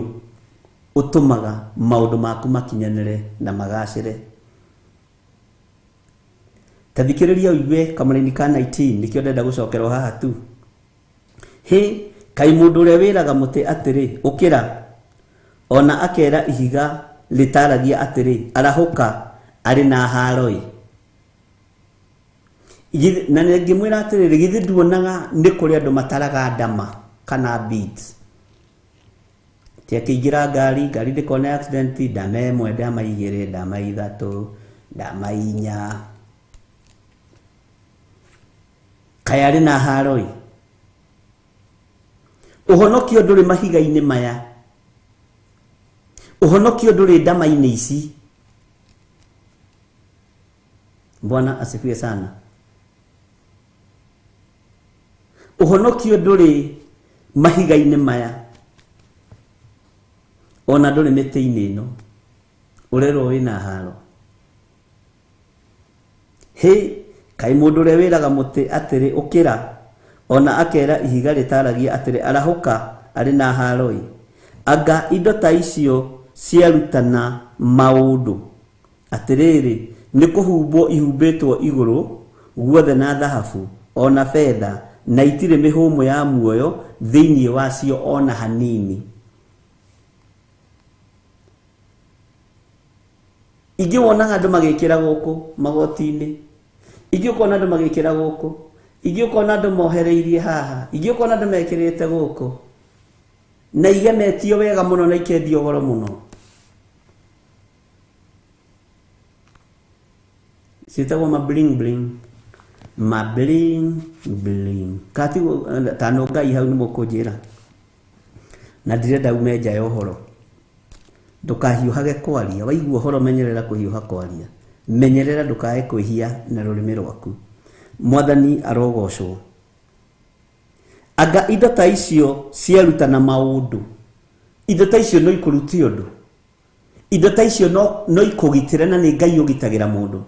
ũtũmaga maũndũ maku makinyanĩre na magacĩre. Ta thikĩrĩria ũigue kamũraini ka 19 nĩkĩo ndenda gũcokerwo haha tu. Hĩ, kaĩ mũndũ ũrĩa wĩraga mũtĩ atĩrĩ, ũkĩra, ona akera ihiga rĩtaragia atĩrĩ, arahũka, arĩ na haro-ĩ. Na ngĩmwĩra atĩrĩrĩ, githĩ nduonaga nĩ kũrĩ andũ mataraga ndama kana beads. Ti akĩingĩra ngari, ngari ndĩkone accident, ndama ĩmwe, ndama igĩrĩ, ndama ithatũ, ndama inya. Kaĩ arĩ na haro-ĩ. Ũhonokio ndũrĩ mahiga-inĩ maya. Ũhonokio ndũrĩ ndama-inĩ ici. Bwana asifiwe sana. Ũhonokio ndũrĩ mahiga-inĩ maya, ona ndũrĩ mĩtĩ-inĩ ĩno. Ũrerwo wĩna haro. Hĩ, kaĩ mũndũ ũrĩa wĩraga mũtĩ atĩrĩ, ũkĩra, ona akera ihiga rĩtaragia atĩrĩ, arahũka, arĩ na haro-ĩ. Anga indo ta icio ciarutana maũndũ. Atĩrĩrĩ, nĩ kũhumbwo ihumbĩtwo igũrũ guothe na thahabu ona betha, na itirĩ mĩhũmũ ya muoyo thĩinĩ wacio ona hanini. Ingĩ wonaga andũ magĩkĩra gũkũ magoti-inĩ, ingĩ ũkona andũ magĩkĩra gũkũ, ingĩ ũkona andũ mohereirie haha, ingĩ ũkona andũ mekĩrĩte gũkũ, na igemetio wega mũno na ikendio goro mũno. Ciĩtagwo ma bling bling, ma bling bling. Kati tano Ngai hau nĩ mũkũnjĩra, na ndirenda ume nja ya ũhoro. Ndũkahiũhage kwaria, waigua ũhoro menyerera kũhiũha kwaria, menyerera ndũkae kwĩhia na rũrĩmĩ rwaku. Mwathani arogocwo. Anga indo ta icio ciarutana maũndũ, indo ta icio no ikũrute ũndũ, indo ta icio no ikũgitĩre na nĩ Ngai ũgitagĩra mũndũ,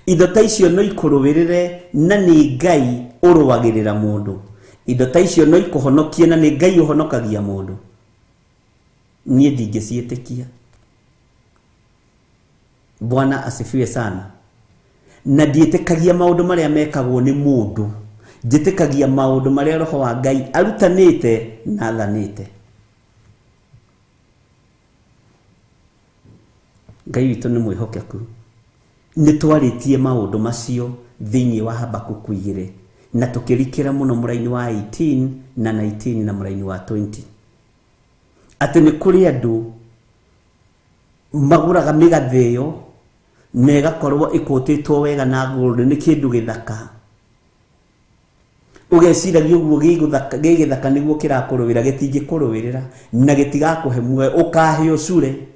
indo ta icio no ikũrũĩrĩre na nĩ Ngai ũrũagĩrĩra mũndũ, indo ta icio no ikũhonokie na nĩ Ngai ũhonokagia mũndũ. Niĩ ndingĩciĩtĩkia. Bwana asifiwe sana. Na ndiĩtĩkagia maũndũ marĩa mekagwo nĩ mũndũ, njĩtĩkagia maũndũ marĩa Roho wa Ngai arutanĩte na athanĩte. Ngai witũ nĩ mwĩhokeku. Nĩ twarĩtie maũndũ macio thĩinĩ wa Habakuku 2, na tũkĩrikĩra mũno mũraini wa 18 na 19 na mũraini wa 20, atĩ nĩ kũrĩ andũ magũraga mĩgathĩ ĩyo na ĩgakorwo ĩkũtĩtwo wega na gold, nĩ kĩndũ gĩthaka. Ũgeciragia ũguo gĩ gĩthaka nĩguo kĩrakũrũĩra, gĩtingĩkũrũĩrĩra na gĩtigakũhe muoyo, ũkahĩo cure.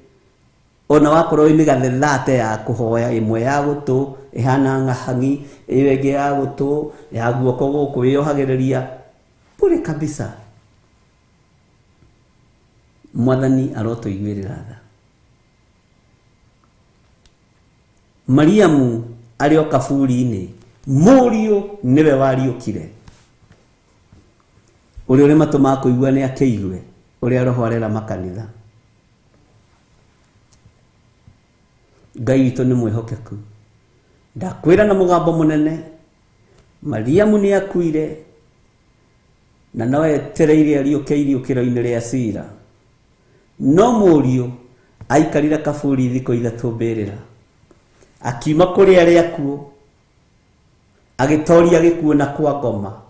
Ona wakorwo wĩ mĩgathe thate ya kũhoya, ĩmwe ya gũtũ ĩhana ng'ahang'i, ĩyo ĩngĩ ya gũtũ ya guoko gũkũ wĩyohagĩrĩria bure kabisa. Mwathani arotũiguĩrĩra tha. Mariamu arĩ o kaburi-inĩ, Mũriũ nĩwe wariũkire. Ũrĩa ũrĩ matũ ma kũigua nĩ akĩigue ũrĩa Roho arera makanitha. Ngai witũ nĩ mwĩhokeku. Ndakwĩra na mũgambo mũnene, Mariamu nĩ akuire na no etereire ariũke iriũkĩro-inĩ rĩa cira. No mũriũ aikarire kaburi thikũ ithatũ mbĩrĩra, akiuma kũrĩ arĩa akuũ, agĩtoria gĩkuũ na kwa ngoma,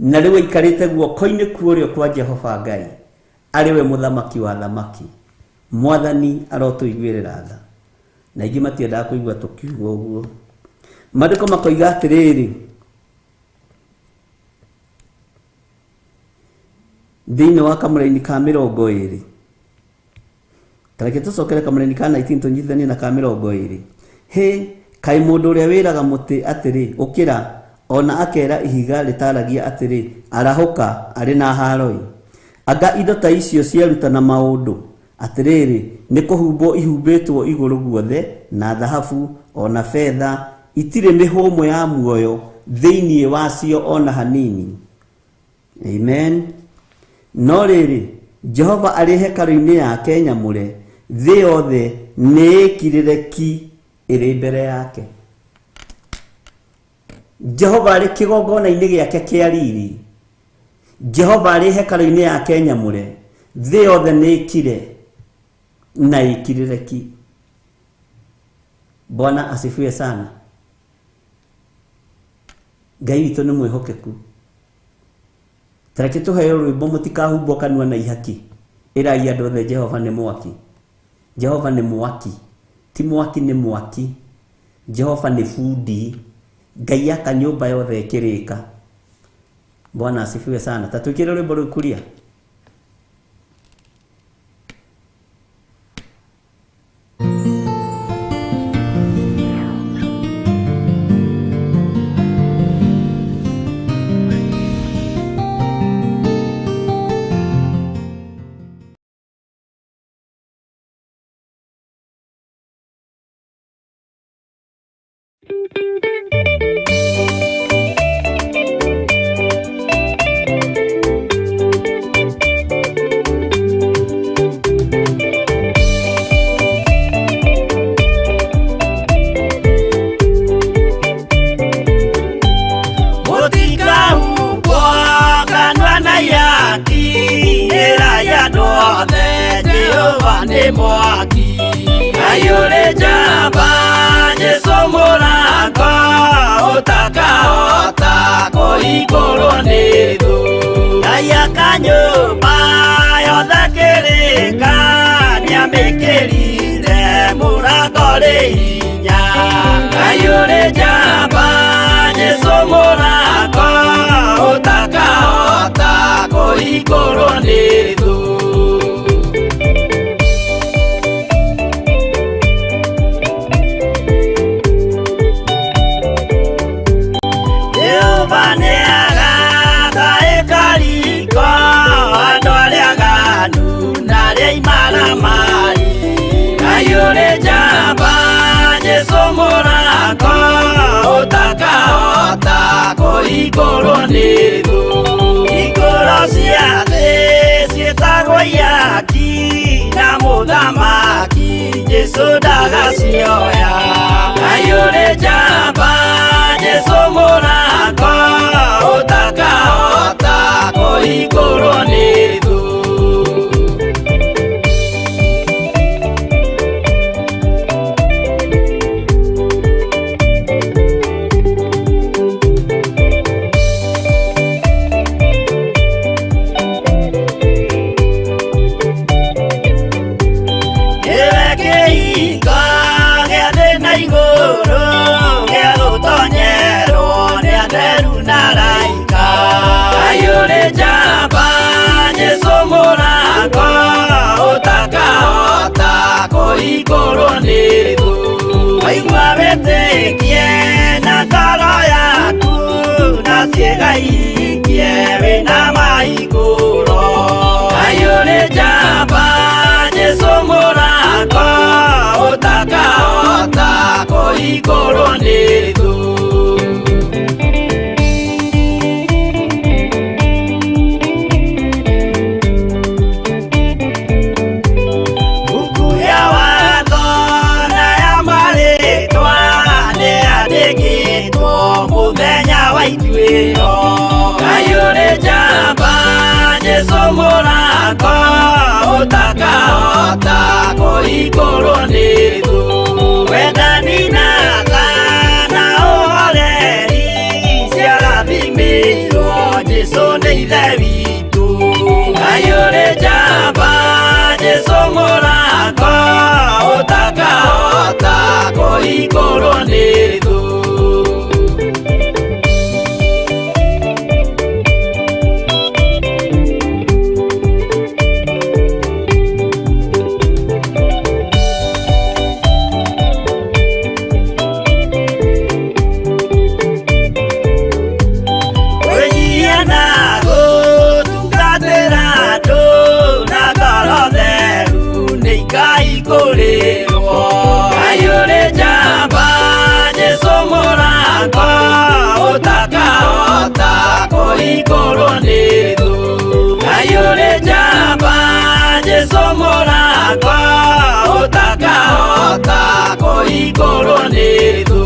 na rĩu aikarĩte guoko-inĩ kwa ũrĩo kwa Jehova Ngai, arĩ we mũthamaki wa thamaki. Mwathani arotũiguĩrĩra tha. Na ingĩ matiendaga kũigua tũkiuga ũguo. Maandĩko makoiga atĩrĩrĩ, thĩinĩ wa kamũraini ka mĩrongo ĩrĩ, tareke tũcokere kamũraini ka 19 tũnyitithanie na ka mĩrongo ĩrĩ. Hĩ, kaĩ mũndũ ũrĩa wĩraga mũtĩ atĩrĩ, ũkĩra, ona akera ihiga rĩtaragia atĩrĩ, arahũka, arĩ na haroi. Anga indo ta icio ciarutana maũndũ, atĩrĩrĩ, nĩ kũhumbwo ihumbĩtwo igũrũ guothe na thahabu ona betha, itirĩ mĩhũmũ ya muoyo thĩinĩ wacio ona hanini. Amen. No rĩrĩ, Jehova arĩ hekarũ-inĩ yake nyamũre, thĩ yothe nĩ ĩkirĩre ki ĩrĩ mbere yake. Jehova arĩ kĩgongona-inĩ gĩake kĩa riri, Jehova arĩ hekarũ-inĩ yake nyamũre, thĩ yothe nĩ ĩkire na ĩkirĩre ki. Bwana asifiwe sana. Ngai witũ nĩ mwĩhokeku. Tareke tũheo rwĩmbo mũtikahumbwo kanua na ihaki. Ĩrai andũ othe Jehova nĩ mwaki. Jehova nĩ mwaki. Ti mwaki nĩ mwaki. Jehova nĩ bundi. Ngai aka nyũmba yothe ĩkĩrĩka. Bwana asifiwe sana. Ta twĩkĩre rwĩmbo rũu kuria. Mũtikahumbwo kanua na ihaki, ĩrai andũ othe Jehova nĩ mwaki. Ngai ũrĩ njamba, Jesũ mũrango, ũtakahota kũhingũrwo nĩ thũ. Ngai aka nyũmba yothe kĩrĩka, nĩamĩkĩrire mũrango rĩ hinya. Ngai ũrĩ njamba, Jesũ mũrango, ũtakahota kũhingũrwo nĩ thũ. Jehova nĩagaka ĩkariko, andũ arĩa aganu na arĩa imaramari. Ngai ũrĩ njamba, Jesũ mũrango, ũtakahota kũhingũrwo nĩ thũ. Hingũro cia thĩ ciĩtagwo ihaki, na mũthamaki Jesũ ndagacioya. Ngai ũrĩ njamba, Jesũ mũrango, ũtakahota kũhingũrwo nĩ thũ. Nĩwe kĩhingo gĩa thĩ na igũrũ, gĩa gũtonyerwo nĩ atheru na araika. Ngai ũrĩ njamba, Jesũ mũrango, ũtakahota kũhingũrwo nĩ thũ. Waigua wĩtĩkie na ngoro yaku, na ciĩga ihingie wĩna mahingũro. Ngai ũrĩ njamba, Jesũ mũrango, ũtakahota kũhingũrwo nĩ thũ. kũhingũrwo nĩ thũ. Wendani na tha na ũhoreri ciarathimĩirwo Jesũ nĩ Ithe witũ. Ngai ũrĩ njamba, Jesũ mũrango ũtakahota kũhingũrwo nĩ thũ. Kwĩnyihia na gũtungatĩra andũ na ngoro theru nĩ ikaihingũrĩrwo. Ngai ũrĩ njamba, Jesũ mũrango ũtakahota kũhingũrwo nĩ thũ. Ngai ũrĩ njamba, Jesũ mũrango ũtakahota kũhingũrwo nĩ thũ.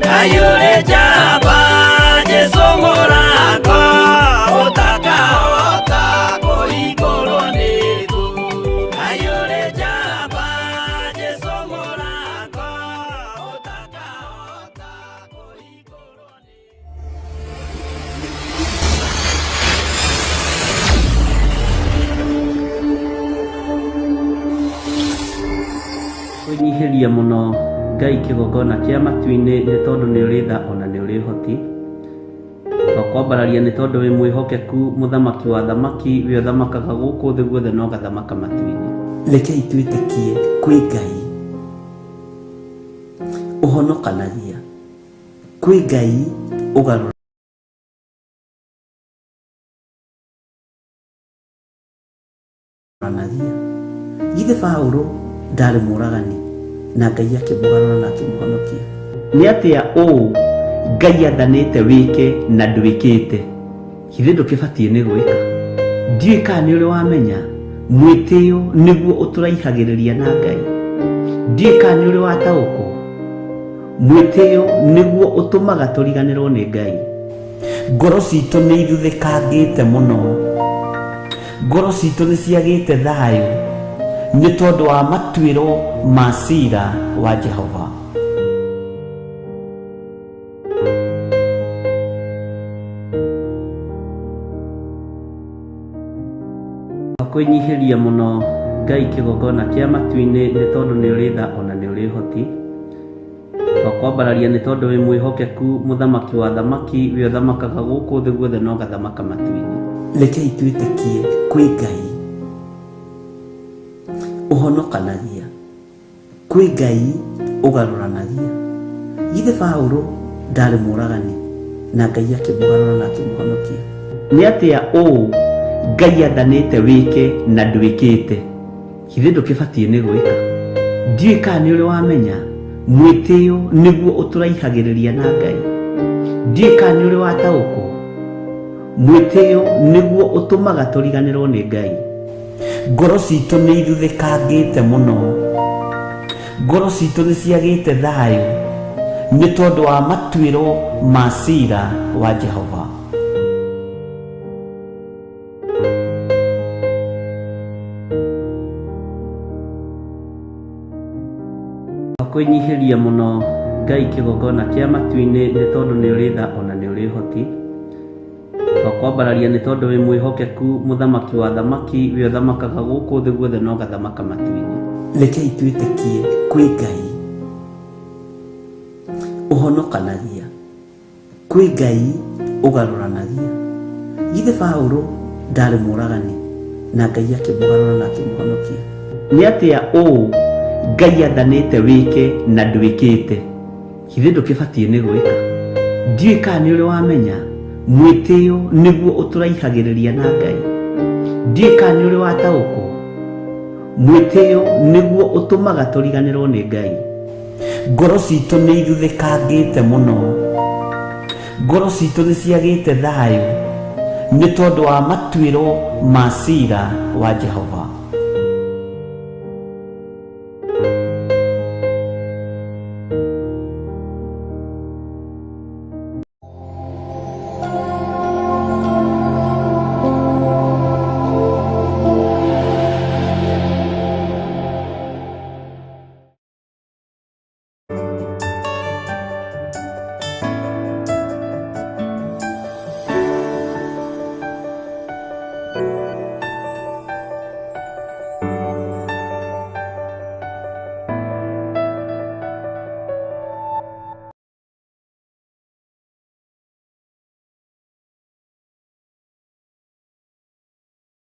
Ngai ũrĩ njamba, Jesũ mũrango ũtakahota kũhingũrwo nĩ thũ. Ngai ũrĩ njamba, Jesũ mũrango ũtakahota kũhingũrwo nĩ thũ. Kwĩnyihĩria mũno Ngai kĩgongona kĩa matu-inĩ nĩ tondũ nĩ ũrĩ tha ona nĩ ũrĩ ũhoti. Twakwambararia nĩ tondũ wĩ mwĩhokeku, mũthamaki wa thamaki, we ũthamakaga gũkũ thĩ guothe na ũgathamaka matu-inĩ. Rekei twĩtĩkie kwĩ Ngai ũhonokanagia, kwĩ Ngai ũgarũranagia. Githĩ Paũlũ ndarĩ mũragani na Ngai akĩmũgarũra na akĩmũhonokia? Nĩ atĩa ũũ Ngai athanĩte wĩke na ndwĩkĩte? Githĩ ndũkĩbatiĩ nĩ gwĩka? Ndiũĩ kana nĩ ũrĩ wamenya mwĩtĩo nĩguo ũtũraihagĩrĩria na Ngai. Ndiũĩ kana nĩ ũrĩ wataũkwo mwĩtĩo nĩguo ũtũmaga tũriganĩrwo nĩ Ngai. Ngoro citũ nĩ ithuthĩkangĩte mũno, ngoro citũ nĩ ciagĩte thayũ nĩ tondũ wa matuĩro ma cira wa Jehova. Kwĩnyihĩria mũno Ngai kĩgongona kĩa matu-inĩ nĩ tondũ nĩ ũrĩ tha ona nĩ ũrĩ ũhoti. Twakwambararia nĩ tondũ wĩ mwĩhokeku, mũthamaki wa thamaki, we ũthamakaga gũkũ thĩ guothe na ũgathamaka matu-inĩ. Rekei twĩtĩkie kwĩ Ngai ũhonokanagia, kwĩ Ngai ũgarũranagia. Githĩ Paũlũ ndarĩ mũragani na Ngai akĩmũgarũra na akĩmũhonokia? Nĩ atĩa ũũ Ngai athanĩte wĩke na ndwĩkĩte? Githĩ ndũkĩbatiĩ nĩ gwĩka? Ndiũĩ kana nĩ ũrĩ wamenya mwĩtĩo nĩguo ũtũraihagĩrĩria na Ngai. Ndiũĩ kana nĩ ũrĩ wataũkwo mwĩtĩo nĩguo ũtũmaga tũriganĩrwo nĩ Ngai. Ngoro citũ nĩ ithuthĩkangĩte mũno, ngoro citũ nĩ ciagĩte thayũ nĩ tondũ wa matuĩro ma cira wa Jehova. Kwĩnyihĩria mũno Ngai kĩgongona kĩa matu-inĩ nĩ tondũ nĩ ũrĩ tha ona nĩ ũrĩ ũhoti. Twakwambararia nĩ tondũ wĩ mwĩhokeku, mũthamaki wa thamaki, we ũthamakaga gũkũ thĩ guothe na ũgathamaka matu-inĩ. Rekei twĩtĩkie kwĩ Ngai ũhonokanagia, kwĩ Ngai ũgarũranagia. Githĩ Paũlũ ndarĩ mũragani na Ngai akĩmũgarũra na akĩmũhonokia? Nĩ atĩa ũũ Ngai athanĩte wĩke na ndwĩkĩte? Githĩ ndũkĩbatiĩ nĩ gwĩka? Ndiũĩ kana nĩ ũrĩ wamenya mwĩtĩo nĩguo ũtũraihagĩrĩria na Ngai. Ndiũĩ kana nĩ ũrĩ wataũkwo mwĩtĩo nĩguo ũtũmaga tũriganĩrwo nĩ Ngai. Ngoro citũ nĩ ithuthĩkangĩte mũno, ngoro citũ nĩ ciagĩte thayũ nĩ tondũ wa matuĩro ma cira wa Jehova.